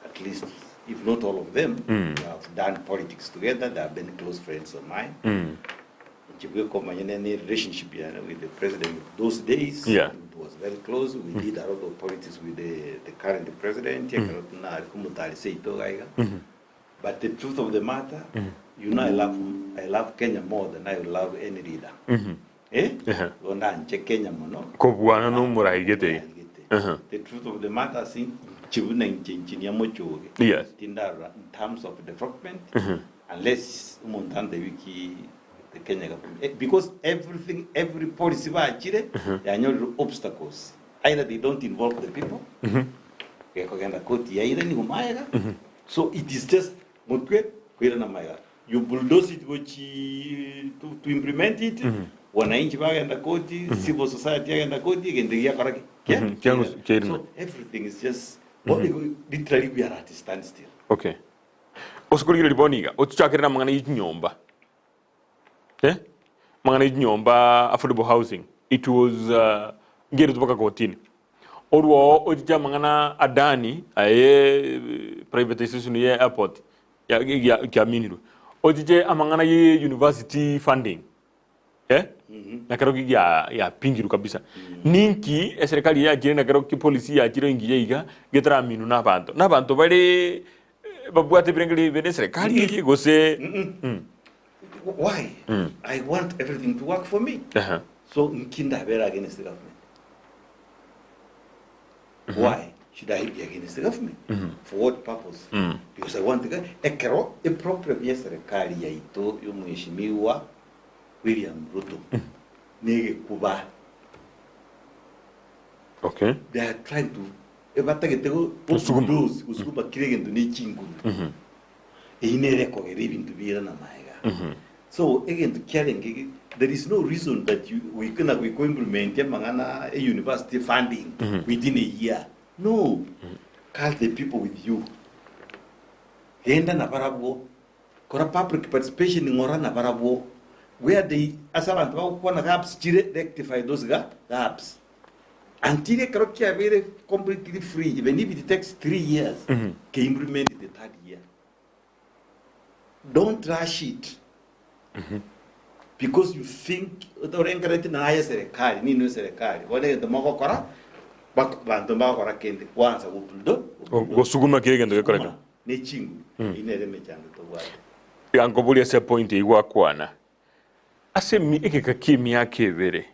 at least if not all of them, we have done politics together, they have been close friends of mine. Inche bweka omanye ne relationship yane with the president of those days, it was very close. We did a lot of politics with the current president, ekero nare komotaria seito iga iga. But the truth of the matter, you know I love Kenya more than I love any leader. Eh? Igo ndanche Kenya mono. Kobwana nomorai gete. The truth of the matter ase inche buna inche engineer Mochoge. Tindarora in terms of development unless omonto antebi ki the Kenya government eh, because everything every policy bachire yanyorire obstacles either they don't involve the people gekogenda koti yaira nigo maega so it is just motwe koirana maega You bulldoze it gochi to, to implement it wananchi bagenda koti civil society yagenda koti egento giakora ki Kia- Kiango- kiairina. so everything is just mm literally we are at a standstill. Okay. Ase korigereria bono iga, otochakere na amang'ana ye chinyomba. Eh? Amang'ana ye chinyomba affordable housing. It was uh, ngeretwe mpaka kotini. Orwo oo ochiche amang'ana Adani aye privatization ye airport kiaminirwe. Ochiche amang'ana ye university funding eh nakerokio giapingirwe kabisa. Ninki eserikali yachire nakerokio policy yachire engiya iga getaraminwe na abanto. Na abanto bare babwate ebirengererio ebibe na eserikali eye gose Why? I want everything to work for me. So nki ndabere against the government? Why should I be against the government? For what purpose? Because I want to get ekero e problem ya serikali yaito ya omweshimiwa William Ruto negekuba. They are trying to ebatagete go Gosukuma. bulldoze gosukuma kire egento ne chinguru. Eyio nere ekogera ebinto biirana maega. So egento kiarenge ge- there is no reason that you we na we implement amang'ana e university funding within a year. No. Call the people with you. Genda na barabwo. Kora public participation ng'ora na barabwo. Where they ase abanto bagokwana gaps chire rectify those gaps. Until ekero kiabeire completely free even if it takes 3 years ke implement the third year. Don't rush it because you think orengereti naye serikali nino serikali bono egento mogokora banto mbagokora kende gwansa gobuldo Gosuguma kire egento gekoreka. Ne chinguru eyio nere emechando tobwate. Iga nkoboria ase epoint eyio gwakwana, ase egeka kia emiaka ebere,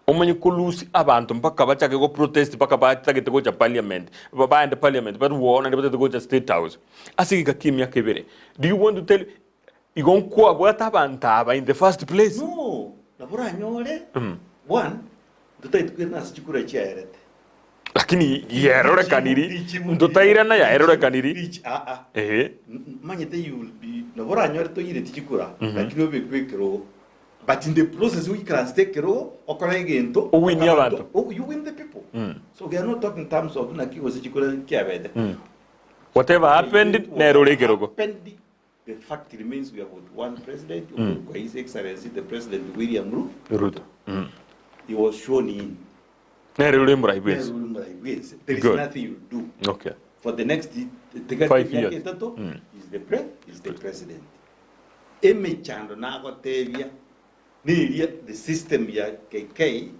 omanye kolusi abanto mpaka bachake go protest mpaka batagete gocha parliament, baende parliament barwoo naende batagete gocha state house, ase egeka kia emiaka ebere, do you want to tell igo nkwabwate abanto aba in the first place? No, nabo oranyore, one, ntotagete koirana ase chikura chiaerete. Lakini yerorekaniri, ntotairana yaerorekaniri. Ehe. Manyete you will be nabo oranyore toireti chikura lakini obekwe ekerogo but in the process oikaransete ekerogo okore egento Owinie abanto. Oh, you win the people. So we are not talking in terms of naki gose chikura kiabete. Whatever happened, nere ore ekerogo. Happened. The fact remains we have got one president, okorokwa His Excellency the President William Ru- Ruto. He was sworn in. Nere ore morai bwensi. Nere ore morai bwensi. There is Good. nothing you do. Okay. For the next tiga Five emiaka years. etato, is the pre is the president. Emechando nagotebia neria the system ya KK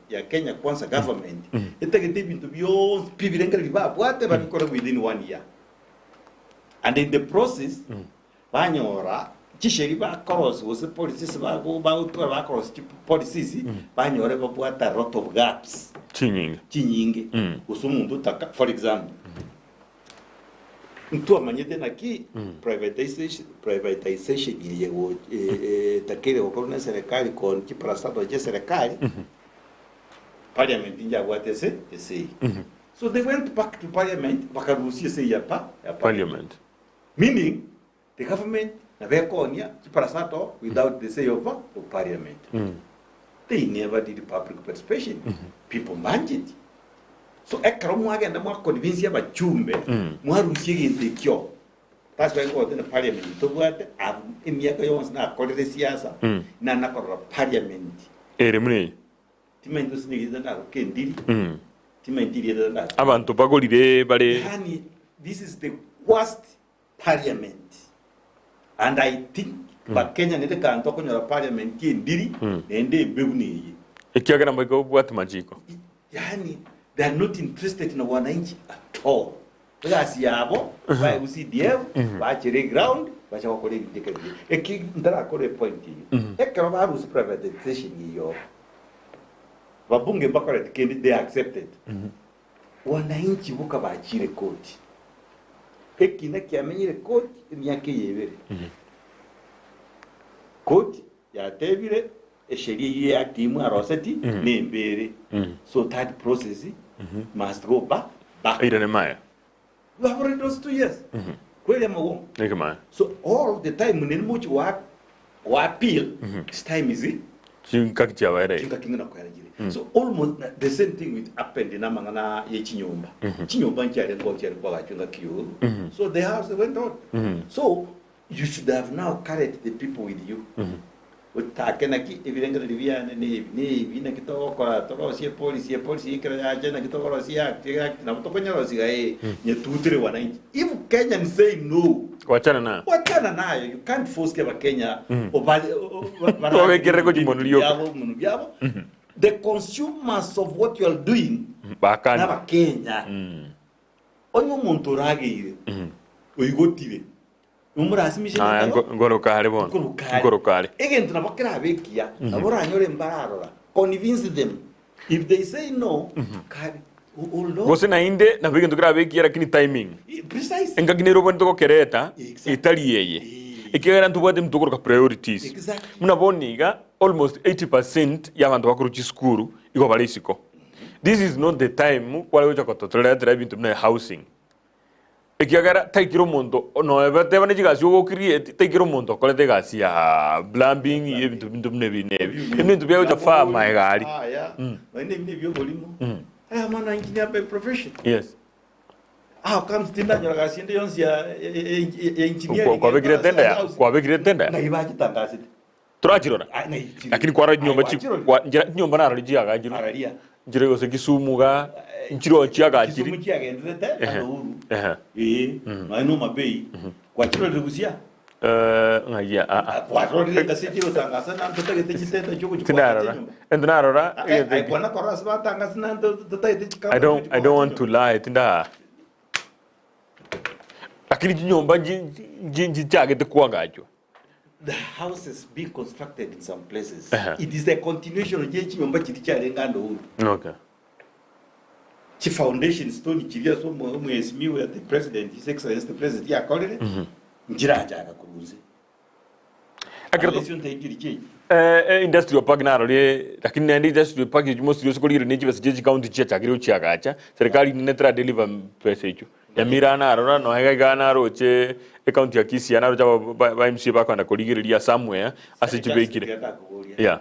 ya Kenya Kwanza government etagete ebinto bionsi pi ebirengererio babwate babikore within one year. And in the process banyora chisheria bakorosia gose policies bago bagotwara bakorosia chi policies banyore babwate a lot of gaps Chinyinge. chinyinge gose omonto otaka for example ntwamanyete naki privatization privatization eye go etakeire gokorwa na eserekari koni chiparasatwa chia eserekari parliament njabwate ase esei so they went back to parliament bakarusia esei ya pa ya Parliament. Meaning the government nabekonia chiparasato without the say of, of parliament. They never did public participation. People budget. So ekero mwagenda mwa convince abachumbe mwarusia egento ekio. That's why ngote na parliament tobwate ab- emiaka yonsi nakorire siasa na nakorora parliament. Ere muna eye. Timainti gose nigo ndaroke endiri. Timainti erieta ndasome. Abanto bagorire bare. Yaani this is the worst parliament and I think Bakenya nere kanto okonyora parliament endiri naende embe buna eye. Ekiagera mbaike obwate machiko. Yaani they are not interested na wananchi at all. Egasi yabo baegwe CDF bachere eground bacha gokora ebinto ekero biria. Eki ntarakore epoint eyio. Ekero barusia privatization eyio Babunge mbakoreti kende they accepted. Wananchi boka bachire koti. Ekina kiamenyire koti emiaka eye ebere. Koti yatebire esheria eyio ya act mwaroseti nembe ere. So that process must go back. Back. Eirane maya. You have already lost 2 years. Kweli ama uongo? Ekemaya. So all the time nini mochi wa wa appeal this time is Chinkaki chiabaere. Chinkaki ng'ina koyaragire. So almost the same thing with happened in amang'ana ye chinyomba. Chinyomba nchiare ngo chiare kwagachwa ngaki yo. So the house went on. So you should have now carried the people with you. Otake naki ebirengererio biane nebi nebi naki togokora torosie epolicy epolicy ekero yacha naki tokorosia act act nabo tokonyorosia iga eh nyetutire wananchi. If Kenyans say no Wachana nayo. Wachana nayo you can't force abakenya Obekerere gochia monwe rioka. byabo monwe byabo the consumers of what you are doing Bakani. nabakenya onye omonto orageire oigotire Nomorasimishe Aya, netaro, ngo- ngoroka are bono. nkoroka are. Nkoroka are. Egento nabo kerabe ekiya, nabo oranyore mbararora, convince them. If they say no, kabe, hold on. Gose naende nabo egento kerabe ekiya lakini timing. Precise. Engaki nere obwenerete gokereta etari eye. Ekiagera ntobwate ebinto tokoroka priorities. Exactly. Buna bono iga almost 80% ya abanto bakorwa chisukuru igo bare isiko. This is not the time kware gocha gototoretera ebinto buna housing. Ekiagera taikire omonto nonya batebane chigasi ogo create, taikire omonto okorete egasi ya plumbing, ebinto binto buna ebi na ebi. Ebi nebinto biagocha far maega aria. Aya, naende ebi nebi'oborimo. I am an engineer by profession. Yes. How comes tindanyora gasi ende yonsi ya ya engineering? Kwa- kwabekire tender ya- kwabekire tender ya? Ngai bachitangasete. Torachirora? Lakini kwarora chinyomba chi kwa nchera chinyomba narori chiagachirwe. Araria. Nchire gose Kisumu igaa, nchiroo chiagachiri. Kisumu chiagenderete Ehe. na Uhuru. Ehe. Ee, nonya na Homa Bay, kwachirorire gusia? Eh, ng'ai ah ah. Kwarorire engasi chigotangasa na totagete chitenda chiogochi Tindarora. Ento narora egento eke. Kwana korora ase batangasi na totagete I chikamba. don't I don't want to lie tinda lakini chinyomba nchi nchi nchichagete kwagachwa. The houses being constructed in some places. Ehe. It is a continuation ye chinyomba chiri chiarenge ande Uhuru. Okay. Chi foundation stone chiria ase omo- omwesimigwa the president, his excellency the president yakorire, nchirachaka korwa inse. Unless ontaikiri change. Eh, eh, industrial park narorie lakini naende industrial park echio mostly ase korigereria ne chibesa chia chicounty chiachakire gochiagacha serikali nene tera deliver pesa echio Nyamira narora nonya iga iga naroche ecounty ya Kisii naroche aba ba ba MCA bakoenda korigereria somewhere ase chibekire Ndakoboria. yeah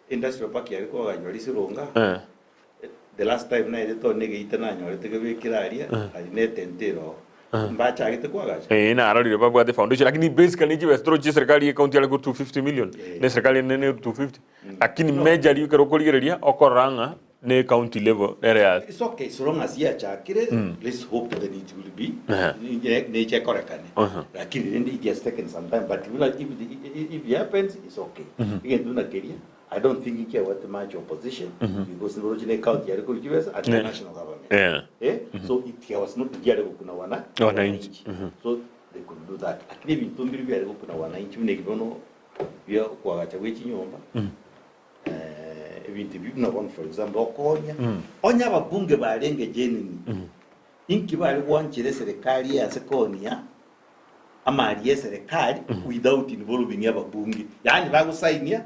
Industrial park yare koganywa risironga. eh The last time naete to negeita nanyorete kebekire aria, Eh. aria netente ero. Mbachagete koagacha. Eh, narorire babwate foundation lakini basically ne chibesa toroche serikali ye county yare korwa 250 million ne serikali ende ne 250 lakini majorly ekero okorigereria okorora ng'a ne county level nere ya It's okay so long as yachakire let's hope that it will be neche ekorekane lakini rende it has taken some time but if, if, if it happens it's okay egento buna keria I don't think nkiabwate much opposition because nibaroche ne county yare korwa chibesa at the national government Yeah. eh so it was not yare gokuna wana Wananchi. so they could do that lakini ebinto mbiri biare gokuna wananchi buna ebi bono bia okoagacha gwe chinyomba eh, ebinto ebi buna bono for example okonya onya ababunge barenge genuine inki bare gwanchera eserekari ase konia amari ya eserekari without involving ababunge yaani bagosainia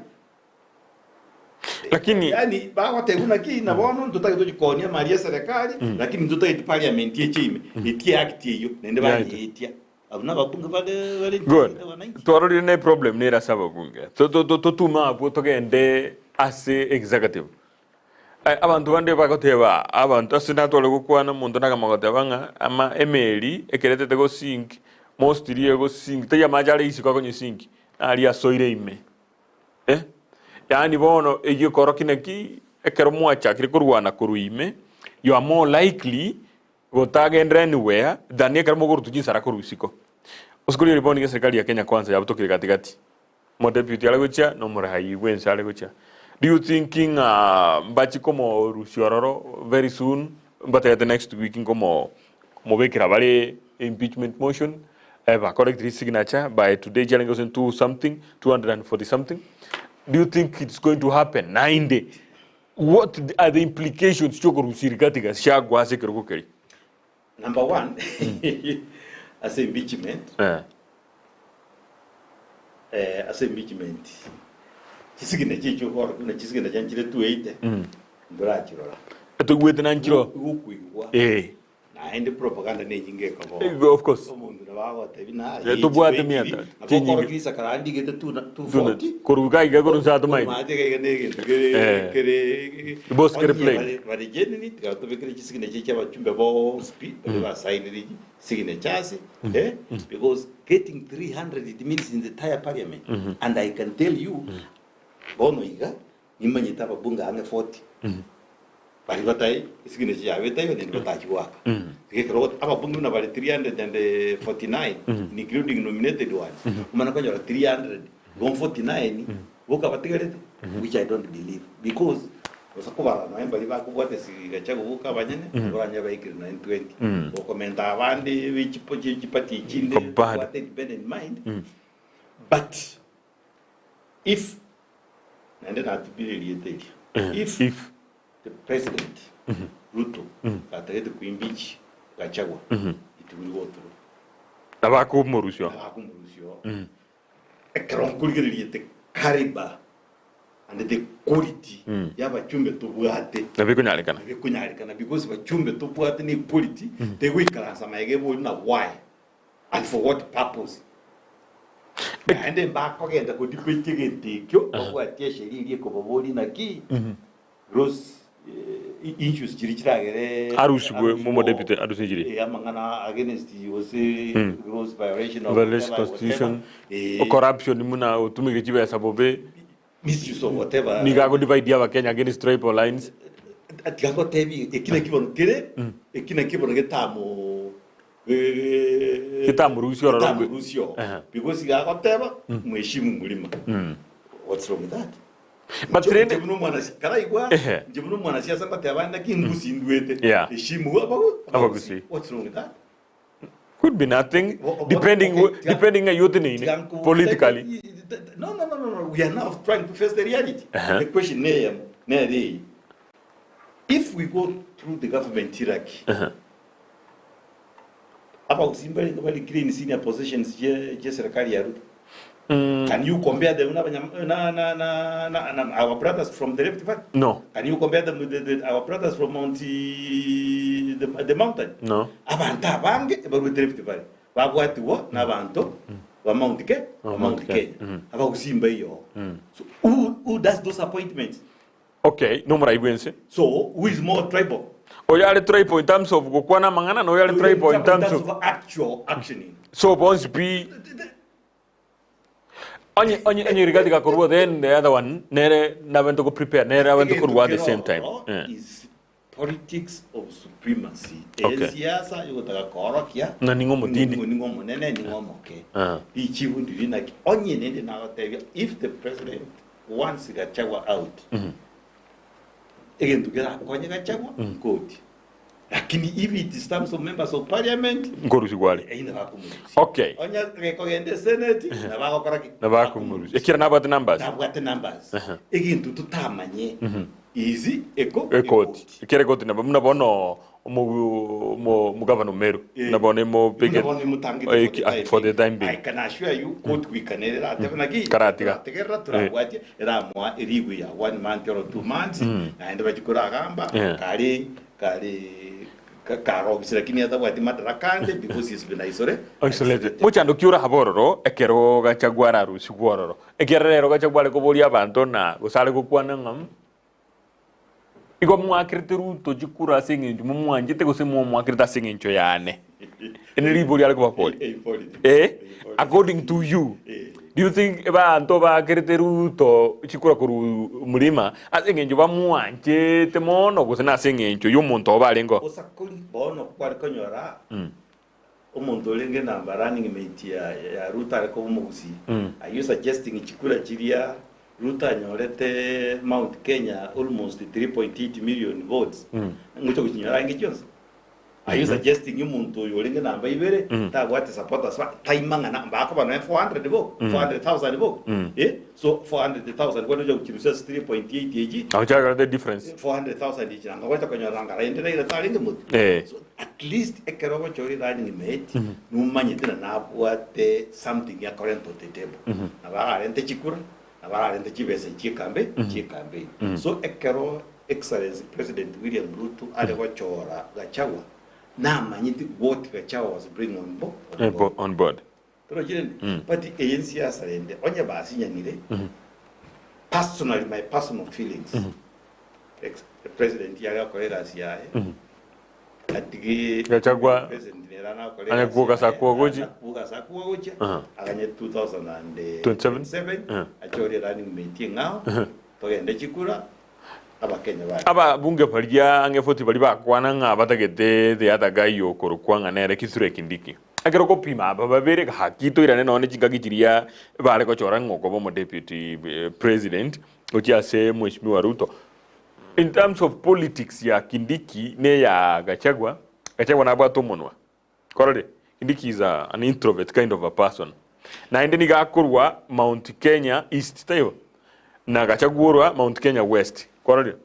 Lakini yaani bagotebwa naki na bono ntotagete tochikonia amari ya eserekari lakini ntotagete parliament eche ime etie act eyio naende banyeetia abwo na ababunge bare bare Good. Twarorire ne problem nere ase ababunge. Totume abwo togende ase executive. Abanto bande bagoteba abanto ase natware gokwana omonto nagamba goteba ng'a ama emeri ekeretete go sink mostly ego sink tari amache are isiko akonye sink naria asoire ime eh yaani bono eyio ekorokia naki ekero mwachakire korwana korwa ime you are more likely gotagenderera anywhere than ekero mokorutwa chinsara korwa isiko. Ase korigereria bono nigo eserikari ya Kenya Kwanza yabutokire gati gati. Omodeputy are gochia na omoraai bwense are gochia. Do you think ng'a mbachi komorusia ororo very soon mbatebete next week nkomo komobekera bare impeachment motion eh, ba collect his signature by today chiarenge gose 2 something 240 something do you think it's going to happen naende what are the implications chiokorusia Rigathi Gachagua ase ekerogo keria? Number one, ase impeachment, Eh. eh, ase impeachment chisigina chiechio okogora buna chisigina chianchire 280 ntorachirora. Toigwete na nchiro. Igokoigwa. Eh. Naende propaganda nenyinge ekoba. Eh, of course. Omonto nabo agotebi na Eh, tobwate mia tatu. Nabo Chinyinge. okorokia risakara rande rigete 240. Korwa iga iga korwa nsa tomaete. Mache iga iga negento kere Eh. kere Boss kere Onye plain. bare bare genuine tiga tobekere chisignature chia abachumbe bonsi pi baria basainire signatures eh because getting 300 it means in the entire parliament and I can tell you bono iga nimanyete ababunge ang'e 40 baria batai esignature yabo etaiyo naende batachia goaka iga ekero ogot ababunge buna bare 349 including nominated ones omana konyora 300 igo 49 boka batigarete which I don't believe because gose kobara nonya mbaria bakobwata esiga chia goboka abanyene oranyore baikire nonya 20 gokomenta abande be chipo chipati echinde Bado. babwate independent mind but if naende natubire erieta erio if, if. the president Ruto atagete kuimpeach Gachagua it will go through Nabakomorusia. Nabakomorusia. Ekero nkorigereria the caliber and the quality y'abachumbe tobwate Nabo ekonyarekana. nabo ekonyarekana because bachumbe tobwate ne equality tegoikaransa magega ebori na why and for what purpose. Naende mbakogenda ko debate egento ekio babwatie esheria eria ekobaboria naki gross issues chiria chiragere Arusigwe momo deputy arusie chiria. Eh, amang'ana against gose gross violation of Violation whatever, constitution whatever. Eh, corruption muna otumire chibesa bobe misuse of whatever. niga go divide abakenya against tribal lines tiga ngotebi eki naki bono kere eki naki bono getamo Getamorusia ororo. getamorusia ororo Ehe. because iga agoteba mheshimu mlima what's wrong with that But rende Nche buna omwana karaigwa Ehe. nche buna omwana siasa ngoteba naki ngusi ndwete Yeah. heshimu abagu Abagusi. what's wrong with that could be nothing depending depending ng'a yoteneine politically No, no, no, no, no. We are now trying to face the reality. Uh-huh. The question name, nere, if we go through the government hierarchy, Uh-huh. abagusi mbare bari in senior positions je je serikali ya Ruto. Can you compare them na, na, na, na, na, na our brothers from the Rift Valley? No. Can you compare them with our brothers from Mount the mountain? No. Abantu abange barwete Rift Valley. Babwatiwa n'abantu ba Mount Kenya, ba Mount Kenya. Abagusimba iyo. So who does those appointments? Okay, nomorai bwense. So who is more tribal? Oyo are tribal in terms of gokwana amang'ana na oyo are tribal in terms of actual actioning. So bonsi pi onye onye onye Rigathi gakorwa then the other one nere nabente go prepare nere abente korwa at the same time. Egento is politics of supremacy. Okay. Esiasa yogotaka koorokia Ng'a ning'o omotindi. Ning'o ning'o omonene ning'o omoke. Ah. Richibu ndiri naki onye nende nagotebia if the president wants Gachagua out egento kerakonye Gachagua nkoti. Lakini if it is terms of members of parliament Nkorusigwa are. eyio nabakomorusia. Okay. Onye gekogenda esenate nabagokora ki? Nabakomorusia. Ekiagera nabwate numbers. Nabwate numbers. Aha. Egento totamanye Mhm. is eko Ekoti. Ekiagera ekoti nabo buna bono omo omo omogavana o Meru. Buna bono emobegete. Buna bono emotangete for the time For the time being. I can assure you court goika nere eratebe naki Karatiga. Tegerera torabwatie eramoa erigwe ya one month or 2 months naende bachie koragamba kare kare kare ofisi lakini atabwati madaraka ande because he's been isolated. Isolated. Mochando ki orabe ororo ekero Gachagua ararusigwe ororo? Ekiagera rero Gachagua are koboria abanto na gose are gokwana ng'a igo mwakerete Ruto chikura ase eng'encho momwanchete gose momwakerete ase eng'encho yane. Eri ribori are kobaboria. Eh, according to you, do you think abanto bakerete Ruto chikura korwa mlima ase eng'encho bamwanchete mono gose nase eng'encho y'omonto obo barenge oo? Osakori bono kware konyora omonto orenge namba running mate ya ya Ruto are koba omogusii. Are you suggesting chikura chiria Ruto anyorete Mount Kenya almost 3.8 million votes ngocha gochinyora ange chionsi? Are you suggesting omonto oyo orenge namba ibere tabwate supporters ba taimang'ana mbakoba nonya 400 bo 400,000 bo eh so 400,000 kwani ocha gochirusia ase 3.8 echi Nabo chiakorete difference. 400,000 echi nanga gocha konyora ngara ende raila tarenge motwe so at least ekero ogochora running mate nomanyete na nabwate something akorenta on the table nabo ararente chikura nabo ararente chibesa chie ekambe chie ecampaign so ekero Excellency President William Ruto are gochora Gachagua namanyete what Gachagua was bringing on bo on board. On board. Torochi rende? But eye nsiasa rende onye basinyanire personally my personal feelings ex president yare gokora egasi yaye atige Gachagua president nere anakora anya egasi kuoga yaye, sakwa gochi. anya kuoga sakwa gochia aganye 27 2027 achore running mate eng'ao togende chikura Abakenya bare. Ababunge baria ang'e 40 baria bakwana ng'a batagete the other guy okorokwa ng'a nere Kithure Kindiki. Ekero okopima aba babere gaki toirane nonye ne chingaki chiria bare gochora ng'a okoba omo deputy president gochia ase mweshimiwa Ruto. In terms of politics ya Kindiki na eya Gachagua, Gachagua nabwate omonwa. Korore, Kindiki is a, an introvert kind of a person. Naende nigo akorwa Mount Kenya East, taibo? Na Gachagua orwa Mount Kenya West. Kwarorire?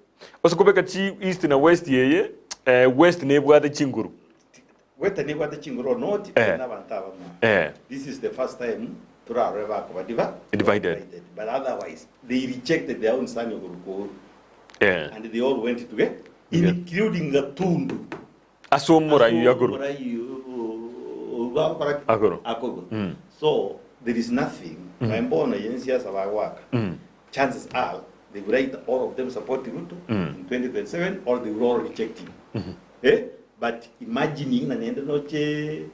Ase kobeka chi East na West eye, eh, West nebwate chinguru. West nebwate chinguru or not, na abanto abamo. This is the first time torarore bakoba diva, Divided. But otherwise, they rejected their own son okorokwa Uhuru. And they all went together, including Gatundu. Ase omorai oyo akorwa. Omorai oyo agokora ki? Akorwa. Akorwa. So there is nothing naye mbono eye nsiasa bagoaka chances are they will either all of them support Ruto in 2027 or they will all reject him. Eh? But imagining ng'a naende noche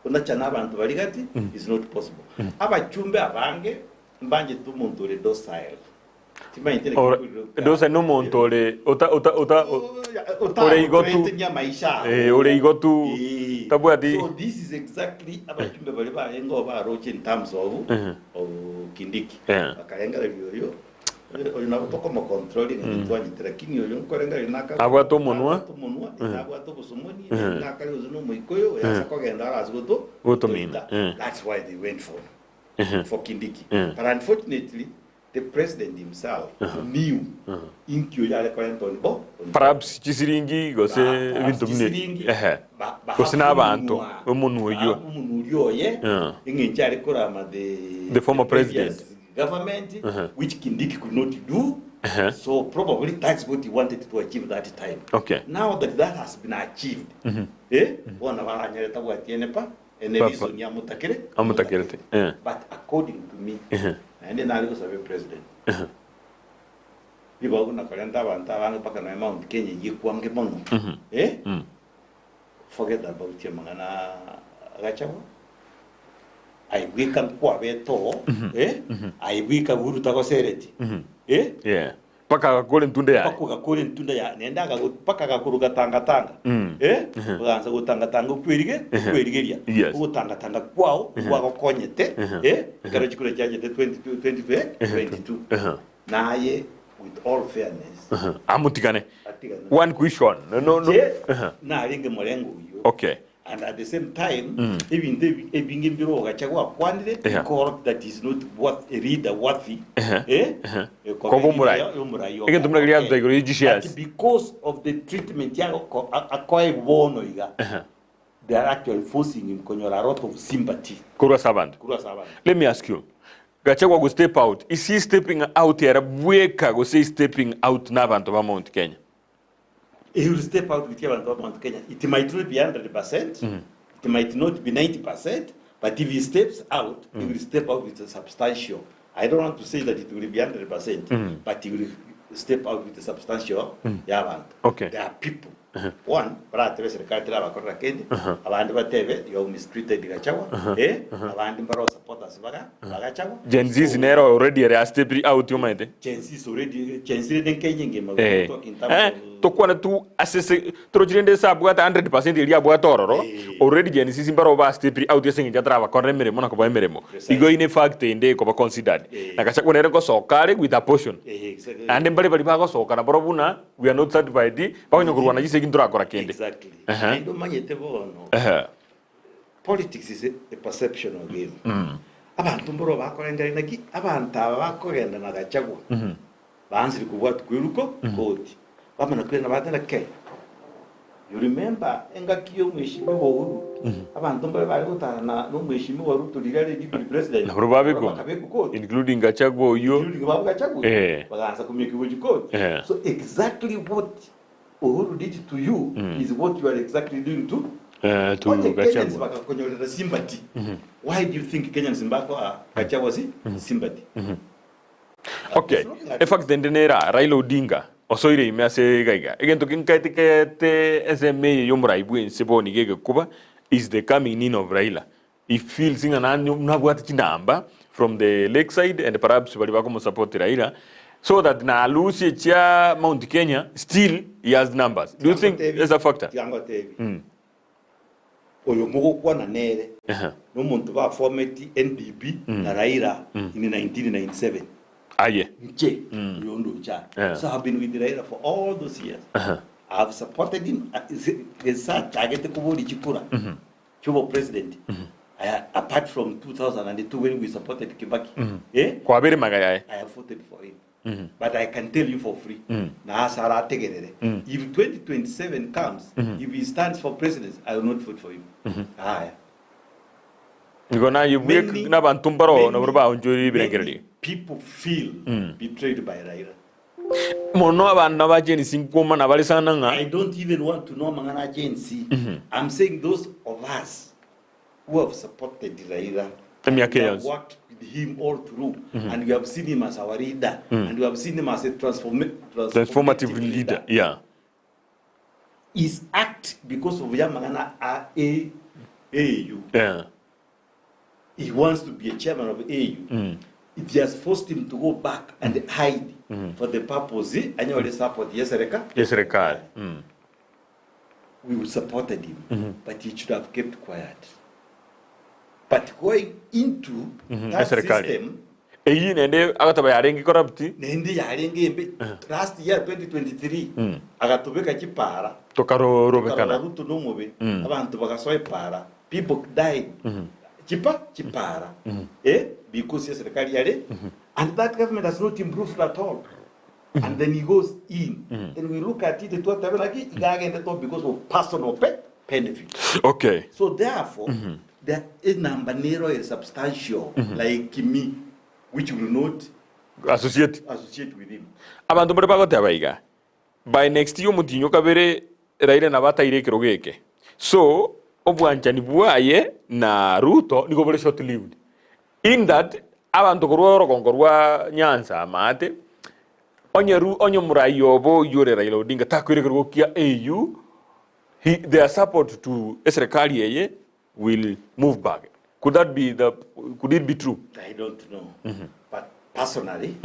onachane abanto baria gati is not possible. Abachumbe abange mbanchete omonto ore docile. Dosa nomonto ore ota ota ota ore igotu eh ore igotu tabwati So this is exactly abachumbe baria barenge oo baroche in terms of of Kindiki. Bakarengereria oyo oyo nabo tokomocontrol ng'a ntitwanyete lakini oyo nkorengereria naka Abwate omonwa. abwate omonwa nabwate obosomoni nakare gose na omoikoyo oyo ase kogenda arase goto Gotomina. That's why they went for for Kindiki. But unfortunately The president himself knew inki oyo are korenta on bo Perhaps chisiringi gose ebinto buna chisiringi, ehe ba- gose na abanto baha omonwa oyio omonwa oria oye eng'encho are korama the The former previous president. government which Kindiki could not do so probably that's what he wanted to achieve that time now that that has been achieved eh bono baranyare tabwati ene pa ene Papa. reason yamotakere Amotakerete. But according to me, naende nare gosaba president. Ribaga buna korenta abanto abange mpaka nonya Mount Kenya eyio ekwange mono. Eh? Forget about amang'ana agachagwa. Aye bweka nkwabete oo, eh? Aye bweka Uhuru tagosereti. Eh? Yeah. Mpaka agakora entunda yaye. Mpaka ogakora entunda yaye. Naende akago mpaka agakoruka tanga tanga. Mm. Eh? Ogansa gotanga tanga okwerige, okwerigeria. Yes. Ogotanga tanga kwao gwagokonyete, eh? Ekero chikura chiachete 20 20 22. Naye with all fairness. Amotigane. Atigane. One question. No, no, no. Inche narenge morengo oyio. Okay. And at the same time, Mm. ebinto ebi- ebinge mbire ogacha gwakwanire, Yeah. bikoro that is not worth a leader worthy. Ehe. Eh? Ehe. Eh, Koba koba omorai. leader omorai oka. Egento buna keria Okay. gatuta igoro ye GCS. But because of the treatment yagoko akoe bono iga, Ehe. they are actually forcing him konyora a lot of sympathy. Korwa ase abanto. Korwa ase abanto. Let me ask you. Gachagua go step out. Is he stepping out ere bweka gose he stepping out na abanto ba Mount Kenya? He will step out with abanto ba Mount Kenya. It might not be 100%, it might not be 90%, but if he steps out, he will step out with a substantial. I don't want to say that it will be 100%, but he will step out with a substantial ya abanto. Okay. There are people. One, baratebe serikali terabakorera kende, abande batebe you have mistreated Gachagua, eh, abande mbaro supporters baga bagachagwa. Gen Zs nero already ere astepiri out omanyete. Gen Z is already Gen Z rende nkenye engima we Eh. talk in terms Eh, of tokwane tu ase se torochi rende ase abwate 100% eria abwate ororo already Gen Z mbaro ba stepiri out ase eng'encho atarabakorera emeremo na kobaha emeremo. Igo ine fact ende ekoba considered. Na Gachagua nere ngosoka are with a portion. Eh, exactly. Naende mbare baria bagosoka nabarobwo buna we are not satisfied bakonya korwana chisegi ntorakora kende. Exactly. Ehe. Naende omanyete bono Ehe. politics is a, a perceptional game. Mm. Abanto mboro bakorengera naki abanto aba bakogenda na Gachagua Mhm. baansire kobwati kweruko koti bamana kwirana bateba ke you remember engaki ya omweshimiwa Uhuru abanto mbare bare gotara na na omweshimiwa Ruto riria are deputy president Nabwo babekwa. bakabekwa koti Including Gachagua oyio. including babu Gachagua Eh. bagaansa komiekigwa chikoti Eh. so exactly what Uhuru did to you Mm. is what you are exactly doing to Eh, to Onye Kenyans Gachagua. bakakonyorera sympathy Mhm. why do you think Kenyans mbakoa Gachagua si sympathy Okay. Efact ende nera Raila Odinga osoire ime ase iga iga. Egento kinkaete kete ensemo eye y'omorai bwense bono iga egekuba is the coming in of Raila. He feels ng'a nani nabwate chinamba from the lakeside and perhaps baria bakomosupport Raila so that nalusie chia Mount Kenya still he has numbers. Do you think that's a factor? Tiga ngotebi. Mm. Oyo mogokwana nere Ehe. nomonto bafometi NDP Mm. na Raila Mm. in 1997. Aye. Nche Mm. oyo ndocha. Yeah. So I've been with Raila for all those years. Aha. I've supported him gesa achagete kobori chikura Mhm. chiobo president. Mhm. I, apart from 2002 when we supported Kibaki. Mhm. Eh? Kwabere maga yaye. I have voted for him. Mhm. But I can tell you for free. Mm. Na ase arategerere. Mm. If 2027 comes, Mhm. if he stands for president, I will not vote for him. Mhm. Aya. Igo naye bwe Many- nabanto mbaro many- naboro baonchoire ebirengererio. People feel Mm. betrayed by Raila. Mono abana ba Gen Z nkomana bare sana ng'a I don't even want to know amang'ana a Gen Z. Mhm. I'm saying those of us who have supported Raila, Emiaka we have yonsi. worked with him all through, Mhm. and we have seen him as our leader, Mm. and we have seen him as a transform- transformative leader. Yeah. His act because of yamang'ana a A AU. Yeah. He wants to be a chairman of AU. Mm. It has forced him to go back and hide Mm. for the purpose anyore support yesereka Yeserikali. Mm. we supported him Mhm. but he should have kept quiet but going into Mhm, that eserikali. system Eyio naende agateba yarenge corrupt. naende yarenge embe last year 2023 Mm. agatobeka chipara Tokarorobekana. Tokarora Ruto nomobe Mm. abanto bagasoa epara people died Mhm. chipa chipara Mhm. eh because eserikali yare and that government has not improved at all and then he goes in Mhm. then we look at it twatebe naki iga agende to because of personal pe benefit Okay. so therefore Mhm. the enamba nero is substantial Mhm. like me which will not Associate. associate with him Abanto mbare bagoteba iga, by next year omotienyi o kabere Raila nabo ataire ekerogo eke. So obwanchani bwaye na Ruto nigo bore short lived. In that abanto korwa orogongo rwa Nyanza amaate. Onye ru onye omorai obo oyio ore Raila Odinga takoirekerwa gokia AU, he, their support to eserekari eye will move back. Could that be the, could it be true? I don't know. But personally,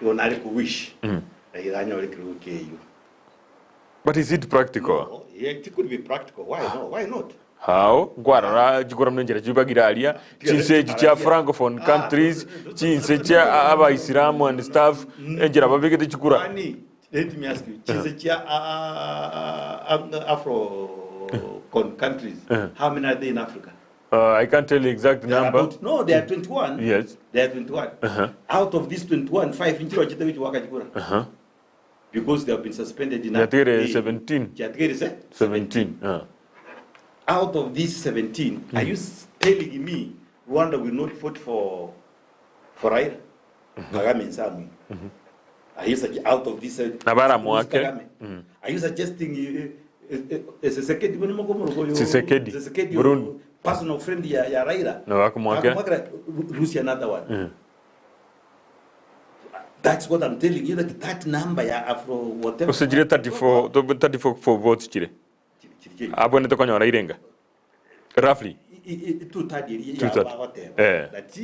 igo nare ko wish Raila anyore ekerogo kia AU. But is it practical? No, yeah, it could be practical. Why no? Why not? How? Nkwarora chikura buna enchera chibagire aria, chinse echi chia francophone countries, chinse chia abaisilamu and stuff, enchera babegete chikura. Kwani, let me ask you, chinse chia Afro-con countries, how many are there in Africa? I can't tell you exact They are number. about, no, they are 21. Yes. They are 21. Out of these 21, five nchiro chete which waka chikura. Because they have been suspended in Chiatigere 17. Chiatigere se? 17. Out of these 17, are you telling me Rwanda will not vote for for Raila? Kagame and Samwe. Are you sugge- out of this? Nabaramuake. Kagame? Are you suggesting Tshisekedi bwana moko moko yo- Tshisekedi, Tshisekedi Burundi. personal friend ya, ya Raila? Na wakumwake. Wakumwake, Rusia another one. That's what I'm telling you that that number ya Afro whatever. Osejire 34 34 for votes chire. Abonete konyora irenga. Roughly. Two-third eri Two third. ya whatever. That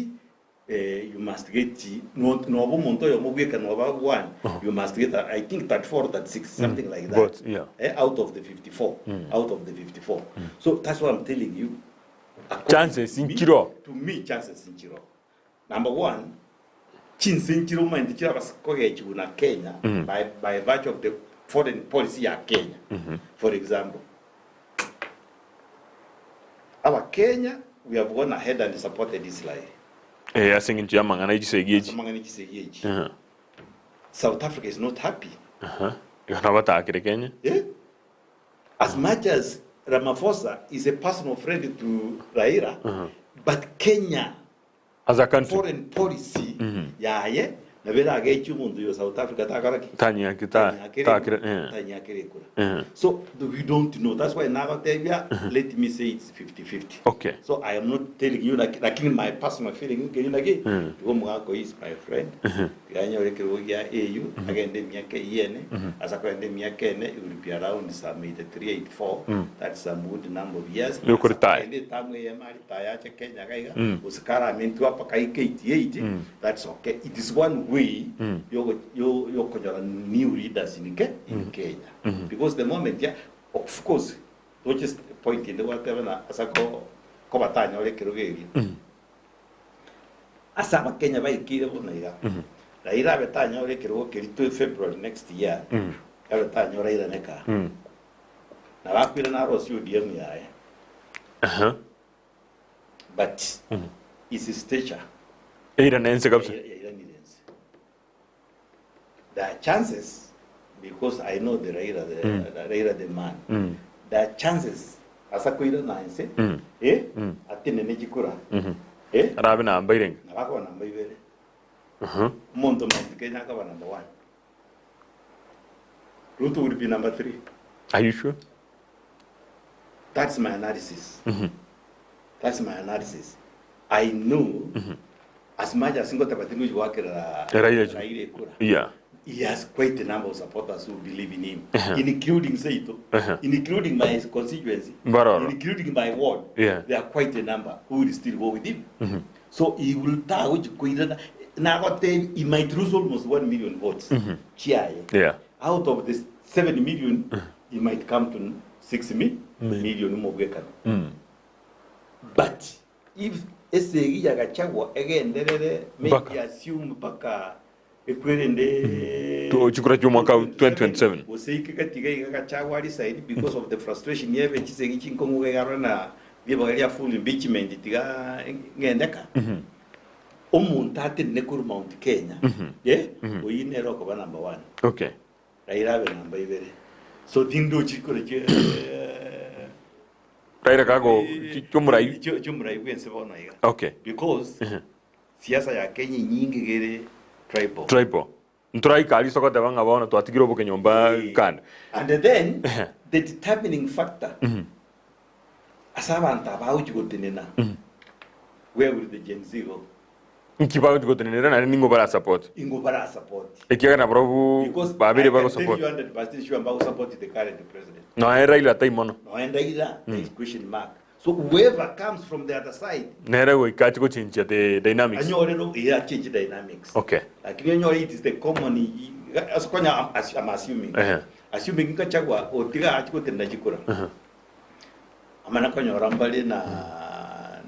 you must get no no omuntu oyo mubweka no ba one you must get I think 34 36 something like that. Votes, yeah. Out of the 54 out of the 54. So that's what I'm telling you. According Chances to me- nchiro. To me chances nchiro. Number one chinse nchiro mind chira basikogechigwa na Kenya by virtue of the foreign policy ya Kenya. For example, our Kenya, we have gone ahead and supported Israel. Ase eng'encho y'amang'ana y'echisegi echi. Amang'ana y'echisegi echi. South Africa is not happy. Igo nabo batakire Kenya. Eh? As much as Ramaphosa is a personal friend to Raila, but Kenya As a country. foreign policy yaye naberagechi omonto yo South Africa takaraki Tanyaki ta takire. tanyakire kura. So we don't know. That's why nagotebia let me say it's 50-50. Okay. So I am not telling you like lakini my personal feeling ngeri naki igo mwako is my friend. Ganyore kirugo gia AU agende miaka iyene asa kwende miaka ene it will be around some 83 84 that's some good number of years. Yuko retire. Ende tamwe ya mali tayache Kenya kaiga usikara mentu apa kaike 88 that's okay. It is one way yo yo yo konyora new leaders in Ke in Kenya. Because the moment yeah of course which is point in the whatever na asako ko batanya ore kirugeria. Asa abakenya baikire bono iga. Raila abetanya ore kirugo keri to February next year. Abetanya Raila neka. Na bakwira na Rose ODM yaye. But is his stature. Eira nense kabisa. There are chances because I know the Raila the, the Raila the man. There are chances asakwira nanse atene nechikura Arabe namba irenga. nabakwa namba ibere omonto Mount Kenya akaba number 1 Ruto will be number 3. Are you sure? That's my analysis. That's my analysis. I know as much as ngotabatingu wakira Raila Raila kura. Yeah. He has quite a number of supporters who believe in him, including Seito, including my constituency, Mbaroro. including my ward. There are quite a number who will still go with him. So he will he might lose almost 1 million votes. Chiaye. Out of the 7 million, he might come to 6 million mobwekano. But if esegi yagachagwa egenderere maybe assume mpaka ekwerende Chikura cha mwaka 2027. oseike gatiga iga gachagwa ari side because of the frustration yebe chisegi chinkongo gegarwa na bibaga ria full impeachment tiga ng'endeka omonto atenene korwa Mount Kenya oyi nere okoba number 1 Okay. Raila abe namba ibere so tindo chikore che Raila kago chomurai chomurai bwense bono iga Okay. because siasa ya Kenya nyingi gere tribal Tribal. Nturaikari sokoteba ng'a bono twatigire oboke nyomba kando. And then the determining factor ase abanto abauchi gotenena where will the Gen Z go? Nki bagochi gotenenera naende ning'o barasupport? Ing'o barasupport. Ekiagera nabarobwo Because babere I can tell bagosupport. you 100% sure mbagosupport the current president. Noe Raila tai mono. Noe Raila, there is question mark. So whoever comes from the other side, Nere goika ache gochenchia the dynamics. anyore no eh achange dynamics. Okay. Lakini onyore it is the common ase konya I'm assuming. Ehe. Assuming Gachagua otiga ache gotenena chikura. Ehe. Amana konyora mbare na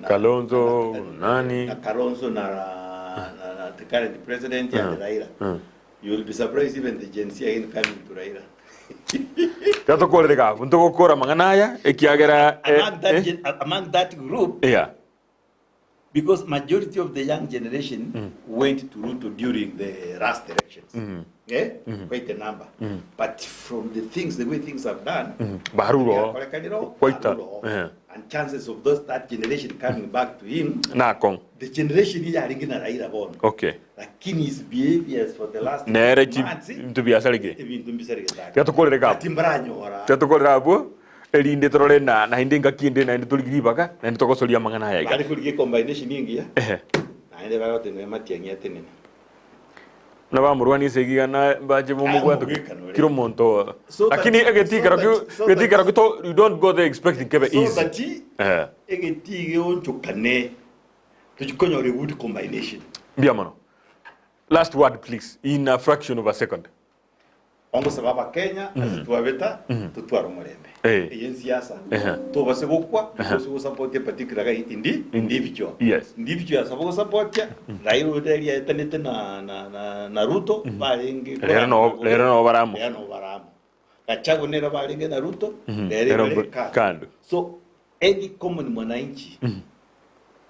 Kalonzo nani? Na Kalonzo na na na the current president and Raila. You will be surprised even the Gen Z again coming to Raila. Tiga tokorere iga abwo, ntogokora amang'ana aya, ekiagera eh, Among that, eh, gen, among that group, yeah. because majority of the young generation went to Ruto during the last elections. Eh? Quite a number. But from the things, the way things have done, Barure oo. Yakorekanire oo, Kwaita. barure oo. Eh. And chances of those that generation coming back to him, Nakong'u. the generation yarenge na Raila bono. Okay. Lakini his behaviors for the last Nere chi months, binto biasarekire. ebinto mbisaregete ake. Tiga tokorere iga abwo. But mbaranyora. Tiga tokorere abwo, erinde torore na naende engaki ende naende torigie ribaga, naende togosoria amang'ana aya iga. Bare korigia ecombination engiya, Ehe. naende bagotenena matiang'i atenene. Buna bamorwania esegi iga na mbache momobwate Omogwekano kera omonto. So that- Lakini egetii so kero that- kio so egetii that- kero kio you don't go there expecting kebe So easy. that Eh. egetii geonchokane tochikonyora a good combination. Mbuya mono. Last word please in a fraction of a second. Ongosaba abakenya ase twabeta totware omorembe. Eh. Eye nsiasa. Ehe. Tobase gokwa because gosupport a particular guy indi individual. Yes. Individual asaba gosupport Raila oria eria aetanete na na na na Ruto barenge Rero no rero no baramo. Rero no baramo. Gachagua nere barenge na Ruto rero Rero bare mbo- kando. kando. So any common mwananchi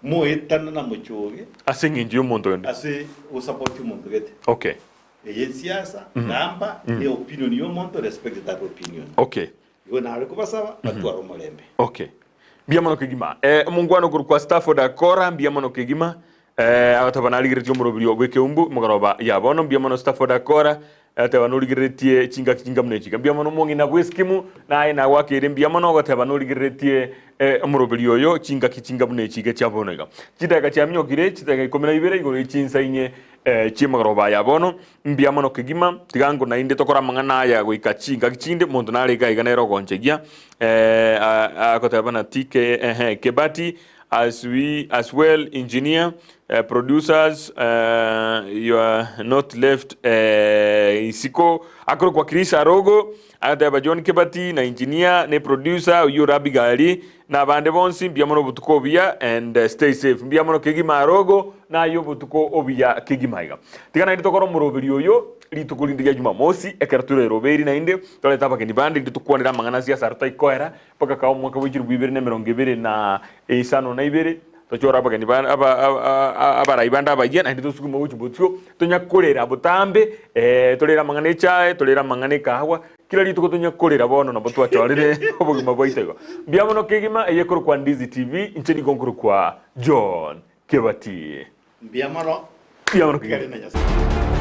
moetana na mochoge Ase eng'encho y'omonto onde. ase gosupport omonto gete. Okay. Eye nsiasa, gamba, ne opinion y'omonto, respect that opinion. Okay. Igo nare kobasaba, batware omorembe. Okay. Mbuya mono kegima. Eh, omongwana okorwa kwa Stafford Akora, mbuya mono kegima. Eh, agateba narigeretie omoroberio bw'ekeumbu, mogoroba ya bono, mbuya mono Stafford Akora, agateba norigereretie chingaki chinga buna echi iga. Mbuya mono omong'ina bw'eskimu, naye nagwakeire mbuya mono, ogoteba norigereretie eh, omoroberio oyo chingaki chinga buna echi iga chia bono iga. Chidakika chiaminyokire, chidakika ikomi na ibere igoro ye chinsa inye Chi'emegoroba aya bono, mbuya mono kegima, tiga nko naende tokore amang'ana aya goika chingaki chinde, monto nare iga iga nere ogonchegia, agoteba na TK ehe Kebati as we as well engineer producers you are not left isiko akorokwa Chris Arogo agateba John Kebati na engineer ne producer oyio ore Abigaili Na abande bonsi mbuya mono obotuko obuya and stay safe. Mbuya mono kegima arogo naye obotuko obuya kegima iga. Tiga naende tokore omoroberi oyo rituko rinde ria Jumamosi ekero torerobeiri naende torete abageni bande rinde tokwanere amang'ana ase asaro taikoera mpaka kae omwaka bwe chilifu ibere na emerongo ebere na isano na ibere tochore abageni ba aba aba abarai bande abayia naende tosukume gochia bosio tonya korera botambe torere amang'ana echae torere amang'ana ekahawa Kera rituko tonya korera bono nabo twachorire obogima bwaito igo. Mbuya mono kegima eye ekorokwa Ndizi TV, inche nigo nkorokwa John Kebati. Mbuya mono. Mbuya mono kegima. Tigare na Nyasae.